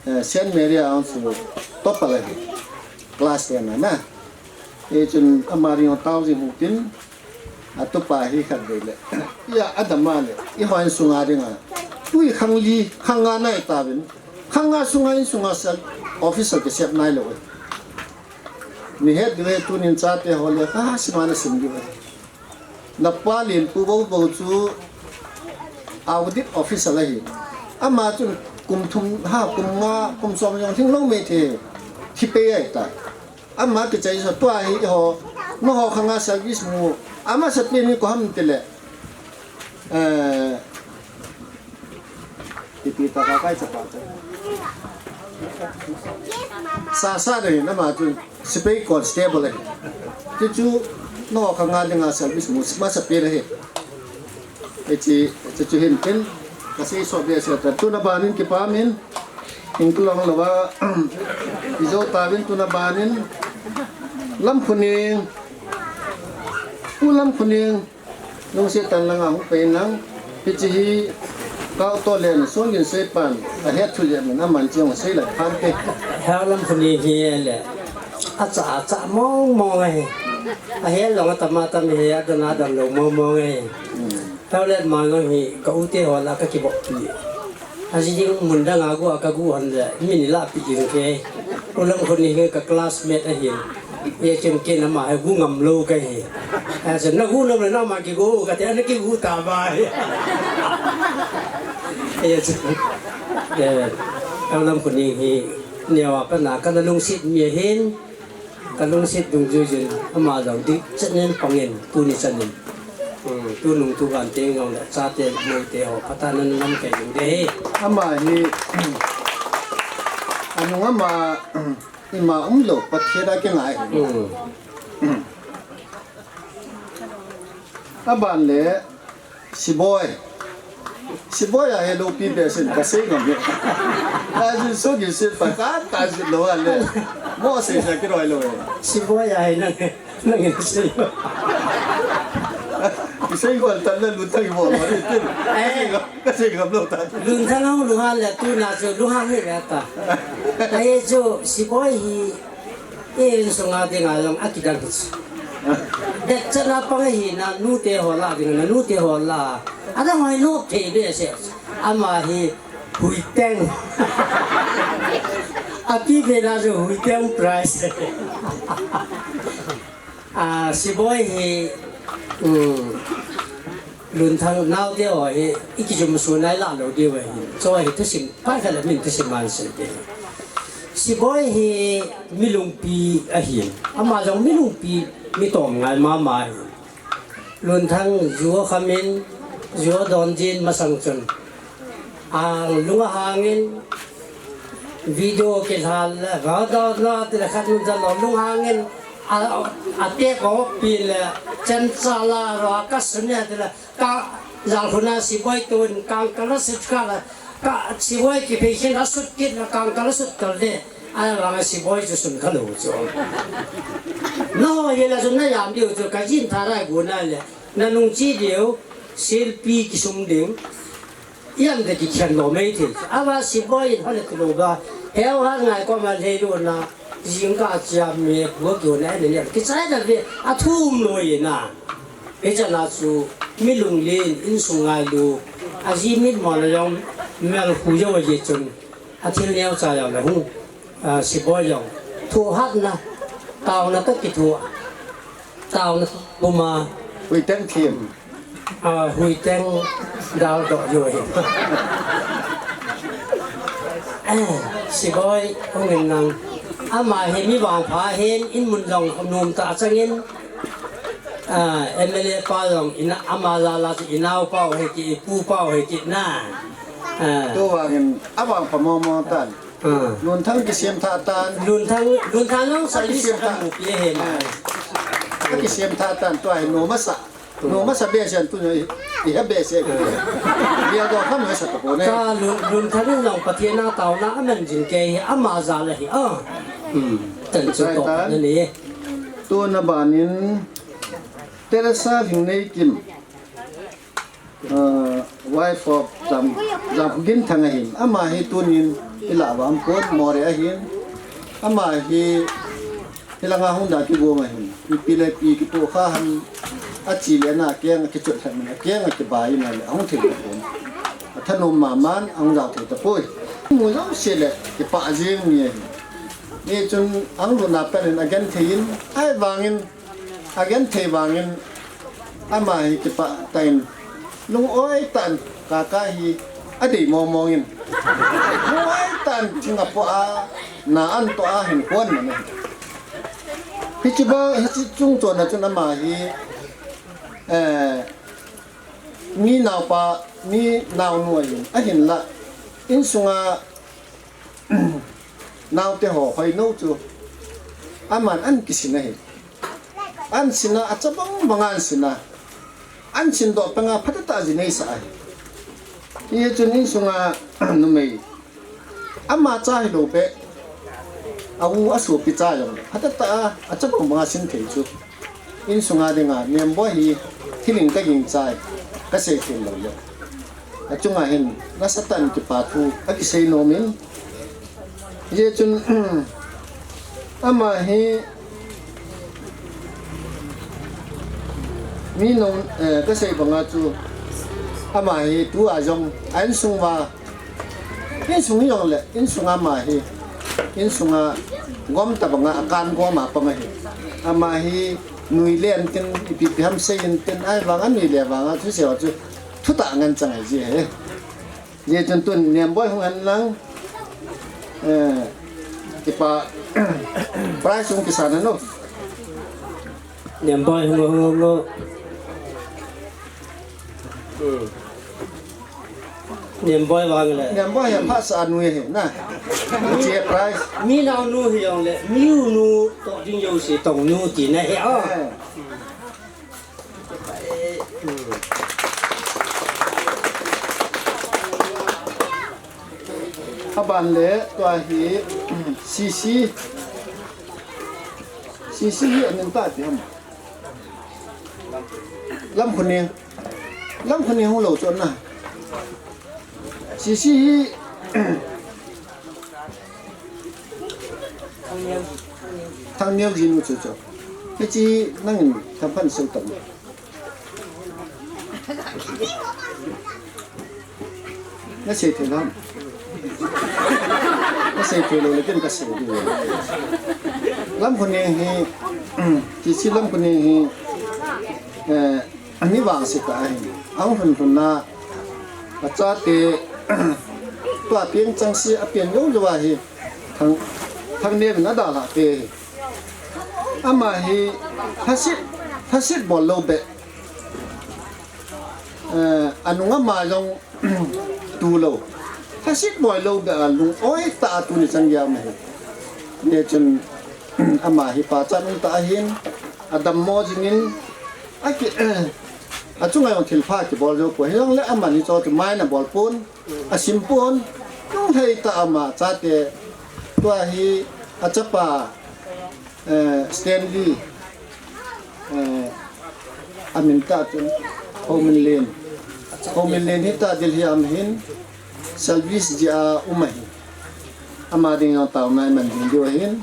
eh, Saint Mary a hung chu topper ahi. Class ten a na. Hichun ama ding tao jing hung tin, atupa hi khatvei le. Ahi, adam a le. Eiho insunga dinga. Tui khang li, khang nga nai tauvin. Khang nga sunga insunga sel officer kisep nai lou. Ni het diu ve tunin chate ho le, ha, sima na sim diu ve. Na pa Lenpu Bobo chu audit officer ahi. Ama chun kum thum, ha, kum nga, kum som jong lhing lou mai thei. Thi pei ahi ta. Ama kichai sa tua hi ho, na ho khang a service mu. Amasapen hi koi ham ti le. Eh, Ipi ta ka kai chapa cha. Sa sa de na ma chu sepai constable ahi. Ti chu na ho khang a dinga service mu masapen ahi. Hiche, hiche chu hin tin, kasei so be se ta. Tuna ban in kipah in, in kilong lou va, ijou tauvin tuna ban in, Lamkhoning, Pu Lamkhoning, Lungset tah in lang a hung pai in lang, hiche hi Kau Tollen, Songin Seipan, ahet thu jep in aman cheng sei la phan te. He Lamkhoning hi le, acha, acha mong mong ahi. Ahet long atam atam hi, adon adon lou mong mong ahi. He Lamkhoning hi, ka u te ho lah a ka kibol pi. Aji ding mun dang a gu a ka gu hon le, min la pi ding ke. U Lamkhoning hi ka classmate ahi. Ye kem ken ama hi gu ngam lou ka hi. Asa na gu nom le na ma kigu ka te ana kigu ta ba hi. Ye chu. Eh, U Lamkhoning hi neo a pat na ka na lungset mi ahin. Ka lungset dungjuijin ama jong ding chet nen pang in tuni chan in. Hmm, tunung tuvan te jong le chate moite ho phatah in na lamkai jing ding ahi. Ama hi, anung ama, ima umlou, Pathen a kingai. Hmm. Aban le, Siboi. Siboi a hi loupi behseh in kasei ngam e. Ajin Songin Seipan ka ta jin lou a le. Mo sei sa kiroi lou e. Siboi a hi nang, nang in sei. Isei gol tan le Lunthang i bol bol in tin. Eh. Kasei ngam, kasei ngam lou ta. Lunthang a hung lunghan le tuna chu lunghang hi ve ta. Ahi chu Siboi hi I insung a dinga jong akidang hi. Dek chan a pang ahi na nute ho lah a ding, na nute ho lah a. Adang hoi nop thei behseh. Ama hi Huiteng. Api ve na chu Huiteng prize. Ah, Siboi hi, um, Lunthang naote ho hi, i kijumsuna i lah lou diu ahi. Chu hi thusim, phat khat le min thusim man sei te. Siboi hi mi lungpi ahi. Ama jong mi lungpi, mi tomngai mama ahi. Lunthang ju akham in, ju adon jin masang chun. Ang lung ahang in, video kilhal le, va do na ti le khat nun jal lo lung hang in, a, a te ko pi le, chen cha la ro, ka sun ne ti le, ka jal khun a Siboi tun, kang kal a sut kal a, ka Siboi kiphei khin a sut kit le, kang kal a sut kal de, a vang a Siboi chu sun kha lou chu. No, ye la sun na yam diu chu, ka jin tharai gu na le, na nung chi diu, silpi kisum ding. Iam de kikhen lou mai thei. Ava Siboi in hon kilou ba. Heu ha ngai ko ma lei lou na. Jingkah chia me pu kiu na ne ne. Kichai da ve. Athum lou ina. Hiche na chu mi lunglen insung ngailu. Aji mit mo la jong mel khu jo ye chun. Athil neo cha jong le hu. Ah, Siboi jong. Thu hatna. Taona toh kithu. Taona toh puma. Huiteng thim. A, hui teng dal doh jo hi. Eh, Siboi, hung in lang. Ama hi mi vangpha hin, in mun jong nom ta changin. A, M L A pa jong, ina, ama la la chu inau pau hi ki, ipu pau hi ki na. A. Tu vangin, avangpha mong mong tan. A. Lunthang kisem tha tan. Lunthang, Lunthang jong sa kisem tha. Mu pi he na. A. Kisem tha tan, tua hi nom masa. Nom masa behseh in tuni i, i he behseh. Bia do kham he sa ta ko ne. Ka Lun, Lunthang in jong Pathen a taona a man jing kei hi ama jal ahi a. Hmm. Tan chu to na ni. Tuna banin Teresa Lhingneikim, uh, wife of Jam, Jamkhogin Thang ahin. Ama hi tunin i lah uva um pon, Moreh ahin. Ama hi Hilanga hung da kigong ahin, ipi le ipi kitoh kha ham, achi le ana akeng akichot lheh in, akeng akibai in ahile, ahung thei tapon. Athanom maman, ahung jao thei tapoi. Mu jouse le, kipah jeng mi ahi. Hichun, ahung lut na pat in agenthei in, ahivangin, agenthei vangin, ama hi kipah tah in, lung-oi tah in, Kaka hi adei mong mong in. Lung-oi tah in, thing apoh a, na an toh a, hin kon man ahi. Hiche bang, hiche chung chon a chun ama hi, eh, mi naopa, mi naonu ahin, ahinla, insunga, naote ho hoinou chu, aman an kisin ahi. An sin a, achabang banga an sin a. An sin doh panga phatah tah a ji neisah ahi. Hichun insunga numei. Ama cha hilou beh. A u a sopi cha jong. Phatah tah a, achabang banga sin thei chu. Insunga dinga, Nemboi hi, thiling kaging chai. Kasei thei lou le. Achunga hin, nasatah in kipa thu, akisei nom in. Hichun, ama hi, Mi nung, eh, kasei banga chu, ama hi tua jong, a insung uva, insung hi jong le, insunga ama hi, insunga gom tabanga, akan gom a pang ahi. Ama hi, nui le intin, ipi ipi ham sei intin, ahivanga nui le vanga, thusei ho chu, thutah ngen chang ahi ji ahi. Hichun tun Nemboi hung hen lang. Eh, kipa, prize hung kisan hen o. Nemboi hung, hung, hung, hung. Hmm. Nemboi vang le. Nemboi hi phasah nu ahi na. Hiche prize. Mi naonu hi jong le, mi u nu toh ding jouse tong nu tina ahi o. Eh. Aban le tua hi, C C, C C hi amin tah ipi ham. Lamkhoning, Lamkhoning hung lou chu na. C C hi, Thangneo jinu chu chu. Hiche nangin thamphan sou tam. Nasei thei lou ham. Nasei thei lou le ken kasei diu. Lamkhoning hi, C C Lamkhoning hi, eh, Ami vangse tah ahin, ahung lhun lhun na, achate, tua peng chang se apen jou jou ahi, Thang, Thangneo in adalhah peh ahi. Ama hi, lhaset, lhaset bol lou beh, eh, anung ama jong, tu lou. Lhaset boi lou beh a lung-oi tah a tuni chan geiya um ahi. Hichun, ama hi pachat um tah ahin, adammo jingin, aki, achunga jong thilpha kibol jou poi. Hijongle aman hicho chu mai ana bol pon, asim pon, lunglhai tah a ama chate, tua hi achapa, Eh, Stanley, eh, amin tah chun, Hominlen. Hominlen hi tah Delhi a um ahin, service jeh a um ahi. Ama ding jong taona iman ding diu ahin,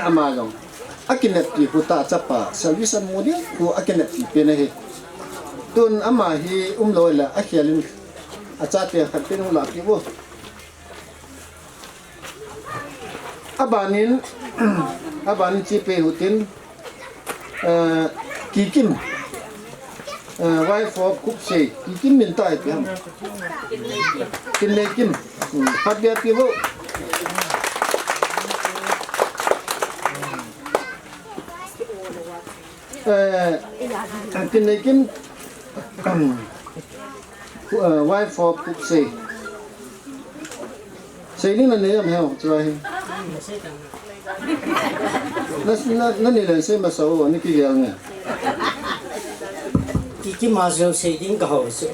ama jong akineppi khu tah chapa, service amu ding khu akineppi pen ahi. Tun ama hi umlou le akhel in achate khat pen hung lah kit u. Abanin, abanin chi pe hutin, eh, Kikim, Eh, wife of Kupsei, Kikim min tai pi ham. Kinlei Kim. Hmm, phat bia pi vo. Eh, Kinlei Kim, eh, wife of Kupsei. Seiling na nei am heo, chua hi. Na, na, na nei len sei masa o, ni kigel nge. Kikim a jong sei ding ka ho chu.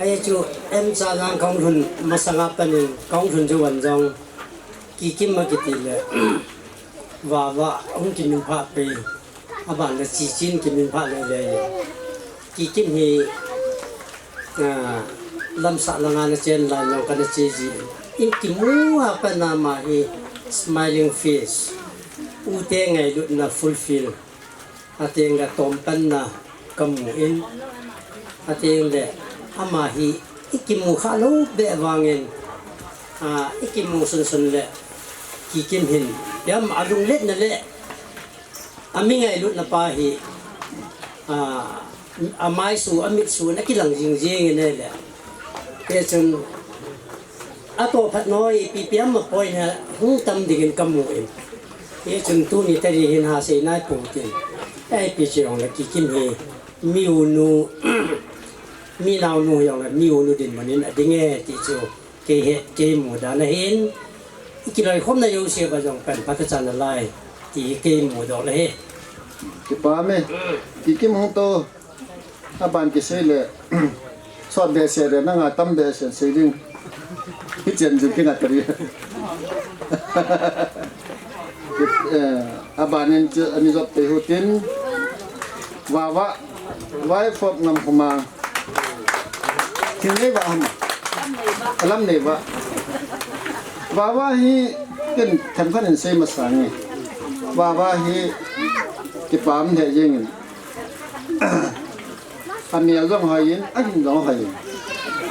Ahi chu, em cha lang kong lhun, masanga panin kong lhun chu wan jong. Kikim a kiti le. Vava, hung kimin pha pe. Aban le Chichin kimin pha le le. Kikim hi, ah, lamsah langa na chen lai jong kana che ji. In kimu a pat na ama hi smiling face. Ute ngailutna fulfill. Ateng le tompanna kamu in. Ateng le ama hi i kimu kha lou beh vangin, ah, i kimu sunsun le Kikim hin. Piam a lungletna le a mi ngailutna pa hi, ah, a maisu, a mitsu na kilang jing jing in ahile. Te chun, a to phat noi, ipi piam ma poi na hung tam dingin kamu in. Te chun tuni tari hin ha sei nai pu tin. Ipi chi jong le Kikim hi, mi unu, mi naunu jong le, mi unu dinmun in a ding e ti chu. Kei he, kei mu dan ahin, i kiloikhomna jouse va jong pen phatechan nalai, ti hi kei mudoh le hi. Kipa me, Kikim hung to, aban kisei le, sot behseh le, nanga tam behseh sei ding. Hichen jong kinga tari. Eh, abanin chu ani jop te hutin. Vava, wife of Ngamkhomang. Thil nei va ham. Alam nei va. Vava hi ken themkhat in sei masa nge. Vava hi kipah lheh jengin. Amel jong hoi in, ahin jong hoi in.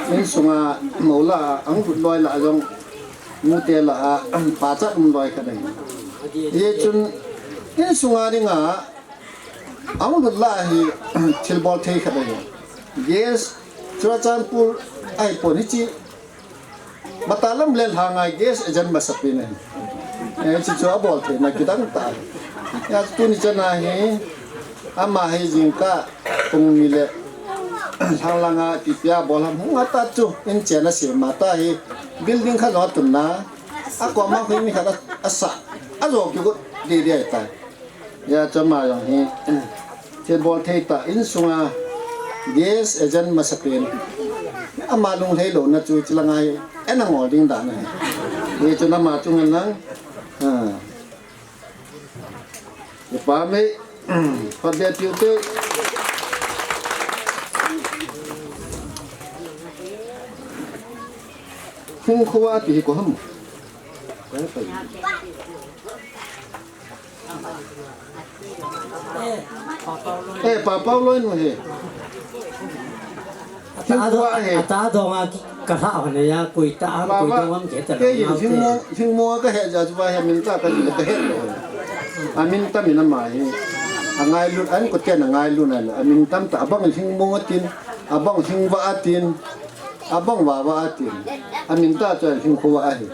Insunga mou lah a, ahung lut loi lah a jong, nute lah a, pachat um loi khat ahi. Hichun, insunga dinga, ahung lut lah a hi, thilbol thei khat ahi. Gas, Churachandpur, ahipon hiche, Mata lam le lha ngai gas agent masapen ahi. Eh, chuchu abol theina kidang tah ahi. Hia tuni chan a hi, ama hi jingkah pung ni le lhang langa kipia bol ham hung a ta chu, in chen asem a ta hi, building khat jong atunna, akoma khu mi khat a, asah, ajo kigot didi ahi tai. Hia chu ama jong hi, thilbol thei tah, insunga gas agent masapen. Ama lunglhai louna chu hiche langa hi, ana ngol ding dan ahi. Hichun ama chunga lang, ah. Kipa me, phat beh tiu te. Hung kho a ti hi ko ham. Eh, Pa Pau loi nu hi. Ata dong, ata dong a ka lha ho ne ya, koi ta am, koi dong am ke ta. Kei jin Lhingmong, Lhingmong ka he ja chu va he min ta ka, ka he. A min ta min ama hi. Angailut, an ko ten angailut na. A min tam ta abang Lhingmong atin, abang Lhingva atin, abang Vava atin. A min ta chu Lhingkhuva ahi.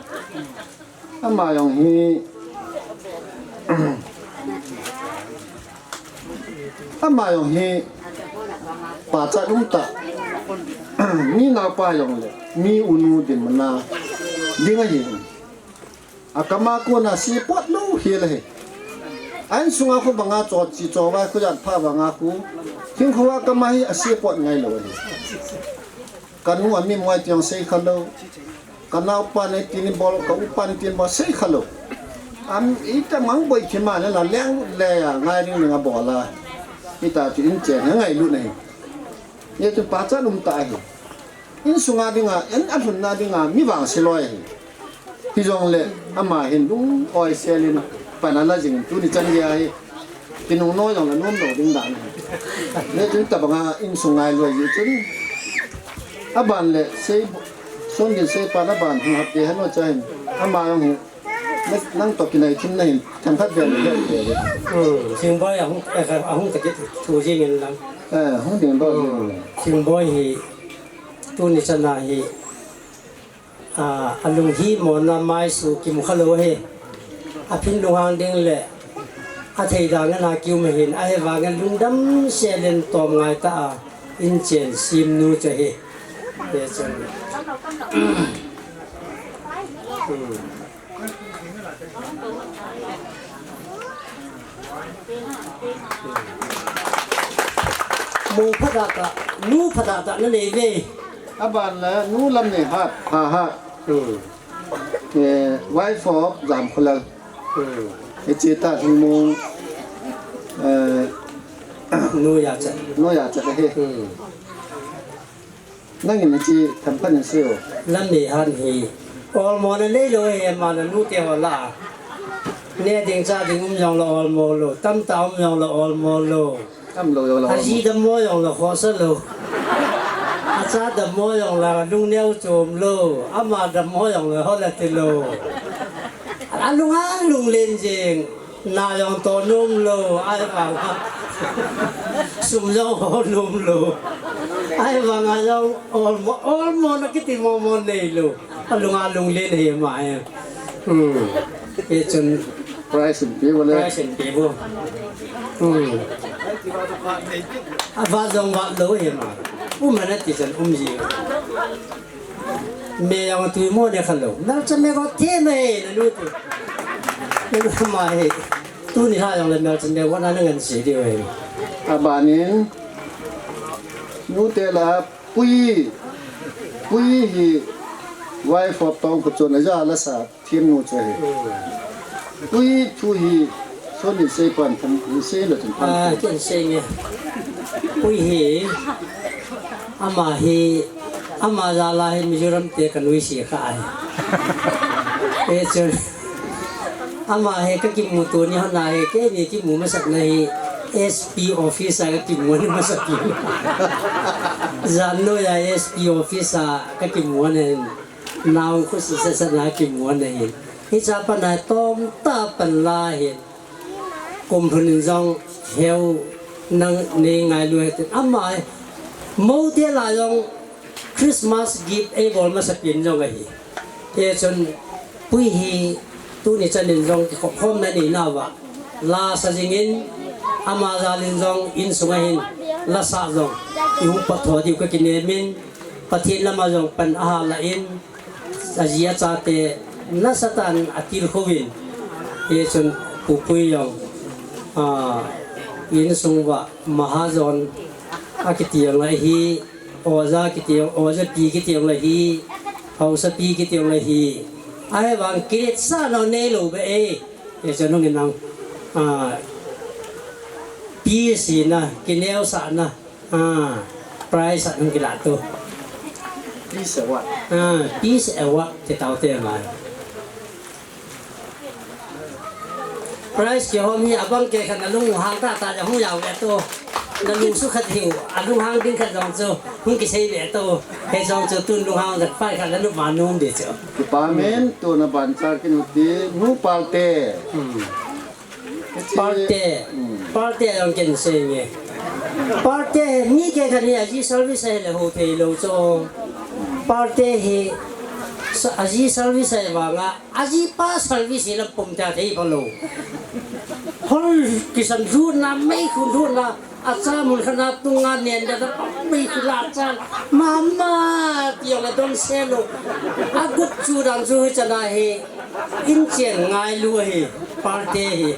Ama jong hi, ama jong hi, pachat um tah. Mi naopa jong le, mi unu dinmun a ding ahi. Akam a kona sepot lou hel ahi. A insunga khu banga cho chi cho vai khu jat pha banga khu. Hing khu a kam a hi asepot ngai lou ahi. Kanu ami moi tiang sei kha lou. Kanaopa nei tin bol, ka upa nei tin bol sei kha lou. Am, ita mang boi thima le la leng le ya ngai ding ding a bol a. Ita chu in chen ha ngailut na hi. Ye chu pachat um tah ahi. Insunga dinga, in alhunna dinga, mi vangse loi ahi. Hijongle, ama hin lung oi selin, pan ala jing, tuni chan gei ahi. Kinung noi jongle nom lou ding dan ahi. Ye chu tabanga insung ngailut ahi chun. Aban le, sei, Songin seipan aban hung hat te hanu chahin. Ama jong hi. Nang toh kinai thim nahin, themkhat vel le vel le. Hmm, Singboi ahung, eh, ahung ta kit thu jing in lang. Eh, hung ding doh jing in lang. Singboi hi tuni chana hi, ah, alung himona maisu kimu khalou ahi. Aphin lunghang ding le athei dan a na kium ahin, ahivangin lungdam sel in tom ngai ta a, inchen simnu chu ahi. Ye chun. Hmm. Mong phatah tah, nu phatah tah nanei ve. Aban le nu Lamneihat, Phahat. Hmm. Eh, wife of Jamkholal. Hmm. Hiche tah Lhingmong, eh, nu Jachat. Nu Jachat ahi. Hmm. Nangin hiche themkhat in seiyo. Lamneihat hi olmona neilou ahi, ama le nute ho lah a. Neh ding chah ding um jongle olmo lou, tamtah um jongle olmo lou. Tamlou jongle olmo. Aji dammo jongle khohsa lou. Acha dammo jongle lungneo chom lou. Ama dammo jongle hola tilou. Alunga lunglen jing. Na jong toh nom lou, ahivanga sum jong hol nom lou. Ahivanga jong olmo, olmona kiti momo neilou. Alunga lunglen ahi ama hi. Hmm. Hichun prize in pe bou le. Prize in pe bou. Hmm. Avat jong vat lou ahi ama. Umna ti chan um ji. Me jong tui mo ne khalou. Melchame ko the me na nu tu. Ama hi. Tuni lha jongle melchame ko na ngan se diu ahi. Abanin. Nute lah a Pui. Pui hi wife of Tongkhochon aja lasa themnu chu ahi. Pui thu hi, soni sei pan kan, sei le chun pan. Ah, kan sei nge. Pui hi, ama hi, ama jal a hi Mizoram te ka nuisat kha ahi. Eh, chun. Ama hi ka kimu tuni hon a hi, keini kimu masat na hi S P office a ka kimu ni masat. Jan noi a S P office a ka kimu ni. Nao khu sisa sana kimu na hin. Hicha pana tom ta pan la hin. Kum lhun in jong heu nang nei ngailu hitin. Ama hi. Mo te lah jong Christmas gift ei bol masa pen jong ahi. Hichun Pui hi tuni chan in jong kikhop khom na nei nauva. Lasa jing in ama jal in jong insung a hin lasa jong. I hung patho diu ka kinem in. Pathen lama jong pan aha la in. Aji achate nasatah in atilkhou in, hichun Pu Pui jong, ah, insung uva Mahajon akiti jong ahi, Oja kiti jong, Oja pi kiti jong ahi, Haosa pi kiti jong ahi. Ahivang kiretsa nau neilou beh e, hichun hung in nang, ah, pi sina, kineosahna, Ah, prize a hung kilah tu. Peace Award. Ah, Peace Award ti tau te mai. Prize kihom hi abang kei khat na lunghang tah tah jong hung jao ve tu. Na lung sukha diu, alunghang ding khat jong chu hung kisei ve tu. Hijong chu tun lunghang jat pai khat la nu ma nom ding chu. Kipa amen, tuna ban cha kinu ti, Nu Palte. Hmm. Palte, hmm. Palte jong ken sei nge. Palte, mi kei khat hi aji service ahile hou thei lou chu. Palte hi, sa-, aji service ahi vanga, aji pa service hi la pum ta thei pha lou. Hol kisan lhutna, mei khun lhutna, acha mun khat na tunga nen da da, mei khun la cha, mama, ti jong la don se lou. Agut chu dan chu hi chana hi. Inchen ngailu ahi, Palte hi.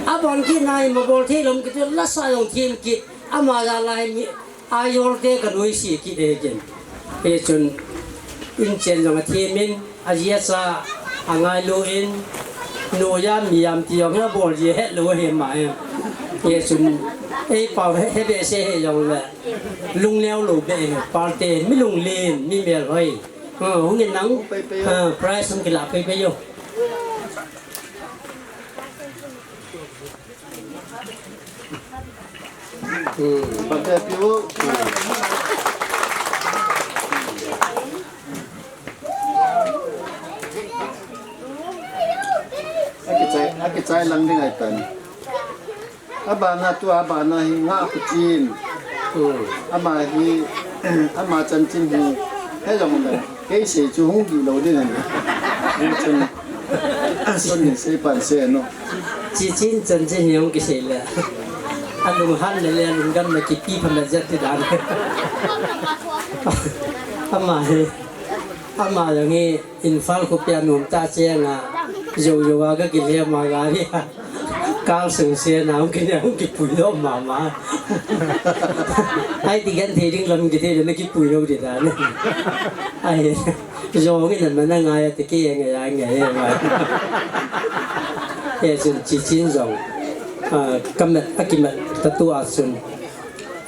Abon kit na hi, mabol thei lou kiti, lasa jong them kit, ama jal a hi mi, a jol te ka nuisat kit e ken. Hichun, inchen jong athem in, aji acha, angailu in, nu jam, mi jam ti jong hi abol ji het lou ahi ama hi. Hichun, ei pao he, he behseh hi jong le, lungneo lou beh hi, Palte, mi lunglen, mi melhoi. Ah, hung in nang, ah, prize hung kilah pei pei o. Hmm. Pakai pi o. Chai lang ding ahi tan. Abana tua, abana hi nga khuchin. Hmm. Ama hi, ama chanchin hi. He jong le. Kei sei chu hung di lo ding ahi. Ni chun. Sun ni sei pan se no. Chi chin chanchin hi hung kisei le. Alung han le le alung gam le kipi pha le jat ti dan. Ama hi. Ama jong hi. Imphal khopi a nom ta cheng a, jou jou a ka kilhem a gari a. Kal sung se na hung kine hung kipui lou mama. Ai ti kan thei ding lam kithei le na kipui lou ti ta ne. Ai, jou nge na na ngai a ti ke nge ya nge ya ma. E chun chi chin jong. A, kamet, a kimet ta tu a chun.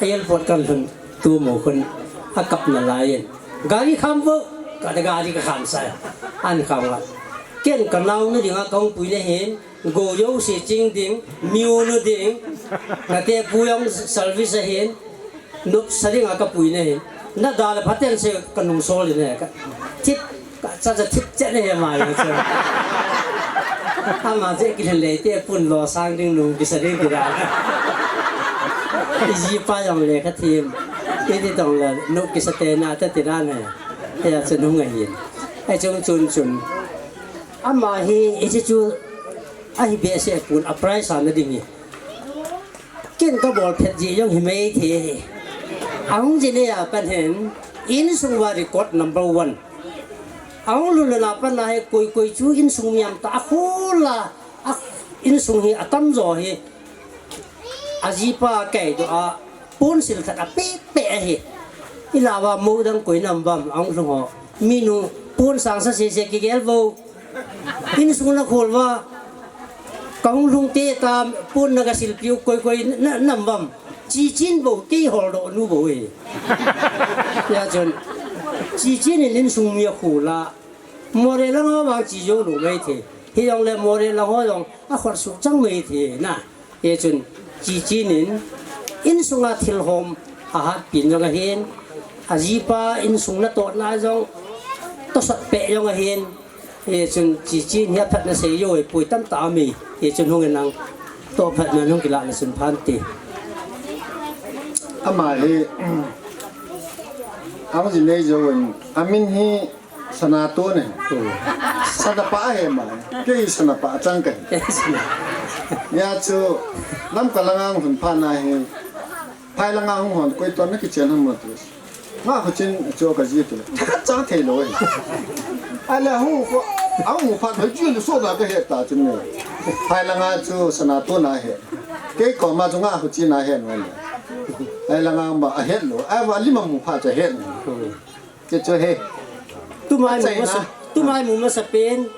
A airport kan lhun tu mo khun a kap na lai in. Gari kham vo, ka da gari ka kham sa. An kham a. Ken ka nau na dinga ka hung pui na hin, go yo si ching ding, miu nu ding, ka te pu yong service a hin, nup sa dinga ka pui na hin. Na da le phaten se ka nung sol ne ka. Thip, ka cha cha thip che ne he ma yo che. Ama che ki le te pun lo sang ding nung ki sa ding ki da. Iji pa yong le ka thim. Iti tong le nu ki sa te na ta ti da ne. He ya chun hung a hin. Ai chung chun chun. Ama hi, hiche chu, ahi behseh pon, a prize a na ding hi. Ken ka bol phet ji jong hi mai thei hi. Ahung ji le a pan hin, insung uva record number one. Ahung lhun lhun a pan a hi, koi koi chu insung miam ta, a khol a, a insung hi, a tam jo hi. A jipa kei doh a, pon sil khat a peh peh ahi. I la uva mo dang koi nam vam, ahung lhung ho. Minu, pon sang sa se se kigel vo. Insung na khol uva. Ka hung lhung te ta, pon na ka sil piu koi koi na, nam vam. Chi chin vo, kei hol doh nu vo e. Ya chun. Chi chin in insung mi a khol a. Moreh lang ho vang chi jo lo mai thei. Hi jong le Moreh lang ho jong a khol su chang mai thei na. Hichun, chi chin in, insunga thil hom a hatpi jong ahin, a jipa insung natohna jong, tosot peh jong ahin, hichun, chi chin hi aphatna sei jo, pui tamtah ami, hichun hung in lang, toh phatna hung kilah le sun phan ti. Ama hi, ang ji nei jo in, amin hi, Sanato ne. Hmm. Sanapa ahi ma. Kei Sanapa achang kahi. Kei Sanapa. Hia chu, Lamka langa hung lhun phat na hi. Phai langa hung hon koi ton na kichen ham mo tu. Nga kho chin chu ka ji tu. Thakhat chang thei lou e. Ahile hung kho, ahung phat hoi chu lu so da ka he ta chin ne. Phai langa chu Sanato na he. Kei koma chu nga kho chin na he no le. Phai langa ma a he lou. Ahivang lima mu phat cha he no. Hmm. Che chu he. Tumai mu masa, tumai mu masa pen.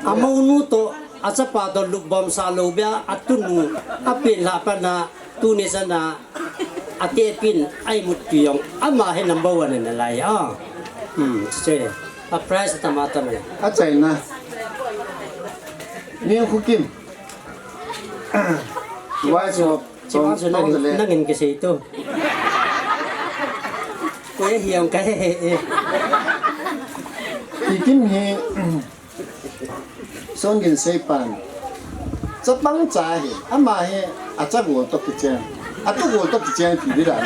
Amonu to, achapa to lupbom sa lou bia, atunu, apen la pana, tuni sana, ate pin, ai mut piong. Ama he number one na lai, ah. Hmm, che. A prize tama tama. Achaina. Ni hukim. Wise of Chima chu nangin, nangin kisei tu. Koi hiam ka he he e. Kikim hi, Songin Seipan. Chapang cha hi, ama hi, acha gol to kicheng. Atu gol to kicheng ti dira.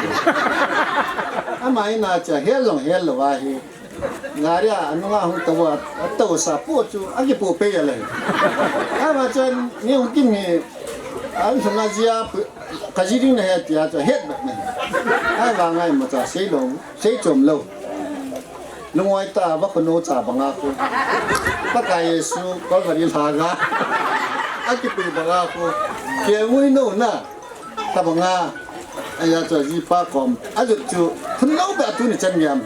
Ama hi na cha hel long hel lo a hi. Gari a, anunga hung tou a, atou sa po chu, akipo pei a le. Ama chun, ni hung kim hi, an sung a jia, kaji ding na he tia chu, het bet na he. Ahivang a imacha, sei lou, sei chom lou. Lungoi ta, va kho no cha banga kho. Pakai Jesu, Calvary lha ga. Akipo banga kho. Kei ngui no na. Tabanga, aya chu jipa kom, ajut chu, phun lou beh a tuni chan ngiam.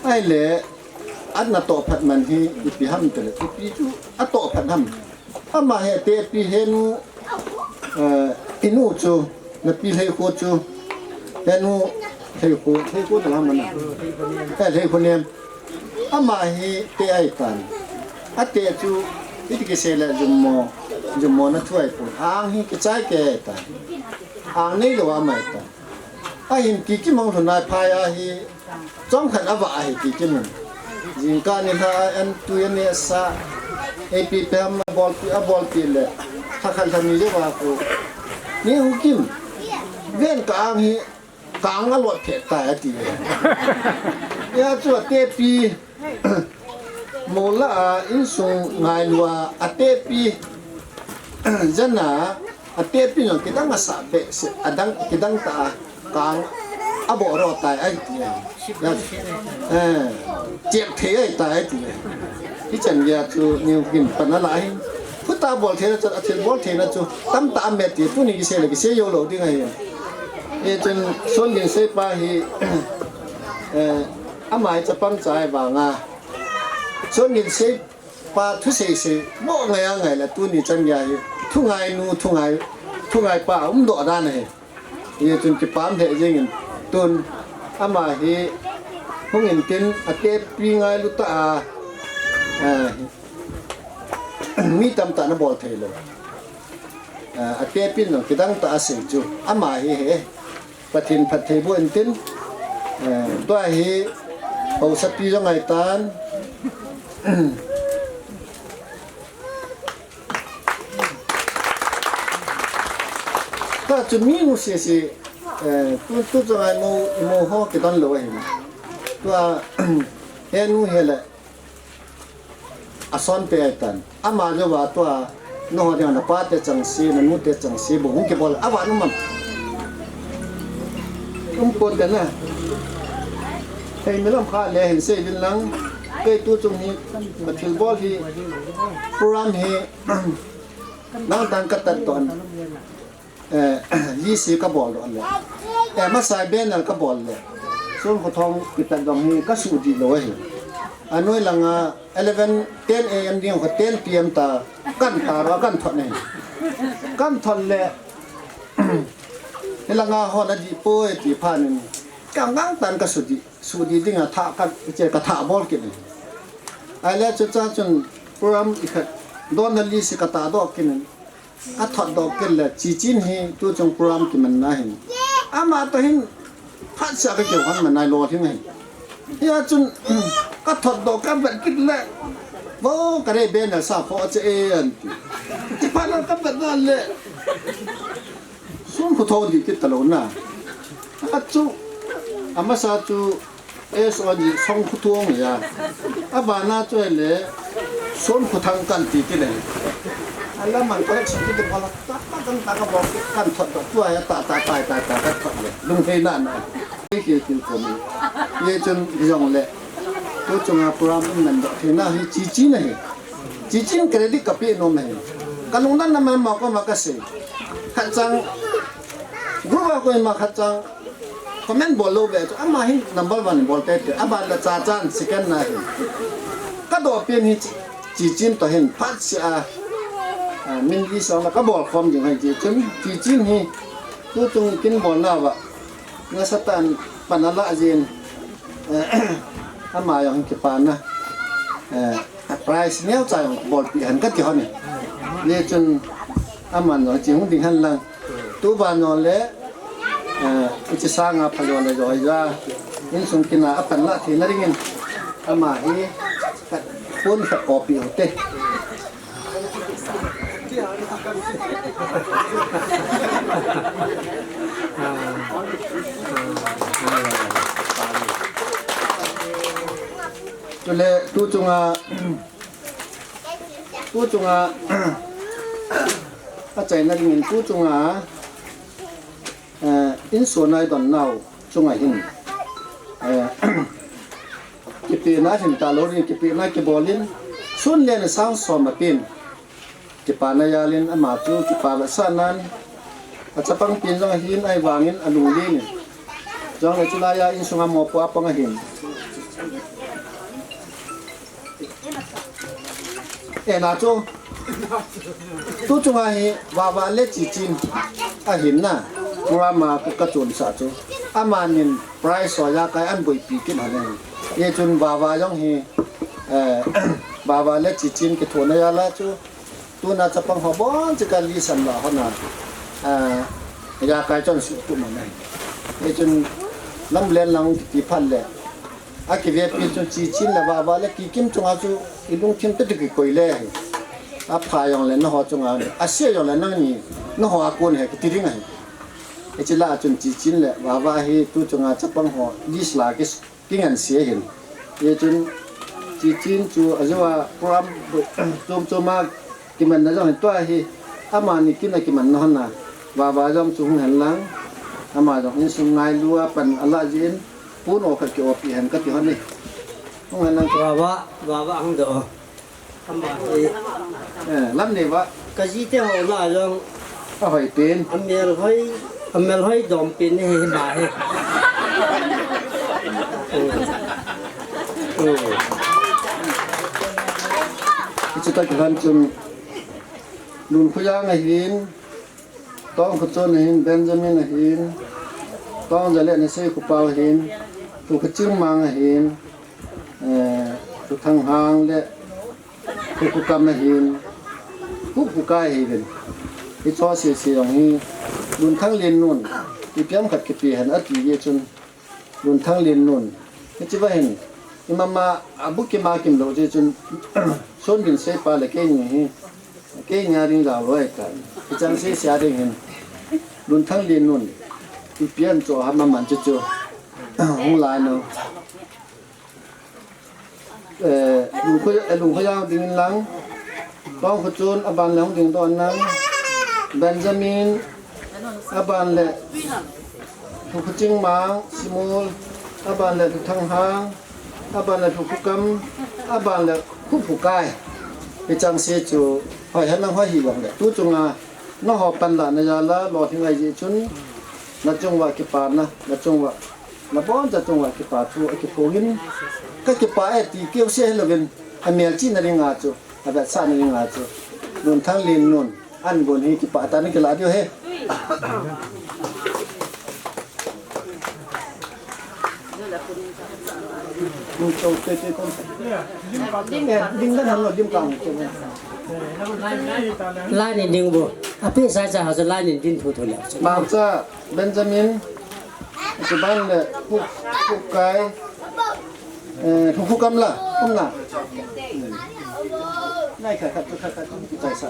Ahile, ana toh phat man hi, ipi ham tile, ipi chu, atoh phat ham. Ama hi, te pi henu, eh, inu chu, napi lhei kho chu, henu, lhei kho, lhei kho tala mana. Eh, lhei kho nem. Ama hi te ai tan. Ate chu, iti kisei le jummo, jummo na thu ai pon. Ang hi kichai kei ai tan. Ang nei lou ama ai tan. Ahin Kikim hung lhun nai phai a hi, chomkhat ava ahi Kikim hin. Jingkah nilhah a an tui ani asa. Epi pem a bolpi, a bolpi le. Thakhat thani je ba ko. Ni hukim. Ven ka ang hi, ka ang a lot phet tai ati ve. Ya chu a tepi. Mola a insung ngailua a tepi. Jana a tepi no kidang a sa be se adang kidang ta a. Kang a bo ro tai ai ti. Ya. Eh, chep thei ai tai ai ti. Hichan gei chu niu kin pan a la hin. Khuta bol theina chu, a thil bol theina chu, tamtah a met ti, tuni kisei le kisei jou lou ding ahi. E chun Songin Seipa hi, eh, ama hi chapang cha ahi vanga. Songin Seipa thusei sei, mo ngai a ngai la tuni chan gei hi. Thungai nu, thungai, thungai pa, um doh dan ahi. Hichun kipah lheh jengin tun ama hi hung intin a tepi ngailu ta a, a, mi tamtah na bol thei lou. A, a tepi nang kidang ta a sei chu ama hi he Pathen phattheiboh intin, a, tua hi haosapi jong ahitan. Tua chu mi nu sese, eh, tu, tu chunga imu, imu ho kidon lou ahi. Tua, he nu he le, a son pe ahitan. Ama jouva tua, nangho dinga napa te chengse, nanu te chengse, bou hung kibol, ava nu man. Um pon te na. Hei mi lam kha le hin sei vin lang, kei tu chung hi, ka thil bol hi, program hi, Nang tang ka tat ton. Eh, V C ka bol don le. Eh, masai banner ka bol le. Sun ko thong ki tat dong hi ka su di lou hi. Anoi langa eleven, ten A M ding ko ten P M ta kan ta ro kan thot ne. Kan thot le. Hilanga hon a di poi ti phanin. Ka ngang tan ka su di. Su di dinga tha ka che ka tha bol kit. Ai le chu cha chun program i khat don na li si ka ta do kit. Ka thot doh kit le, Chichin hi tu chung program kimanna hin. Ama toh hin, phat sia ka keu hon man nai lou hin hin. Hia chun, ka thot doh ka vet kit le, vo ka re banner sa pho che e an ti. Ti phat na ka vet na le, sun khu tho di kit ta lou na. A chu, amasa chu, S O G Songkhuthang ya. Abana chu le Songkhuthang kan ti ti le. Ala man correction ti ko la ta ta kan ta ka bol kan thot doh tua ya ta ta ta ta ta ka thot le. Lung thei na na. Ki ki ko mi. Ye chun jong le. Tu chunga program in nan doh thei na hi Chichin na hi. Chichin credit ka pe nom hi. Ka lungdon na man ma ko ma ka sei. Khat chang. Group a koima khat chang. Comment bol lou ve chu, ama hi number one bol te te, aban la Chachan second na hi. Ka doh pen hi Chi-, Chichin toh hin phat sia a, a, min li sang la ka bol khom ding hai Chichin, Chichin hi tu chung kin bol na va, na satan pan a la jin, eh, ama jong kipa na, eh, prize neo cha jong bol pi han ka ti hon ni. Ni chun aman jong chi hung ding han lang. Tu ban jong le, eh, hiche sanga pha jong le joi ja. Insung kina a pan la thei na dingin. Ama hi, ka pon ka copy u te. Chule, tu chunga, tu chunga, achaina dingin tu chunga, Eh, insung a i don nau chunga hin, eh, kipehna hin ta lou rin, kipehna kibol in, sun le ni sang som a pen, kipana jal in, ama chu kipa vetsahnan, a chapang pen jong ahin, ahivangin alunglen in, jong le chulai a insung a mopo a pang ahin. Eh, na chu. Tu chunga hi Vava le Chichin ahin na. Program a ka, ka chun sa chu. Amanin prize ho jakai an boipi kit han ahi. Ye chun Vava jong hi, eh, Vava le Chichin kithona jal a chu. Tuna chapang ho bon chu ka lisan la hon a. Eh, jakai chon su tu man ahi. Ye chun lam len lang kiti phat le. A kivepi chu Chichin le Vava le Kikim chunga chu i lungthim te tu kikoi le hi. Apha jongle naho chunga, ase jongle nangni, naho a kon ahi kiti ding ahi. Hiche lah a chun Chichin le Vava hi tu chunga chapang ho list la ki, kinganse ahin. Hichun Chichin chu ajou a program chom chom a kimanna jong hin tua hi, amani kin a kimanna hon a, Vava jong chu hung hen lang, ama jong insung ngailu a pan alah jeh in, pon o khat ki-opi hen kati hon e. Hung hen lang. Vava, Vava hung doh o. Ama hi. Eh, lam nei va. Ka jite ho lah jong. Ahoi pen. Amel hoi, amel hoi dom pen hi ma hi. Hiche tah kilhon chun Lunkhoijang ahin, Tongkhochon ahin, Benjamin ahin, Tongja le Nasei Khopao ahin, Thukhochingmang ahin, eh, Thuthanghang le Thukhokam ahin, Khupkhukai ahiuvin. Hicho sese jong hi, Lunthang Linnun, ipi ham khat kipe hen ati jeh chun, Lunthang Linnun. Hiche va hin, imama, abu kima kim lou jeh chun, Sonbin Seipa le keini hi, keini a ding jao lou ahitai. Hichang sese a ding hin, Lunthang Linnun, ipi ham chu ham aman chu chu, hung lai nau. Eh, Lungkhoi, eh, Lungkhoijang ding in lang, Tongkhochon, aban le hung ding doh nang, Benjamin, aban le Thukhochingmang, Simol, aban le Thuthanghang, aban le Thukhokam, aban le Khupkhukai. Hichang se chu, hoi hen lang hoi hi jongle. Tu chunga, naho panlahna jal a, lolhing ahi jeh chun, nachung uva kipana, nachung uva, naboncha chung uva kipa thu akiphongin, kakipah e ti keu se hilouvin, amelchihna dinga chu, avetsahna dinga chu, Lunthang Linnun, an gon hi kipah tah in kilah diu ahi. Lai nin ding bou. Apeh sa cha ha chu lai nin ding thotho leu. Mangcha, Benjamin, Suban le Khupkai, eh, Thukhokam la, um na. Nai khat khat, khat khat, khat khat, kichai sa.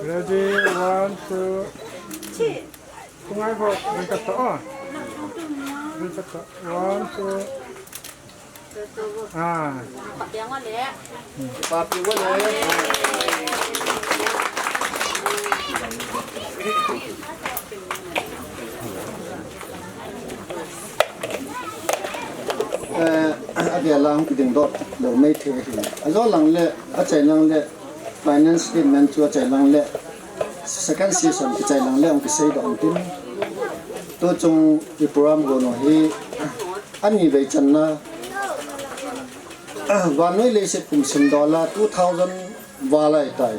Ready, one, two. Kungai ho, ring kata, oh. Ring kata, one, two. Ah. Eh, avel a hung kiding doh lou maithei ahi. Ajou lang le, achai lang le, finance statement chu achai lang le, second session kichai lang le, hung kisei doh hung tin. Tuchung i program gon u hi, ani vei channa, vannoi leiset kum sim dola two thousand val ahitai.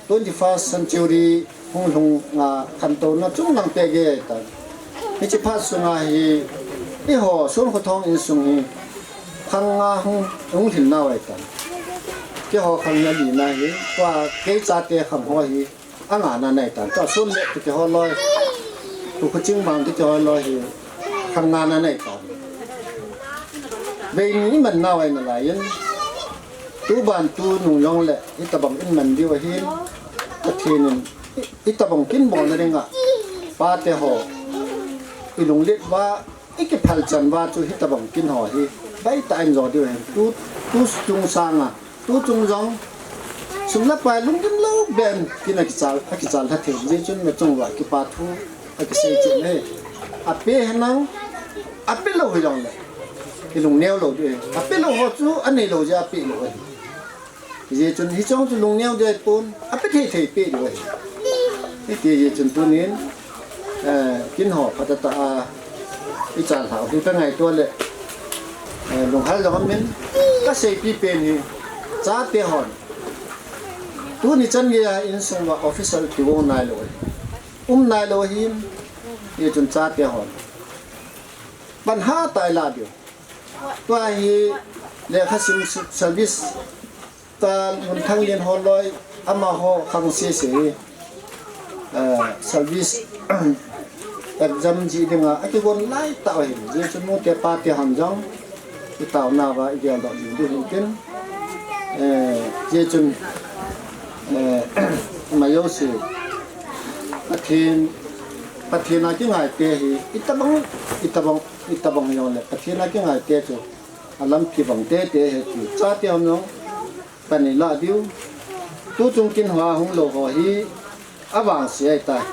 Twenty-first century hung lhung a khantouna chunglang peh gei ahitai. Hiche phat sunga hi, eiho Sonkhothong insung hi, khang nga hung, hung lhin nau ahitai. Keiho khang nga lina hi, tua kei chate khang ho hi, anga na nei tan. Tua Son le kiti ho loi, Thukhochingmang kiti ho loi hi, khang nga na nei tan. Vei ni iman nau ahi nalaiyin, tuban tunung jongle, hitabang iman diu ahin, Pathen in, i, hitabang kin bolna dinga, pate ho, ilunglet uva, ikiphal chan uva chu hitabang kin ho hi, baitah in jo diu ahin, tu, tu chung sanga, tu chung jong, sum le pai lunggim lou beh in, kin akichal, akichal lha thei, jeh chun nachung uva kipa thu, akisei cheh ahi. Apeh henlang, apeh lou hijongle, ilungneo lou diu ahi. Apeh lou ho chu, anei lou jeh a apeh lou ahi. Hijeh chun hiche chu lungneo ding ahipon, apeh thei thei peh diu ahi. Hiti hi chun tunin, eh, kin ho phatah a i chan hau hi ka ngaito le, eh, lunghel jong amin, ka seipi pen hi, chate hon. Tuni chan geiya insung uva official kigong nailou hi. Um nailou hi, hi chun chate hon. Pan hatah a i la diu. Tua hi lekha sim service ta Lunthang Lien holoi amaho khang sese hi, eh, service exam jih dinga akigon laitah u ahi. Hijeh chun nute pate hon jong i taona uva i geldoh ding diu hin tin. Eh, hijeh chun, eh, ama jouse Pathen, Pathen a kingaite hi, itobang, itobang, itobang jongle Pathen a kingaite chu alampi bang tete ahi ti. Chate hon jong pan i la diu. Tuchung kin hoa hunglou ho hi avangse ahitai.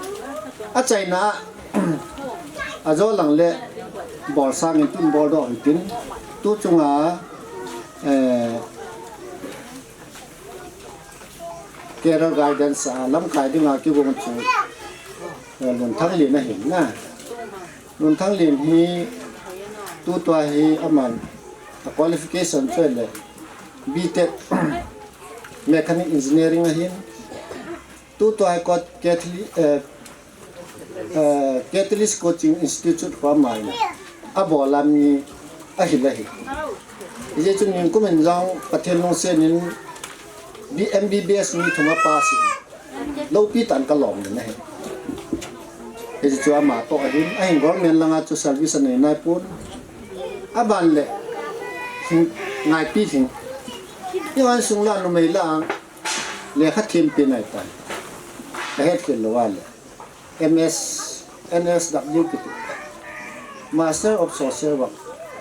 Achaina a, ajo lang le bol sangin tun boldoh hitin. Tuchunga, eh, career guidance a lamkai dinga kigong chu, eh, Lunthang Lien ahin na. Lunthang Lien hi tutua hi aman a qualification chu ahile B Tech Mechanic Engineering ahin. Tutua hi kot Catholic, eh, eh, Catalyst Coaching Institute kho aman abol a mi ahil ahi. Hijeh chun ningkum in jong Pathen lungset in B-, M B B S mi thum apass in loupi tah in kalom in ahi. Hijeh chun ama toh ahin, ahin government langa chu service anei naipon. Aban le, hing, Ngaipi Lhing. Hiche insung la numei la lekha thempi nai tai. Ka hetkhel lou a le. M S, N S W kiti. Master of Social Work.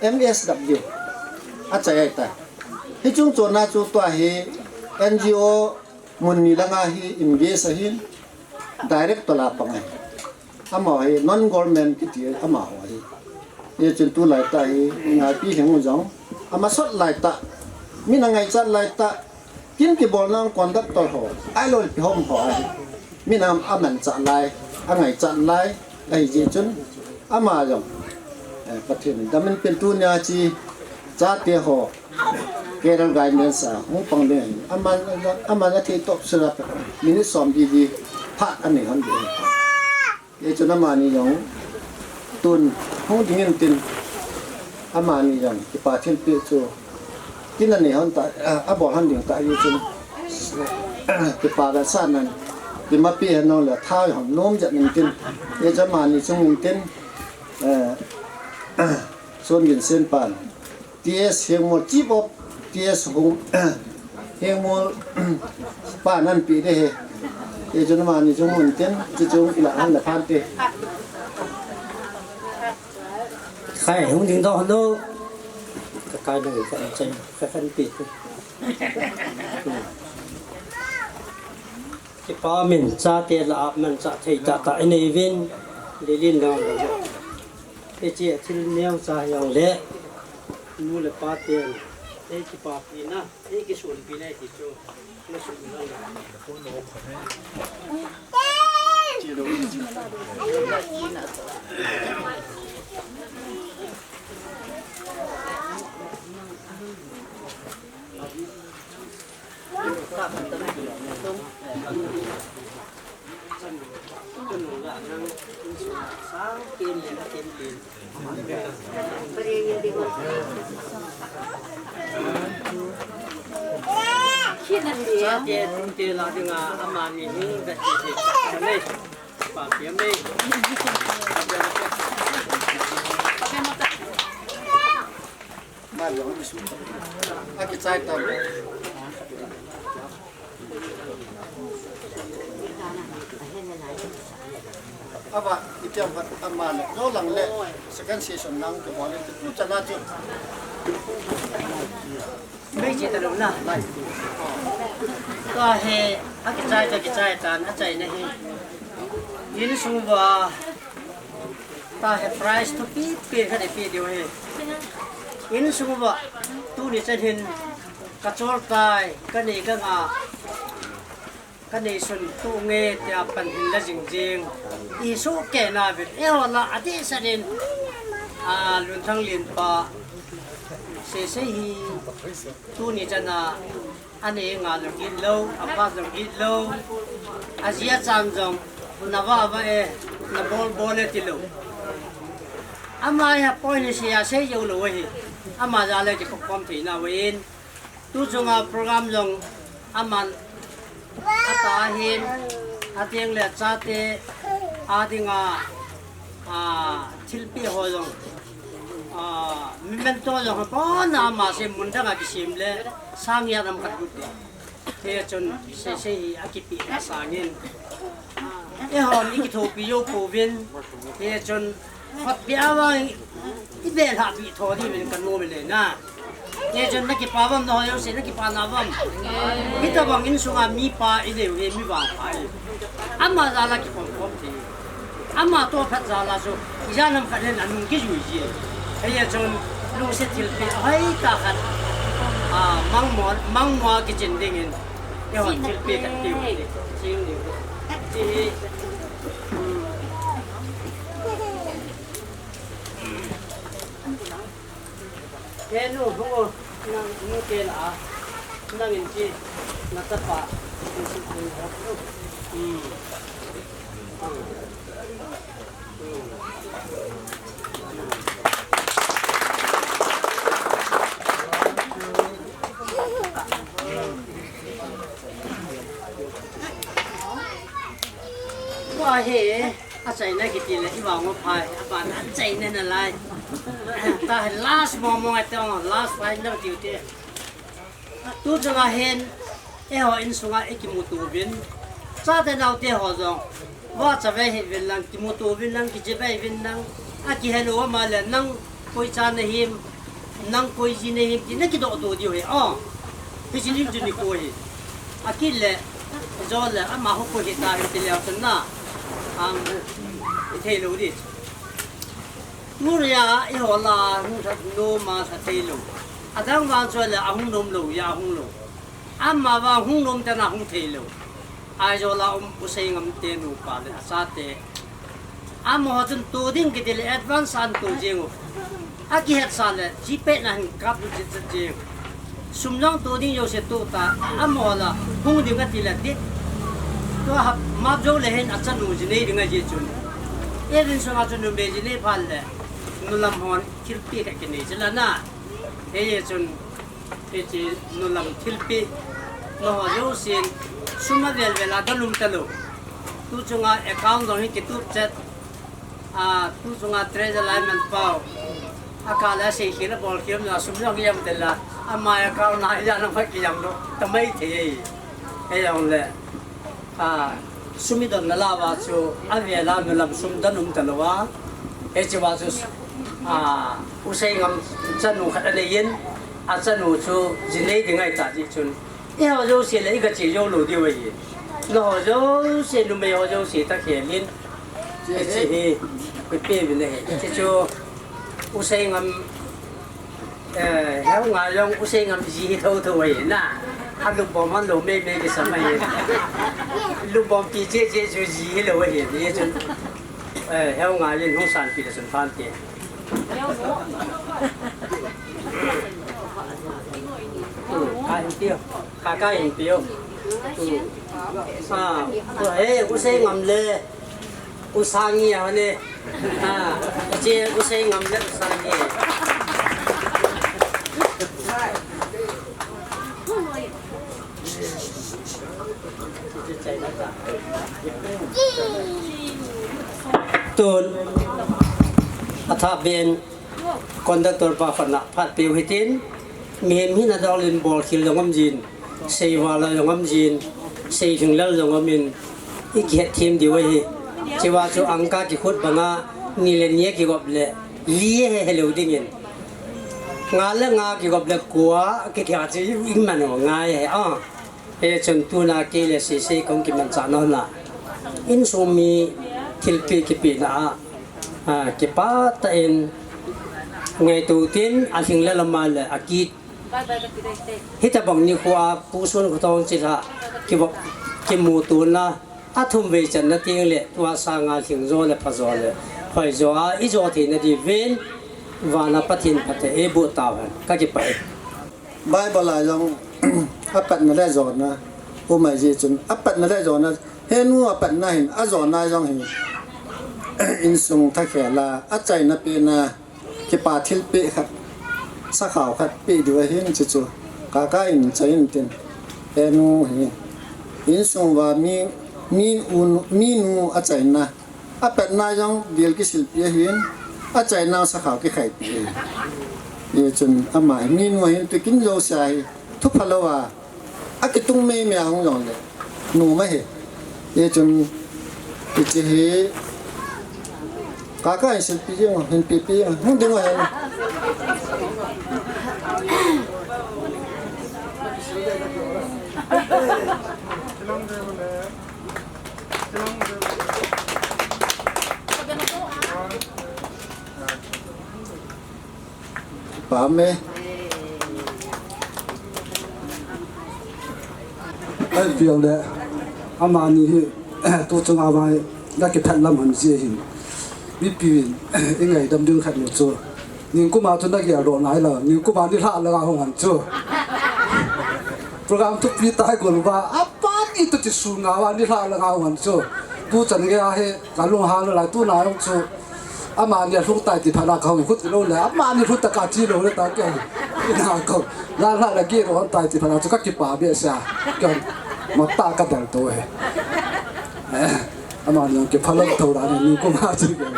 M S W. Achai ahitai. Hiche chung chonna chu tua hi N G O mun ni langa hi engage ahin, director a pang ahi. Amaho hi non-government kiti amaho ahi. Hichun tulai tah hi Ngaipi Lhing u jong amasot lai tah, min angaichat lai tah, kin kibolna conductor ho, ailou pi hom ho ahi. Min a amanchah lai, angaichat lai, ahijeh chun ama jong, eh, Pathen in damin pen tunia chu chate ho career guidance a hung pang ding ahi. Aman, aman athei top sura minute som didi phat anei hon ding ahi. Hichun amani jong tun hung ding intin, amani jong kipa thilpeh chu kin anei hon tah, a, abol hon ding tah hichun kipa vetsahnan kimapi hen nong le tha hon nom jat intin, hichun amani chung intin, eh, Sonvinsenpan T S Hengmol, Chief of T S Hung, Hengmol, pa nan pi de he. Hichun amani chung mun tin, chuchu ila han la phan te. Khai hung ding doh lo. Ka kai lo ka chai, ka kan pi te. Kipa min chate lah a manchah thei tahtah inei uvin, lilin lo lo. Hiche a thil neocha hijongle, nu le pa ten, ei kipapina, ei kisunpina ti chu, na sumil lang le. Chate, tute la dinga amani hi beti hi. Chale. Pa piam le. Ma jong ni su. Akichai tam. Ava, itiam khat ama le, jo lang le, second session nang ke bol le, tu chana chu. Mei che ta lo na. Ka he, akichai ta, kichai ta, na chai na he. Insung uva, ta he prize thupi pen khat ipi diu he. Insung uva, tuni chan hin, ka chol tai, ka nei ka nga. Ka neisun tu nge tia pan hin la jing jing. I su ke na vet. E ho la a ti sanin. A, Lunthang Lianpa. Sese hi. Tuni chana. A nei nga lo git lo. A pa lo git lo. A jia chan jong. Na va va e. Na bol bol e ti lo. Ama hi a poi ni sia sei jo lo hi. Ama ja le ki khop khom thei na wen. Tu chunga program jong aman ata hin, ateng le chate, adinga, a, thilpi ho jong, a, memento jong, pona ama se mun danga kisem le, sang ya nam khat gut de. He chun, se se hi akipi asangin. E hon i kithopi jo povin, he chun, Khat bia vang i bel ha bi tho di min kan nom le na. Ye chun na kipa vam na ho yo se na kipa na vam. Hitabang insunga mipa i neu hi mi vangpha i. Ama jala kikhom khom thei. Ama to phat jala chu i janam khat hin anung kijui ji. Ye chun lungset thilpi hoi ta khat. A, mangmo, mangmo kichin dingin. Ye hon thilpi khat tiu. Ching ni. Chi hi. He nu, hung o, nang nu ke la, nang in chi, na tapa, in chi, in chi. Hmm. Hmm. Hmm. Wa he. Achaina kiti le, i vang o phai, aban achaina nalai. Ta last mo mo ate, last final tiu te. Tu chunga hin, eiho insunga i kimuto uvin. Chate naote ho jong. Vahcha ve hih uvin lang, kimuto uvin lang, kiche ve uvin lang. Akihe lou ama le nang koi cha nahim. Nang koi ji nahim ti na kidoh doh diu hi. Oh. Hichi lim chu nikho hi. Akile, jo le, ama ho koi hita hi ti leu chun na. Ang, i thei lou di. Tunia, i ho la, hung that nom a that thei lou. Adang vang chu le, ahung nom lou, ya hung lou. Ama vang hung nom tena hung thei lou. Aizawl a um Useingam te nupa le achate. Amaho chun tu ding kiti le advance an tu jing u. Akihetsa le, GPay na hin kap u jit jit jing. Sum jong tu ding jouse tu ta, amaho la hung ding ati le ti. Tua hap map jo le hin achanu ji nei ding ahi chun. Eiho insunga chun numei ji nei phat le, nulam hon thilpi khat kinei ji la na. Hei chun Hiche nulam thilpi, nangho jousen, sum avel vel a dalum talou. Tu chunga account jong hi kitup chet. A, tu chunga treasurer lai man pau. Akal a seikhel a bolkhel na sum jong hi jam tel a. Ama account na hi jam na pha kijam lou. Tamai thei. Hei jong le. A, sum i donna la uva chu, avel a nulam sum dan um talou a. Hiche uva chu, a, Useingam chanu khat anei in, achanu chu ji nei ding ahi ta jeh chun. Eiho jouse le i gache jou lou diu ahi. Nangho jouse, numei ho jouse ta khel in. Hiche hi, koi pe uvin ahi. Hiche chu, Useingam Eh, Heungaiyin Useingam ji hi thotho ahi na. Alupbom hon lou mei mei kisam ahi. Lupbom pi che che chu ji hilou ahi. Hichun, eh, Heungaiyin hung sanpi le chun phante. Hmm, ka hin tiu. Ka, ka hin tiu. Hmm. Ah, eh, Useingam le. Usangi a ne. Ah, che Useingam le Usangi. Tun. Atha ben. Conductor pa khat na phat peu hitin. Mihem hina dol in bolkhel jong um jin. Seival jong um jin, seilhinglel jong um in, i kihet them diu ahi. Chua chu angka kikhut banga, ni le ni a kigop le, li he helou dingin. Nga le nga kigop le kua, kithia chu i man u ngai he a. Hichun tuna kei le Sese kong kimanchah nau na. Insung mi thilpi kipina a, a, kipah tah in ngaito tin, alhinglel ama le, akit Hitabang nikho a, Pu Sun Khuthong chilha, kivop, Kimutona athum vei channa teng le tua sanga lhingjo le phajo le hoijo a ijo theina diuvin vana Pathen phatthei eiboh tauhen. Kakipah e. Bible a jong apatna le jona um ahi jeh chun, apatna le jona, henu apatna hin ajona jong hi insung thakhel a achaina pehna, kipa thilpeh khat, sakhao khat peh diu ahin, chuchu Kaka in chai intin, henu hi insung uva mi, mi u, minu achaina, apatna jong bil kisilpeh ahin, achaina sakhao kikhaipi ahi. Hichun ama hi minu ahin, tukin jousea hi thupha louva akitung meimei a hung jongle nom ahi. Hichun hiche hi Kaka in silpeh jeng, hin pehpeh jeng, hung ding uhen. Pame. Ahilouleh amani hi tuchunga vang hi nakiphat lam ham jeh hin, mipin eingaidam ding khat nu chu, ningkuma chu nagel doh nailou, ningkuma nilhah langa hung hen chu. Program thupi tah gol uva, apani toh ti sunga uva nilhah langa hung hen chu. Tuchan geiya hi kalunghang lou lai, tuna jong chu amani alhung tai ti phat a kahung khut lou le, amani lhun tah kache lou le ta kei. Ina ko, la la la ge ro tai ti phat a chu kakipa behseh a. Kei mata kadel to he. Eh, amani jong kiphalam tho dan ningkuma chu kei.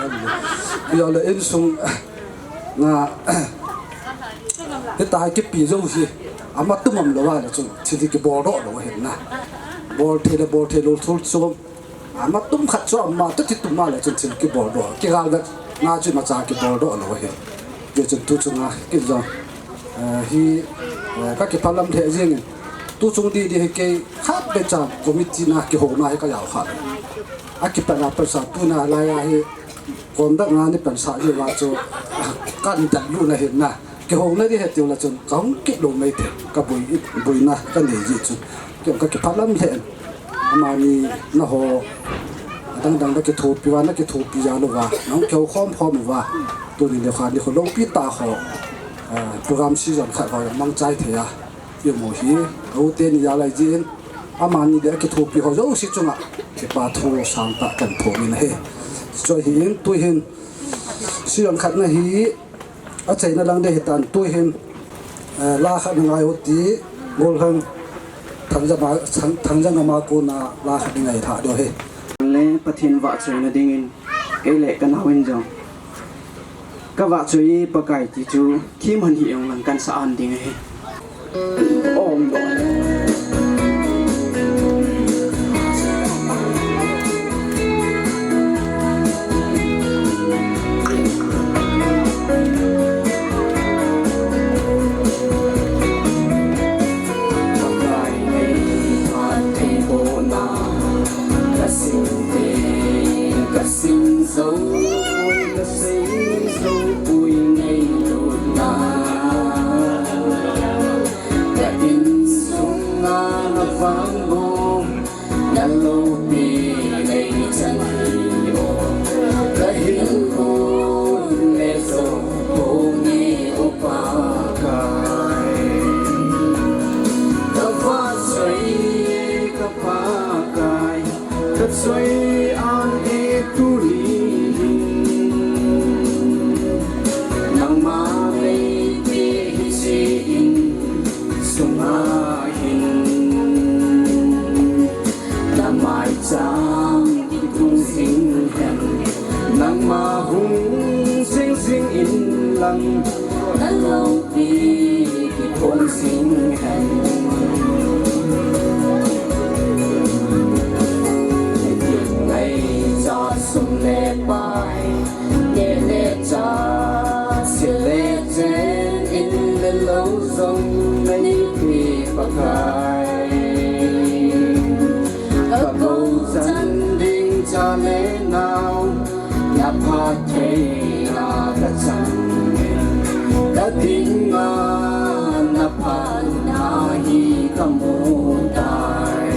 Ahilouleh insung nga, hitia kipe jou hi amatum umlou a le chun thil hi kibol doh lou ahin na. Bol thei le bol theilou thil chu amatum khat chu ama toh ti tum a le chun thil kibol doh, kigalvetna chu imacha kibol doh lou ahi. Hichun tuchunga kei jong, eh, hi, eh, kakiphalam lheh jengin, tuchung didi hi kei khatvei cha committee na kihouna hi kajao kha. Akipat a pat sa tuna laiya hi conduct nga ni pansah jeh uva chu, kan dallut na ahin na. Kihouna di he tiu le chun kahung kit lou mai thei, kaboi, boina kanei jeh chun. Kei kakiphalam lheh in. Amani naho adang dang nakithopi uva, nakithopi jal uva, nahung kihou khom khom uva, tuni nikho, nikho loupi tah ho, eh, program season khat ho jong mangchai thei a i um u hi, aute ni jal ahi jeh in, amani le akithopi ho jouse chunga kipa thu sangtah kahin thum in ahi. Chu ahin, tuhin season khatna hi achaina lang ding ahitan, tuhin, eh, la khat na ngai u ti, Golhang Thangjang a, Thang-, Thangjang ama kona la khat na ngai lha diu ahi. Le Pathen vahchoina dingin, kei le kanao in jong kavahchoi e Pakai ti chu themhon hi jong lang kansah an ding ahi. Ka insung a na vang bou, na loupi nei chan hi o. Ka hinkho le jou bou nge o Pakai. Ka vahchoi e ka Pakai. Ka choi an e tuni hin, nangma vei te hiche insunga hin, na maicham kitung jing hen, nangma hung jing jing in lang, na loupi kiphong jing hen. Ngaichat sum le pai, neh le chah, sil le chen, in le lou jong na neipe Pakai. Ka kou chan ding cha le nao, na phattheina ka chan e, ka dinga na phatna hi ka mu tai.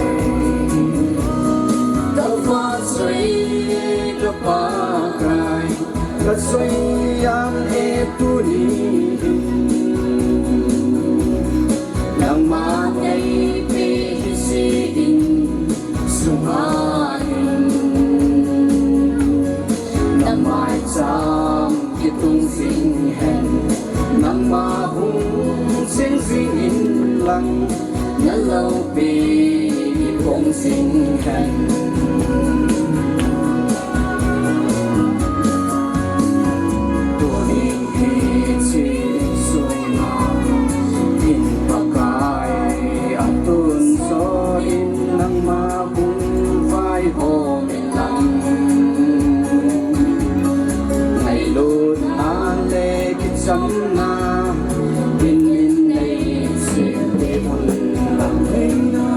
Tunin hiche sunga in Pakai atonsot in nangma hung vaihom in lang. Ngailutna le kichamna in min nei seh te un lang. Theina,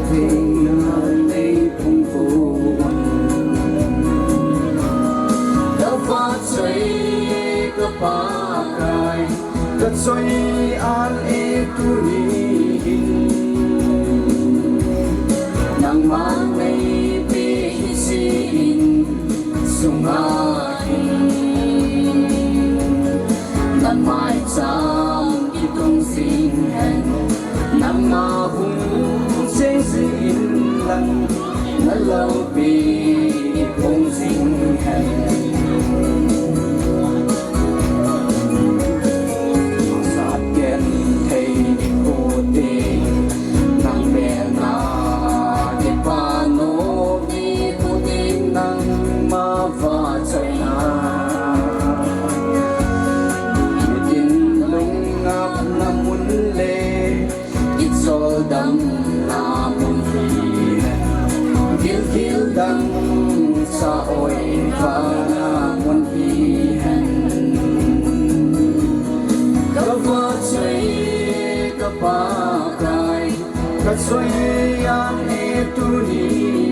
theina nei phungvuh un. Ka vahchoi ka Pakai, ka choi-an e tuni hin. Nangman neipeh hiche in sunga hin. Na maicham kitung jing hen, nangma hung cheng jing in lang, na loupi kiphong jing hen. Sat genthei nikho teng, nang belna kipa nom nikho teng, nangma vahchoina. Mitin lungngapna mun le kicholdamna mun hi hen. Gilgil dang sa-oi vana mun hi hen. Ka vahchoi ka Pakai, ka choi-an e tuni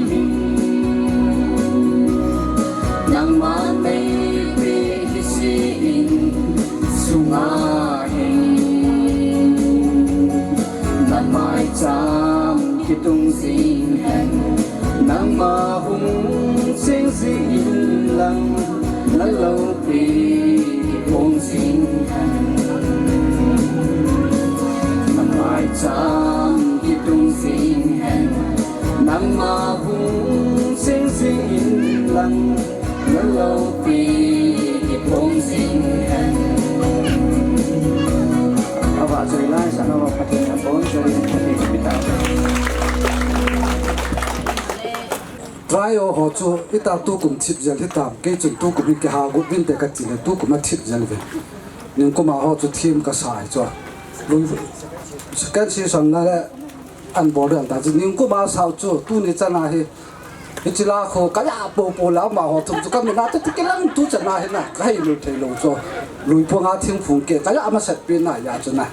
hin. Nangman neipeh hiche in sunga hin. Na maicham kitung jing hen, nangma hung cheng jing in lang, na loupi kiphong jing hen. Na maicham kitung jing hen, nangma hung cheng jing in lang, na loupi kiphong jing hen. Avahchoi laisah nau Pathen abonchauvin Pathen kapi tauvin. Trio ho chu itah tukum thip jel hitam, kei chun tukum hi kiha got uvinte kati le tukum athip jel uve. Nikum a ho chu thim kasa ahi chu. Lui second season na le an bol dan ta chu nikum a sao chu tuni chana hi. Hiche la kho kaya popo la amaho thum chu kamina chu kilang tu chana hi na, kahei lou thei lou chu. Lui ponga thingphung ke kaya amasetpi na ahi chu na.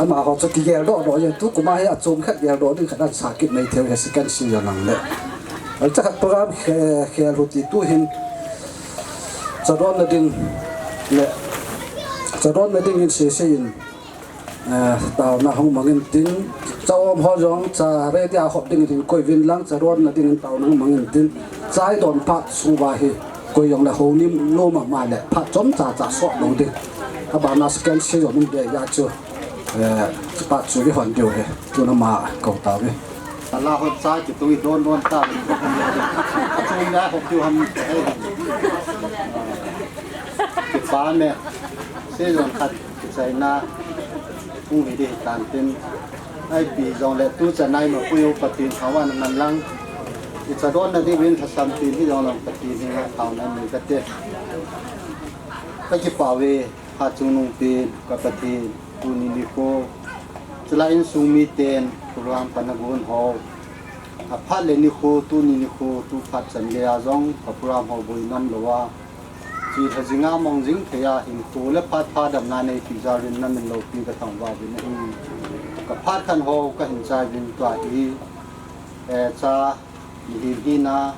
Amaho chu kigel doh doh jeng, tukum a hi achom khat geldoh ding khat ansa kit mai thei hi second season lang le. Ahi chu khat program khe, khel u ti tu hin. Chadonna ding le, chadonna ding in sese in. Eh, taona hung mangin tin, cha-om ho jong, cha ready a hop ding in koi uvin lang, chadonna ding in taona hung mangin tin, cha idon phat sung uva hi, koi jong le houlim nom ama le, phat chomcha cha sot lou ding. Abana second season in be ahi chu, eh, phat chu ihon diu ahi, tuna ma kou tauve. Ala hon cha kitung idon don ta. Achung le hop diu ham. Kipa me. Season khat. Kichaina hung hi ding hitan tin, ipi jongle tu chana ima pui u Pathen thangvahna man lang, ichadonna diuvin lhasam tin hijongle Pathen henga thaona nei kate. Kakipah uve, Hatchungnung pen ka Pathen, tuni nikho, chule insung miten program kana gon ho, aphat le nikho, tuni nikho, tu phat chan geiya jong ka program ho boi ngam louva, chilha jinga mang jing theiya hinkho le phat pha damna neipeh jal in namin loupi kathangvah uvin ahi. Kaphat khen ho kahin chai uvin tua hi, eh, cha mihem hina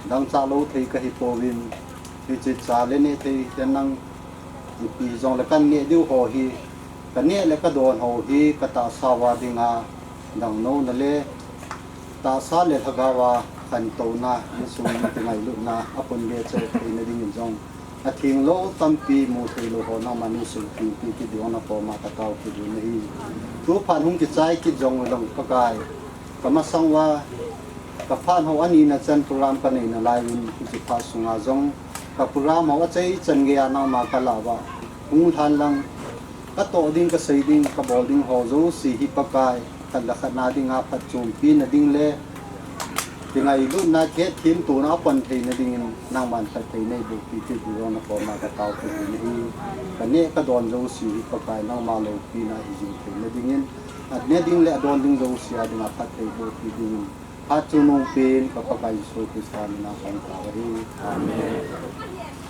dangchah lou thei kahi pouvin, hiche cha le neh thei tenang ipi jongle kaneh diu ho hi, kaneh le kadon ho hi katahsa uva dinga dangnouna le tahsa le lhagao a khantouna, insung mite ngailutna apunbe cheh theina dingin jong, athenglou tampi mu theilou ho nangman insung thengpi kit ding nakoma katao kit uvin ahi. Tu phat hung kichai kit jong uleh Pakai, kamasang uva kaphat ho anina chan program kanei nalaiyun, hiche phat sunga jong ka program ho achaichan geiya nangma kalah uva hung lhan lang, katoh ding, kasei ding, kabol ding ho jouse hi Pakai, khat le khat na dinga phatchompi na ding le kingailutna, kihethemtona apan theina dingin nangman phatthei neiboh peh thei ding jong nakoma kataopi nahi. Kaneh kadon jouse hi Pakai nangma loupina hijing theina dingin, aneh ding le adon ding jouse a dinga phatthei boh peh dingin, phat chungnung pen ka Pakai Jesu Christa mina kataopi ahi. Amen.